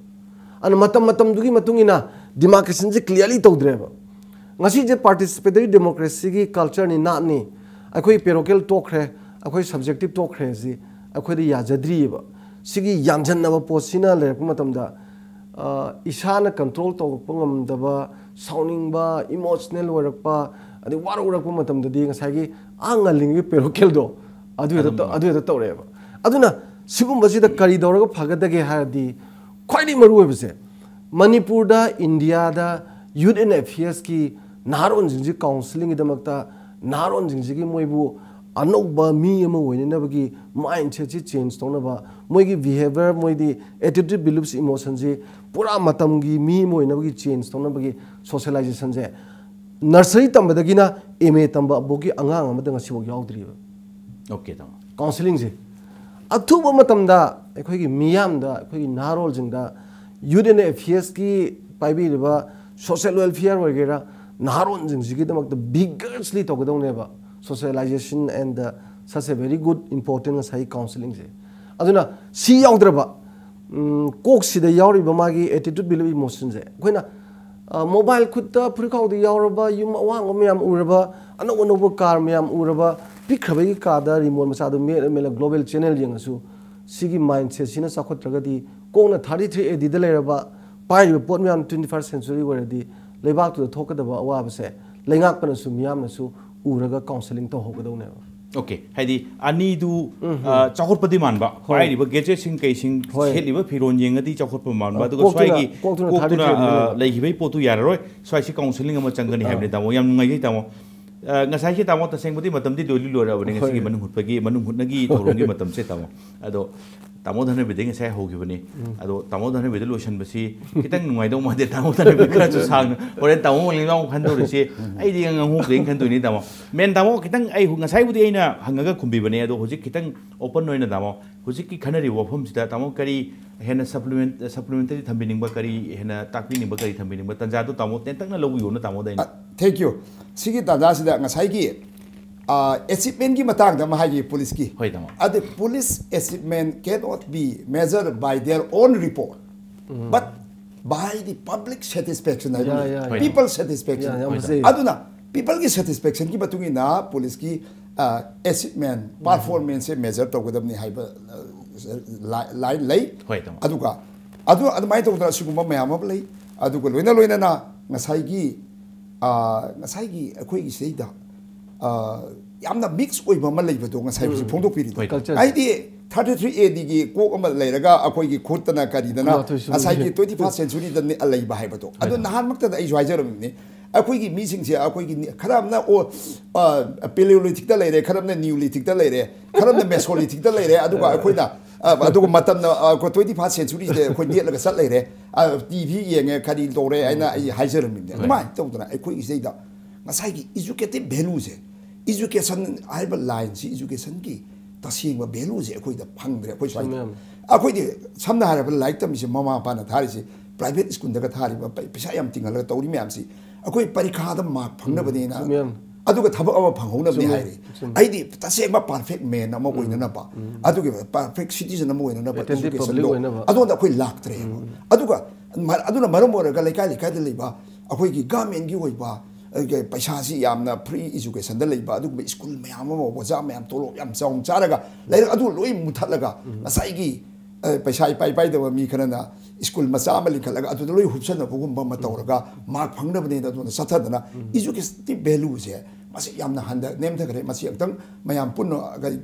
ꯑꯗꯨꯅ ꯃꯇꯝ ꯃꯇꯝꯗꯨꯒꯤ ꯃꯇꯨꯡ ꯏꯟꯅ demarcation ꯁꯦ clearly ꯇꯧꯗ꯭ꯔꯦꯕ꯫ ꯉꯁꯤꯁꯦ participatory democracy ꯒꯤ culture ꯅꯤ, ꯅꯥꯠꯅꯤ꯫ ꯑꯩꯈꯣꯏ parochial ꯇꯣꯛꯈ꯭ꯔꯦ, ꯑꯩꯈꯣꯏ subjective ꯇꯣꯛꯈ꯭ꯔꯦ ꯁꯤ ꯑꯩꯈꯣꯏꯗ ꯌꯥꯖꯗ꯭ꯔꯤꯑꯕ꯫ ꯁꯤꯒꯤ ꯌꯥꯟꯁꯤꯟꯅꯕ ꯄꯣꯠꯁꯤꯅ ꯂꯩꯔꯛꯄ ꯃꯇꯝꯗ, ꯑ, ꯏꯁꯥꯅ control ꯇꯧꯔꯛꯄ ꯉꯝꯗꯕ, ꯁꯥꯎꯅꯤꯡꯕ, emotional ꯑꯣꯏꯔꯛꯄ, ꯑꯗꯩ ꯋꯥꯔꯧꯔꯛꯄ ꯃꯇꯝꯗꯗꯤ ꯉꯁꯥꯏꯒꯤ ꯑꯥ ꯉꯜꯂꯤꯉꯩꯒꯤ parochial ꯗꯣ ꯑꯗꯨ ꯍꯦꯛꯇ ꯇꯧ-, ꯑꯗꯨ ꯍꯦꯛꯇ ꯇꯧꯔꯛꯑꯦꯕ꯫ ꯑꯗꯨꯅ ꯁꯤꯒꯨꯝꯕꯁꯤꯗ ꯀꯔꯤ ꯇꯧꯔꯒ ꯐꯒꯗꯒꯦ ꯍꯥꯏꯔꯗꯤ, ꯈ꯭ꯋꯥꯏꯗꯒꯤ ꯃꯔꯨꯑꯣꯏꯕꯁꯦ, ꯃꯅꯤꯄꯨꯔꯗ, ꯏꯟꯗꯤꯌꯥꯗ youth and affairs ꯀꯤ ꯅꯍꯥꯔꯣꯟꯁꯤꯡꯁꯤ counselling ꯒꯤꯗꯃꯛꯇ, ꯅꯍꯥꯔꯣꯟꯁꯤꯡꯁꯤꯒꯤ ꯃꯣꯏꯕꯨ ꯑꯅꯧꯕ ꯃꯤ ꯑꯃ ꯑꯣꯏꯅꯅꯕꯒꯤ mindset ꯁꯤ change ꯇꯧꯅꯕ, ꯃꯣꯏꯒꯤ behavior, ꯃꯣꯏꯗꯤ attitude, beliefs, emotion ꯁꯤ ꯄꯨꯔꯥ ꯃꯇꯝꯒꯤ ꯃꯤ ꯑꯃ ꯑꯣꯏꯅꯕꯒꯤ change ꯇꯧꯅꯕꯒꯤ socialization say nursery ꯇꯝꯕꯗꯒꯤꯅ M A ꯇꯝꯕ ꯐꯥꯎꯒꯤ ꯑꯉꯥꯡ ꯑꯃꯗ ꯉꯁꯤꯐꯥꯎ ꯌꯥꯎꯗ꯭ꯔꯤꯕ꯫ Okay ꯇꯥꯃꯣ꯫ Counselling ꯁꯦ ꯑꯊꯨꯕ ꯃꯇꯝꯗ ꯑꯩꯈꯣꯏꯒꯤ ꯃꯤꯌꯥꯝꯗ, ꯑꯩꯈꯣꯏꯒꯤ ꯅꯍꯥꯔꯣꯜꯁꯤꯡꯗ youth and affairs ꯀꯤ ꯄꯥꯏꯕꯤꯔꯤꯕ social welfare ꯑꯣꯏꯒꯦꯔꯥ, ꯅꯍꯥꯔꯣꯟꯁꯤꯡꯁꯤꯒꯤꯗꯃꯛꯇ vigorously ꯇꯧꯒꯗꯧꯅꯦꯕ socialization and, uh, such a very good important ꯉꯁꯥꯏꯒꯤ counselling ꯁꯦ꯫ ꯑꯗꯨꯅ ꯁꯤ ꯌꯥꯎꯗ꯭ꯔꯕ, ꯎꯝ, ꯀꯣꯛꯁꯤꯗ ꯌꯥꯎꯔꯤꯕ ꯃꯥꯒꯤ attitude, belief, emotion ꯁꯦ, ꯑꯩꯈꯣꯏꯅ, ꯑ, mobile ꯈꯨꯠꯇ, ꯐꯨꯔꯤꯠꯈꯥꯎꯗ ꯌꯥꯎꯔꯕ, ꯌꯨꯝ ꯑꯋꯥꯡꯕ ꯃꯌꯥꯝ ꯎꯔꯕ, ꯑꯅꯧ ꯑꯅꯧꯕ car ꯃꯌꯥꯝ ꯎꯔꯕ, ꯄꯤꯛꯈ꯭ꯔꯕꯒꯤ ꯀꯥꯗ remote ꯃꯆꯥꯗꯣ ꯃꯦꯠꯂ ꯃꯦꯠꯂ global channel ꯌꯦꯡꯉꯁꯨ, ꯁꯤꯒꯤ mindset ꯁꯤꯅ ꯆꯥꯎꯈꯠꯇ꯭ꯔꯒꯗꯤ, ꯀꯣꯛꯅ thirty three A D ꯗ ꯂꯩꯔꯕ, ꯄꯥꯏꯔꯤꯕ ꯄꯣꯠ ꯃꯌꯥꯝ twenty first century ꯑꯣꯏꯔꯗꯤ, ꯂꯩꯕꯥꯛꯇꯨꯗ ꯊꯣꯛꯀꯗꯕ ꯑꯋꯥꯕꯁꯦ ꯂꯩꯉꯥꯛꯄꯅꯁꯨ ꯃꯤꯌꯥꯝꯅꯁꯨ ꯎꯔꯒ ꯀꯥꯎꯟꯁꯦꯂꯤꯡ ꯇꯧꯍꯧꯒꯗꯧꯅꯦꯕ꯫ ꯑꯣꯀꯦ, ꯍꯥꯏꯗꯤ ꯑꯅꯤꯗꯨ ꯑ, ꯆꯥꯎꯈꯠꯄꯗꯤ ꯃꯥꯟꯕ, ꯄꯥꯏꯔꯤꯕ ꯒꯦꯖꯦꯠꯁꯤꯡ ꯀꯩꯁꯤꯡ, ꯍꯣꯏ꯫ ꯁꯦꯠꯂꯤꯕ ꯐꯤꯔꯣꯟ ꯌꯦꯡꯉꯗꯤ ꯆꯥꯎꯈꯠꯄ ꯃꯥꯟꯕ, ꯑ, ꯑꯗꯨꯒ ꯀꯣꯛꯇꯨꯅ- ꯁ꯭ꯋꯥꯏꯒꯤ ꯀꯣꯛꯇꯨꯅ ꯀꯣꯛꯇꯨꯅ ꯊꯥꯗꯣꯛꯈꯤꯕꯅꯤꯅ꯫ ꯑ, ꯂꯩꯈꯤꯕꯒꯤ ꯄꯣꯠꯇꯨ ꯌꯥꯔꯔꯣꯏ, ꯁ꯭ꯋꯥꯏꯁꯤ ꯀꯥꯎꯟꯁꯦꯂꯤꯡ ꯑꯃ ꯆꯪꯒꯅꯤ ꯍꯥꯏꯕꯅꯤ꯫ ꯇꯥꯃꯣ, ꯌꯥꯝ ꯅꯨꯡꯉꯥꯏꯖꯩ ꯇꯥꯃꯣ꯫ ꯑ, ꯉꯁꯥꯏꯁꯦ ꯇꯥꯃꯣ, ꯇꯁꯦꯡꯕꯗꯤ ꯃꯇꯝꯗꯤ ꯂꯣꯏꯗꯤ ꯂꯣꯏꯔꯛꯑꯕꯅꯤ, ꯉꯁꯤꯒꯤ ꯍꯣꯏ꯫ ꯃꯅꯨꯡ ꯍꯨꯠꯄꯒꯤ, ꯃꯅꯨꯡ ꯍꯨꯠꯅꯒꯤ ꯊꯧꯔꯝꯒꯤ ꯃꯇꯝꯁꯦ ꯇꯥꯃꯣ꯫ ꯑꯗꯣ ꯇꯥꯃꯣ ꯙꯅꯕꯤꯔꯗꯒꯤ ꯉꯁꯥꯏ ꯍꯧꯈꯤꯕꯅꯤ꯫ ꯑꯗꯣ ꯇꯥꯃꯣ ꯙꯅꯕꯤꯔꯗ ꯂꯣꯏꯁꯤꯟꯕꯁꯤ ꯈꯤꯇꯪ ꯅꯨꯡꯉꯥꯏꯗꯧ ꯃꯥꯟꯗꯦ꯫ ꯇꯥꯃꯣ ꯙꯅꯕꯤꯔ ꯈꯔꯁꯨ ꯁꯥꯡꯅ, ꯍꯣꯔꯦꯟ ꯇꯥꯃꯣ ꯃꯣꯂꯤꯡ ꯂꯥꯎ ꯈꯟꯗꯧꯔꯤꯁꯤ ꯑꯩꯗꯤ ꯉꯥꯡꯍꯧꯗ꯭ꯔꯦꯅ ꯈꯟꯗꯣꯏꯅꯤ ꯇꯥꯃꯣ꯫ ꯃꯦꯟ ꯇꯥꯃꯣ, ꯈꯤꯇꯪ ꯑꯩ ꯍꯧ-, ꯉꯁꯥꯏꯕꯨꯗꯤ ꯑꯩꯅ ꯍꯪꯉꯒ ꯈꯨꯝꯕꯤꯕꯅꯦ, ꯑꯗꯣ ꯍꯧꯖꯤꯛ ꯈꯤꯇꯪ ꯑꯣꯄꯟ ꯑꯣꯏꯅ ꯇꯥꯃꯣ, ꯍꯧꯖꯤꯛꯀꯤ ꯈꯟꯅꯔꯤꯕ ꯋꯥꯐꯝꯁꯤꯗ ꯇꯥꯃꯣ ꯀꯔꯤ ꯍꯦꯟꯅ ꯁꯄ꯭ꯂꯤꯃꯦꯟ-, ꯁꯄ꯭ꯂꯤꯃꯦꯟꯇꯔꯤ ꯊꯝꯕꯤꯅꯤꯡꯕ, ꯀꯔꯤ ꯍꯦꯟꯅ ꯇꯥꯛꯄꯤꯅꯤꯡꯕ, ꯀꯔꯤ ꯊꯝꯕꯤꯅꯤꯡꯕ, ꯇꯥꯟꯖꯥꯗꯨ ꯇꯥꯃꯣ ꯇꯦꯟꯇꯛꯅ ꯂꯧꯕꯤꯌꯣꯅ ꯇꯥꯃꯣꯗ ꯑꯩꯅ꯫ Thank you. ꯁꯤꯒꯤ ꯇꯥꯟꯖꯥꯁꯤꯗ ꯉꯁꯥꯏꯒꯤ ꯑꯦꯆꯤꯞꯃꯦꯟꯒꯤ ꯃꯇꯥꯡꯗ ꯑꯃ ꯍꯥꯏꯒꯦ ꯄꯨꯂꯤꯁꯀꯤ꯫ ꯍꯣꯏ, ꯇꯥꯃꯣ꯫ ꯑꯗ, police achievement cannot be measured by their own report, but by the public satisfaction ꯍꯥꯏꯕ ꯌꯥ, ꯂꯩ꯫ ꯌꯥ, ꯌꯥ꯫ People satisfaction꯫ ꯌꯥ, ꯌꯥꯝ ꯍꯣꯏ, ꯐꯖꯩ꯫ ꯑꯗꯨꯅ ꯄꯤꯄꯜꯒꯤ ꯁꯦꯇꯤꯁꯐꯦꯛꯁꯟꯒꯤ ꯃꯇꯨꯡ ꯏꯟꯅ ꯄꯨꯂꯤꯁꯀꯤ ꯑꯦꯆꯤꯞꯃꯦꯟ, ꯄꯔꯐꯣꯔꯃꯦꯟꯁꯁꯦ ꯃꯦꯖꯔ ꯇꯧꯒꯗꯕꯅꯤ ꯍꯥꯏꯕ ꯂꯥꯏꯟ ꯂꯩ꯫ ꯍꯣꯏ, ꯇꯥꯃꯣ꯫ ꯑꯗꯨꯒ ꯑꯗꯨ ꯑꯗꯨꯃꯥꯏꯅ ꯇꯧꯗꯅ ꯑꯁꯤꯒꯨꯝꯕ ꯃꯌꯥꯝ ꯑꯃ ꯂꯩ꯫ ꯑꯗꯨꯒ ꯂꯣꯏꯅ ꯂꯣꯏꯅꯅ ꯉꯁꯥꯏꯒꯤ ꯑ, ꯉꯁꯥꯏꯒꯤ ꯑꯩꯈꯣꯏꯒꯤ ꯁꯤꯗꯩꯗ ꯑ, ꯌꯥꯝꯅ ꯃꯤꯛꯁ ꯑꯣꯏꯕ ꯑꯃ ꯂꯩꯕꯗꯣ ꯉꯁꯥꯏ ꯍꯧꯖꯤꯛ ꯐꯣꯡꯗꯣꯛꯄꯤꯔꯤꯗꯣ꯫ ꯍꯣꯏ, ꯇꯥꯃꯣ꯫ Culture꯫ ꯍꯥꯏꯗꯤ ꯊꯥꯔꯇꯤ ꯊ꯭ꯔꯤ ꯑꯦ ꯗꯤꯒꯤ ꯀꯣꯛ ꯑꯃ ꯂꯩꯔꯒ ꯑꯩꯈꯣꯏꯒꯤ ꯈꯨꯠꯇꯅ ꯀꯔꯤꯗꯅ ꯈꯨꯠ ꯍꯥꯊꯣꯏ ꯁꯨꯝ ꯉꯁꯥꯏꯒꯤ ꯂꯩ꯫ ꯇ꯭ꯋꯦꯟꯇꯤ ꯐꯥꯔꯁ ꯁꯦꯟꯆꯨꯔꯤꯗ ꯂꯩꯕ ꯍꯥꯏꯕꯗꯣ꯫ ꯑꯗꯣ ꯇꯥꯃꯣ꯫ ꯅꯍꯥꯟꯃꯛꯇꯗ ꯑꯩꯁꯨ ꯍꯥꯏꯖꯔꯝꯃꯤꯅꯤ꯫ ꯑꯩꯈꯣꯏꯒꯤ ꯃꯤꯁꯤꯡꯁꯦ ꯑꯩꯈꯣꯏꯒꯤ ꯅꯤ-, ꯈꯔ ꯑꯃꯅ ꯑꯣ, ꯑ, ꯄꯦꯂꯤꯑꯣꯂꯤꯊꯤꯛꯇ ꯂꯩꯔꯦ, ꯈꯔ ꯑꯃꯅ ꯅꯤꯌꯣꯂꯤꯊꯤꯛꯇ ꯂꯩꯔꯦ, ꯈꯔ ꯑꯃꯅ ꯃꯦꯁꯣꯂꯤꯊꯤꯛꯇ ꯂꯩꯔꯦ, ꯑꯗꯨꯒ ꯑꯩꯈꯣꯏꯅ ꯑ, ꯑꯗꯨꯒ ꯃꯇꯝꯅ ꯑ, ꯑꯩꯈꯣꯏ ꯇ꯭ꯋꯦꯟꯇꯤ ꯐꯥꯔꯁ ꯁꯦꯟꯆꯨꯔꯤꯁꯦ ꯑꯩꯈꯣꯏ ꯅꯦꯠꯂꯒ ꯆꯠ ꯂꯩꯔꯦ꯫ ꯇꯤ ꯚꯤ ꯌꯦꯡꯉꯦ, ꯀꯔꯤ ꯇꯧꯔꯦ ꯍꯥꯏꯅ ꯑꯩ ꯍꯥꯏꯖꯔꯝꯃꯤꯕꯅꯦ꯫ ꯑꯗꯨꯃꯥꯏꯅ ꯇꯧꯗꯅ ꯑꯩꯈꯣꯏꯒꯤ ꯁꯤꯗꯩꯗ ꯉꯁꯥꯏꯒꯤ ꯏꯖꯨꯀꯦꯇꯤꯞ ꯚꯦꯂꯨꯁꯦ, ꯏꯖꯨꯀꯦꯁꯟ ꯍꯥꯏꯕ ꯂꯥꯏꯟꯁꯤ, ꯏꯖꯨꯀꯦꯁꯟꯒꯤ ꯇꯁꯦꯡꯕ ꯚꯦꯂꯨꯁꯦ ꯑꯩꯈꯣꯏꯗ ꯐꯪꯗ꯭ꯔꯦ꯫ ꯑꯩꯈꯣꯏ ꯁ꯭ꯋꯥꯏꯗ ꯆꯨꯝꯃꯦ ꯌꯥꯝ꯫ ꯑꯩꯈꯣꯏꯗꯤ ꯁꯝꯅ ꯍꯥꯏꯔꯕꯗ ꯂꯥꯏꯔꯤꯛ ꯇꯝꯃꯤꯁꯦ ꯃꯃꯥ ꯃꯄꯥꯅ ꯊꯥꯔꯤꯁꯦ, ꯄ꯭ꯔꯥꯏꯚꯦꯠ ꯁ꯭ꯀꯨꯜꯗꯒ ꯊꯥꯔꯤꯕ ꯄꯩ-, ꯄꯩꯁꯥ ꯌꯥꯝ ꯇꯤꯡꯍꯜꯂꯒ ꯇꯧꯔꯤ ꯃꯌꯥꯝꯁꯤ ꯑꯩꯈꯣꯏ ꯄꯔꯤꯈꯥꯗ ꯃꯥꯔꯛ ꯐꯪꯅꯕꯅꯦꯅ, ꯆꯨꯝꯃꯦ ꯌꯥꯝ꯫ ꯑꯗꯨꯒ ꯊꯕꯛ ꯑꯃ ꯐꯪꯍꯧꯅꯕꯅꯦ ꯆꯨꯝꯃꯦ, ꯍꯥꯏꯔꯤ꯫ ꯆꯨꯝꯃꯦ꯫ ꯑꯩꯗꯤ ꯇꯁꯦꯡꯕ ꯄꯔꯐꯦꯛ ꯃꯦꯟ ꯑꯃ ꯑꯣꯏꯅꯅꯕ, ꯑꯗꯨꯒꯤ ꯄꯔꯐꯦꯛ ꯁꯤꯇꯤꯖꯟ ꯑꯃ ꯑꯣꯏꯅꯅꯕ Attentive ꯏꯖꯨꯀꯦꯁꯟꯗꯣ public ꯑꯣꯏꯅꯕ꯫ ꯑꯗꯣꯝꯗ ꯑꯩꯈꯣꯏ ꯂꯥꯛꯇ꯭ꯔꯦꯕ꯫ ꯑꯗꯨꯒ ꯃ-, ꯑꯗꯨꯅ ꯃꯔꯝ ꯑꯣꯏꯔꯒ ꯂꯩꯀꯥꯏ ꯂꯩꯀꯥꯏꯗ ꯂꯩꯕ ꯑꯩꯈꯣꯏꯒꯤ ꯒꯚꯔꯟꯃꯦꯟꯒꯤ ꯑꯣꯏꯕ, ꯑꯩꯈꯣꯏꯒꯤ ꯄꯩꯁꯥꯁꯤ ꯌꯥꯝꯅ ꯐ꯭ꯔꯤ ꯏꯖꯨꯀꯦꯁꯟꯗ ꯂꯩꯕ ꯑꯗꯨꯒꯨꯝꯕ ꯁ꯭ꯀꯨꯜ ꯃꯌꯥꯝ ꯑꯃ, ꯑꯣꯖꯥ ꯃꯌꯥꯝ ꯇꯣꯂꯣꯞ ꯌꯥꯝ ꯆꯥꯎꯅ ꯆꯥꯔꯒ ꯂꯩꯔꯒ ꯑꯗꯨ ꯂꯣꯏ ꯃꯨꯊꯠꯂꯒ ꯉꯁꯥꯏꯒꯤ ꯑ, ꯄꯩꯁꯥ ꯏꯄꯥꯏ ꯄꯥꯏꯗꯕ ꯃꯤ ꯈꯔꯅ ꯁ꯭ꯀꯨꯜ ꯃꯆꯥ ꯑꯃ ꯂꯤꯡꯈꯠꯂꯒ ꯑꯗꯨꯗ ꯂꯣꯏ ꯍꯨꯞꯁꯟꯅꯕꯒꯨꯝꯕ ꯑꯃ ꯇꯧꯔꯒ ꯃꯥꯔꯛ ꯐꯪꯅꯕꯅꯦꯅ ꯑꯗꯨꯅ ꯆꯠꯊꯗꯅ educative value ꯁꯦ ꯃꯁꯤ ꯌꯥꯝꯅ ꯍꯟꯊ ꯅꯦꯝꯊꯈ꯭ꯔꯦ꯫ ꯃꯁꯤ ꯑꯃꯨꯛꯇꯪ ꯃꯌꯥꯝ ꯄꯨꯟꯅ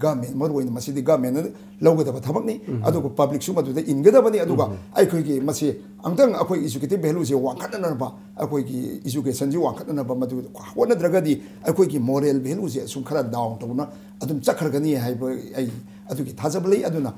ꯒꯃꯦꯟ, ꯃꯔꯨꯑꯣꯏꯅ ꯃꯁꯤꯗꯤ ꯒꯃꯦꯟꯅ ꯂꯧꯒꯗꯕ ꯊꯕꯛꯅꯤ, ꯑꯗꯨꯒ ꯄꯕ꯭ꯂꯤꯛꯁꯨ ꯃꯗꯨꯗ ꯏꯟꯒꯗꯕꯅꯤ꯫ ꯑꯗꯨꯒ ꯑꯩꯈꯣꯏꯒꯤ ꯃꯁꯤ ꯑꯃꯨꯛꯇꯪ ꯑꯩꯈꯣꯏ educative value ꯁꯦ ꯋꯥꯡꯈꯠꯅꯅꯕ, ꯑꯩꯈꯣꯏꯒꯤ education ꯁꯤ ꯋꯥꯡꯈꯠꯅꯅꯕ ꯃꯗꯨ ꯍꯣꯠꯅꯗ꯭ꯔꯒꯗꯤ ꯑꯩꯈꯣꯏꯒꯤ moral value ꯁꯦ ꯑꯁꯨꯝ ꯈꯔ down ꯇꯧꯅ ꯑꯗꯨꯝ ꯆꯠꯈ꯭ꯔꯒꯅꯤ ꯍꯥꯏꯕ ꯑꯩ ꯑꯗꯨꯒꯤ ꯊꯥꯖꯕ ꯂꯩ꯫ ꯑꯗꯨꯅ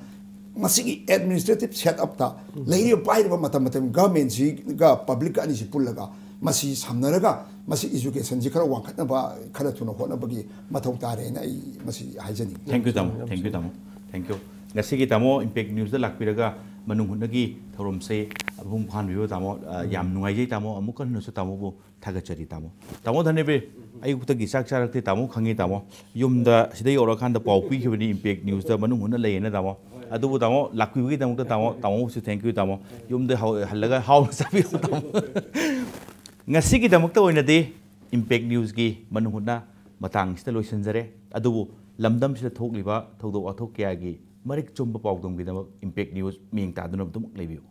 ꯃꯁꯤꯒꯤ administrative set up ꯇ ꯂꯩꯔꯤꯕ ꯄꯥꯏꯔꯤꯕ ꯃꯇꯝ ꯃꯇꯝꯒꯤ ꯒꯃꯦꯟꯁꯤꯒ ꯄꯕ꯭ꯂꯤꯛꯀ ꯑꯅꯤꯁꯤ ꯄꯨꯜꯂꯒ ꯃꯁꯤ ꯁꯝꯅꯔꯒ ꯃꯁꯤ education ꯁꯤ ꯈꯔ ꯋꯥꯡꯈꯠꯅꯕ ꯈꯔ ꯊꯨꯅ ꯍꯣꯠꯅꯕꯒꯤ ꯃꯊꯧ ꯇꯥꯔꯦꯅ ꯑꯩ ꯃꯁꯤ ꯍꯥꯏꯖꯅꯤꯡꯉꯤ꯫ Thank you ꯇꯥꯃꯣ, thank you ꯇꯥꯃꯣ, thank you꯫ ꯉꯁꯤꯒꯤ ꯇꯥꯃꯣ Impact News ꯗ ꯂꯥꯛꯄꯤꯔꯒ ꯃꯅꯨꯡ ꯍꯨꯠꯅꯒꯤ ꯊꯧꯔꯝꯁꯦ ꯃꯄꯨꯡ ꯐꯥꯍꯟꯕꯤꯕ ꯇꯥꯃꯣ, ꯑ, ꯌꯥꯝ ꯅꯨꯡꯉꯥꯏꯖꯩ ꯇꯥꯃꯣ꯫ ꯑꯃꯨꯛ ꯍꯟꯅꯁꯨ ꯇꯥꯃꯣꯕꯨ ꯊꯥꯒꯠꯆꯔꯤ ꯇꯥꯃꯣ꯫ ꯇꯥꯃꯣ ꯙꯅꯕꯤꯔ, ꯑꯌꯨꯛꯇꯒꯤ ꯆꯥꯛ ꯆꯥꯔꯛꯇꯦ ꯇꯥꯃꯣ, ꯈꯪꯉꯤ ꯇꯥꯃꯣ꯫ ꯌꯨꯝꯗ ꯁꯤꯗ ꯌꯧꯔꯀꯥꯟꯗ ꯄꯥꯎ ꯄꯤꯈꯤꯕꯅꯤ Impact News ꯇ ꯃꯅꯨꯡ ꯍꯨꯠꯅ ꯂꯩꯌꯦꯅ ꯇꯥꯃꯣ꯫ ꯑꯗꯨꯕꯨ ꯇꯥꯃꯣ, ꯂꯥꯛꯄꯤꯕꯒꯤꯗꯃꯛꯇ ꯇꯥꯃꯣ, ꯇꯥꯃꯣꯕꯨꯁꯨ thank you ꯇꯥꯃꯣ꯫ ꯌꯨꯝꯗ ꯍꯧ-, ꯍꯜꯂꯒ ꯍꯥꯎꯅ ꯆꯥꯕꯤꯌꯨ ꯇꯥꯃꯣ꯫ ꯉꯁꯤꯒꯤꯗꯃꯛꯇ ꯑꯣꯏꯅꯗꯤ Impact News ꯀꯤ ꯃꯅꯨꯡ ꯍꯨꯠꯅ ꯃꯇꯥꯡꯁꯤꯗ ꯂꯣꯏꯁꯤꯟꯖꯔꯦ꯫ ꯑꯗꯨꯕꯨ ꯂꯝꯗꯝꯁꯤꯗ ꯊꯣꯛꯂꯤꯕ ꯊꯧꯗꯣꯛ ꯋꯥꯊꯣꯛ ꯀꯌꯥꯒꯤ ꯃꯔꯤꯛ ꯆꯨꯝꯕ ꯄꯥꯎꯗꯝꯒꯤꯗꯃꯛ Impact News ꯃꯤꯠꯌꯦꯡ ꯇꯥꯗꯨꯅ ꯑꯗꯨꯃꯛ ꯂꯩꯕꯤꯌꯨ꯫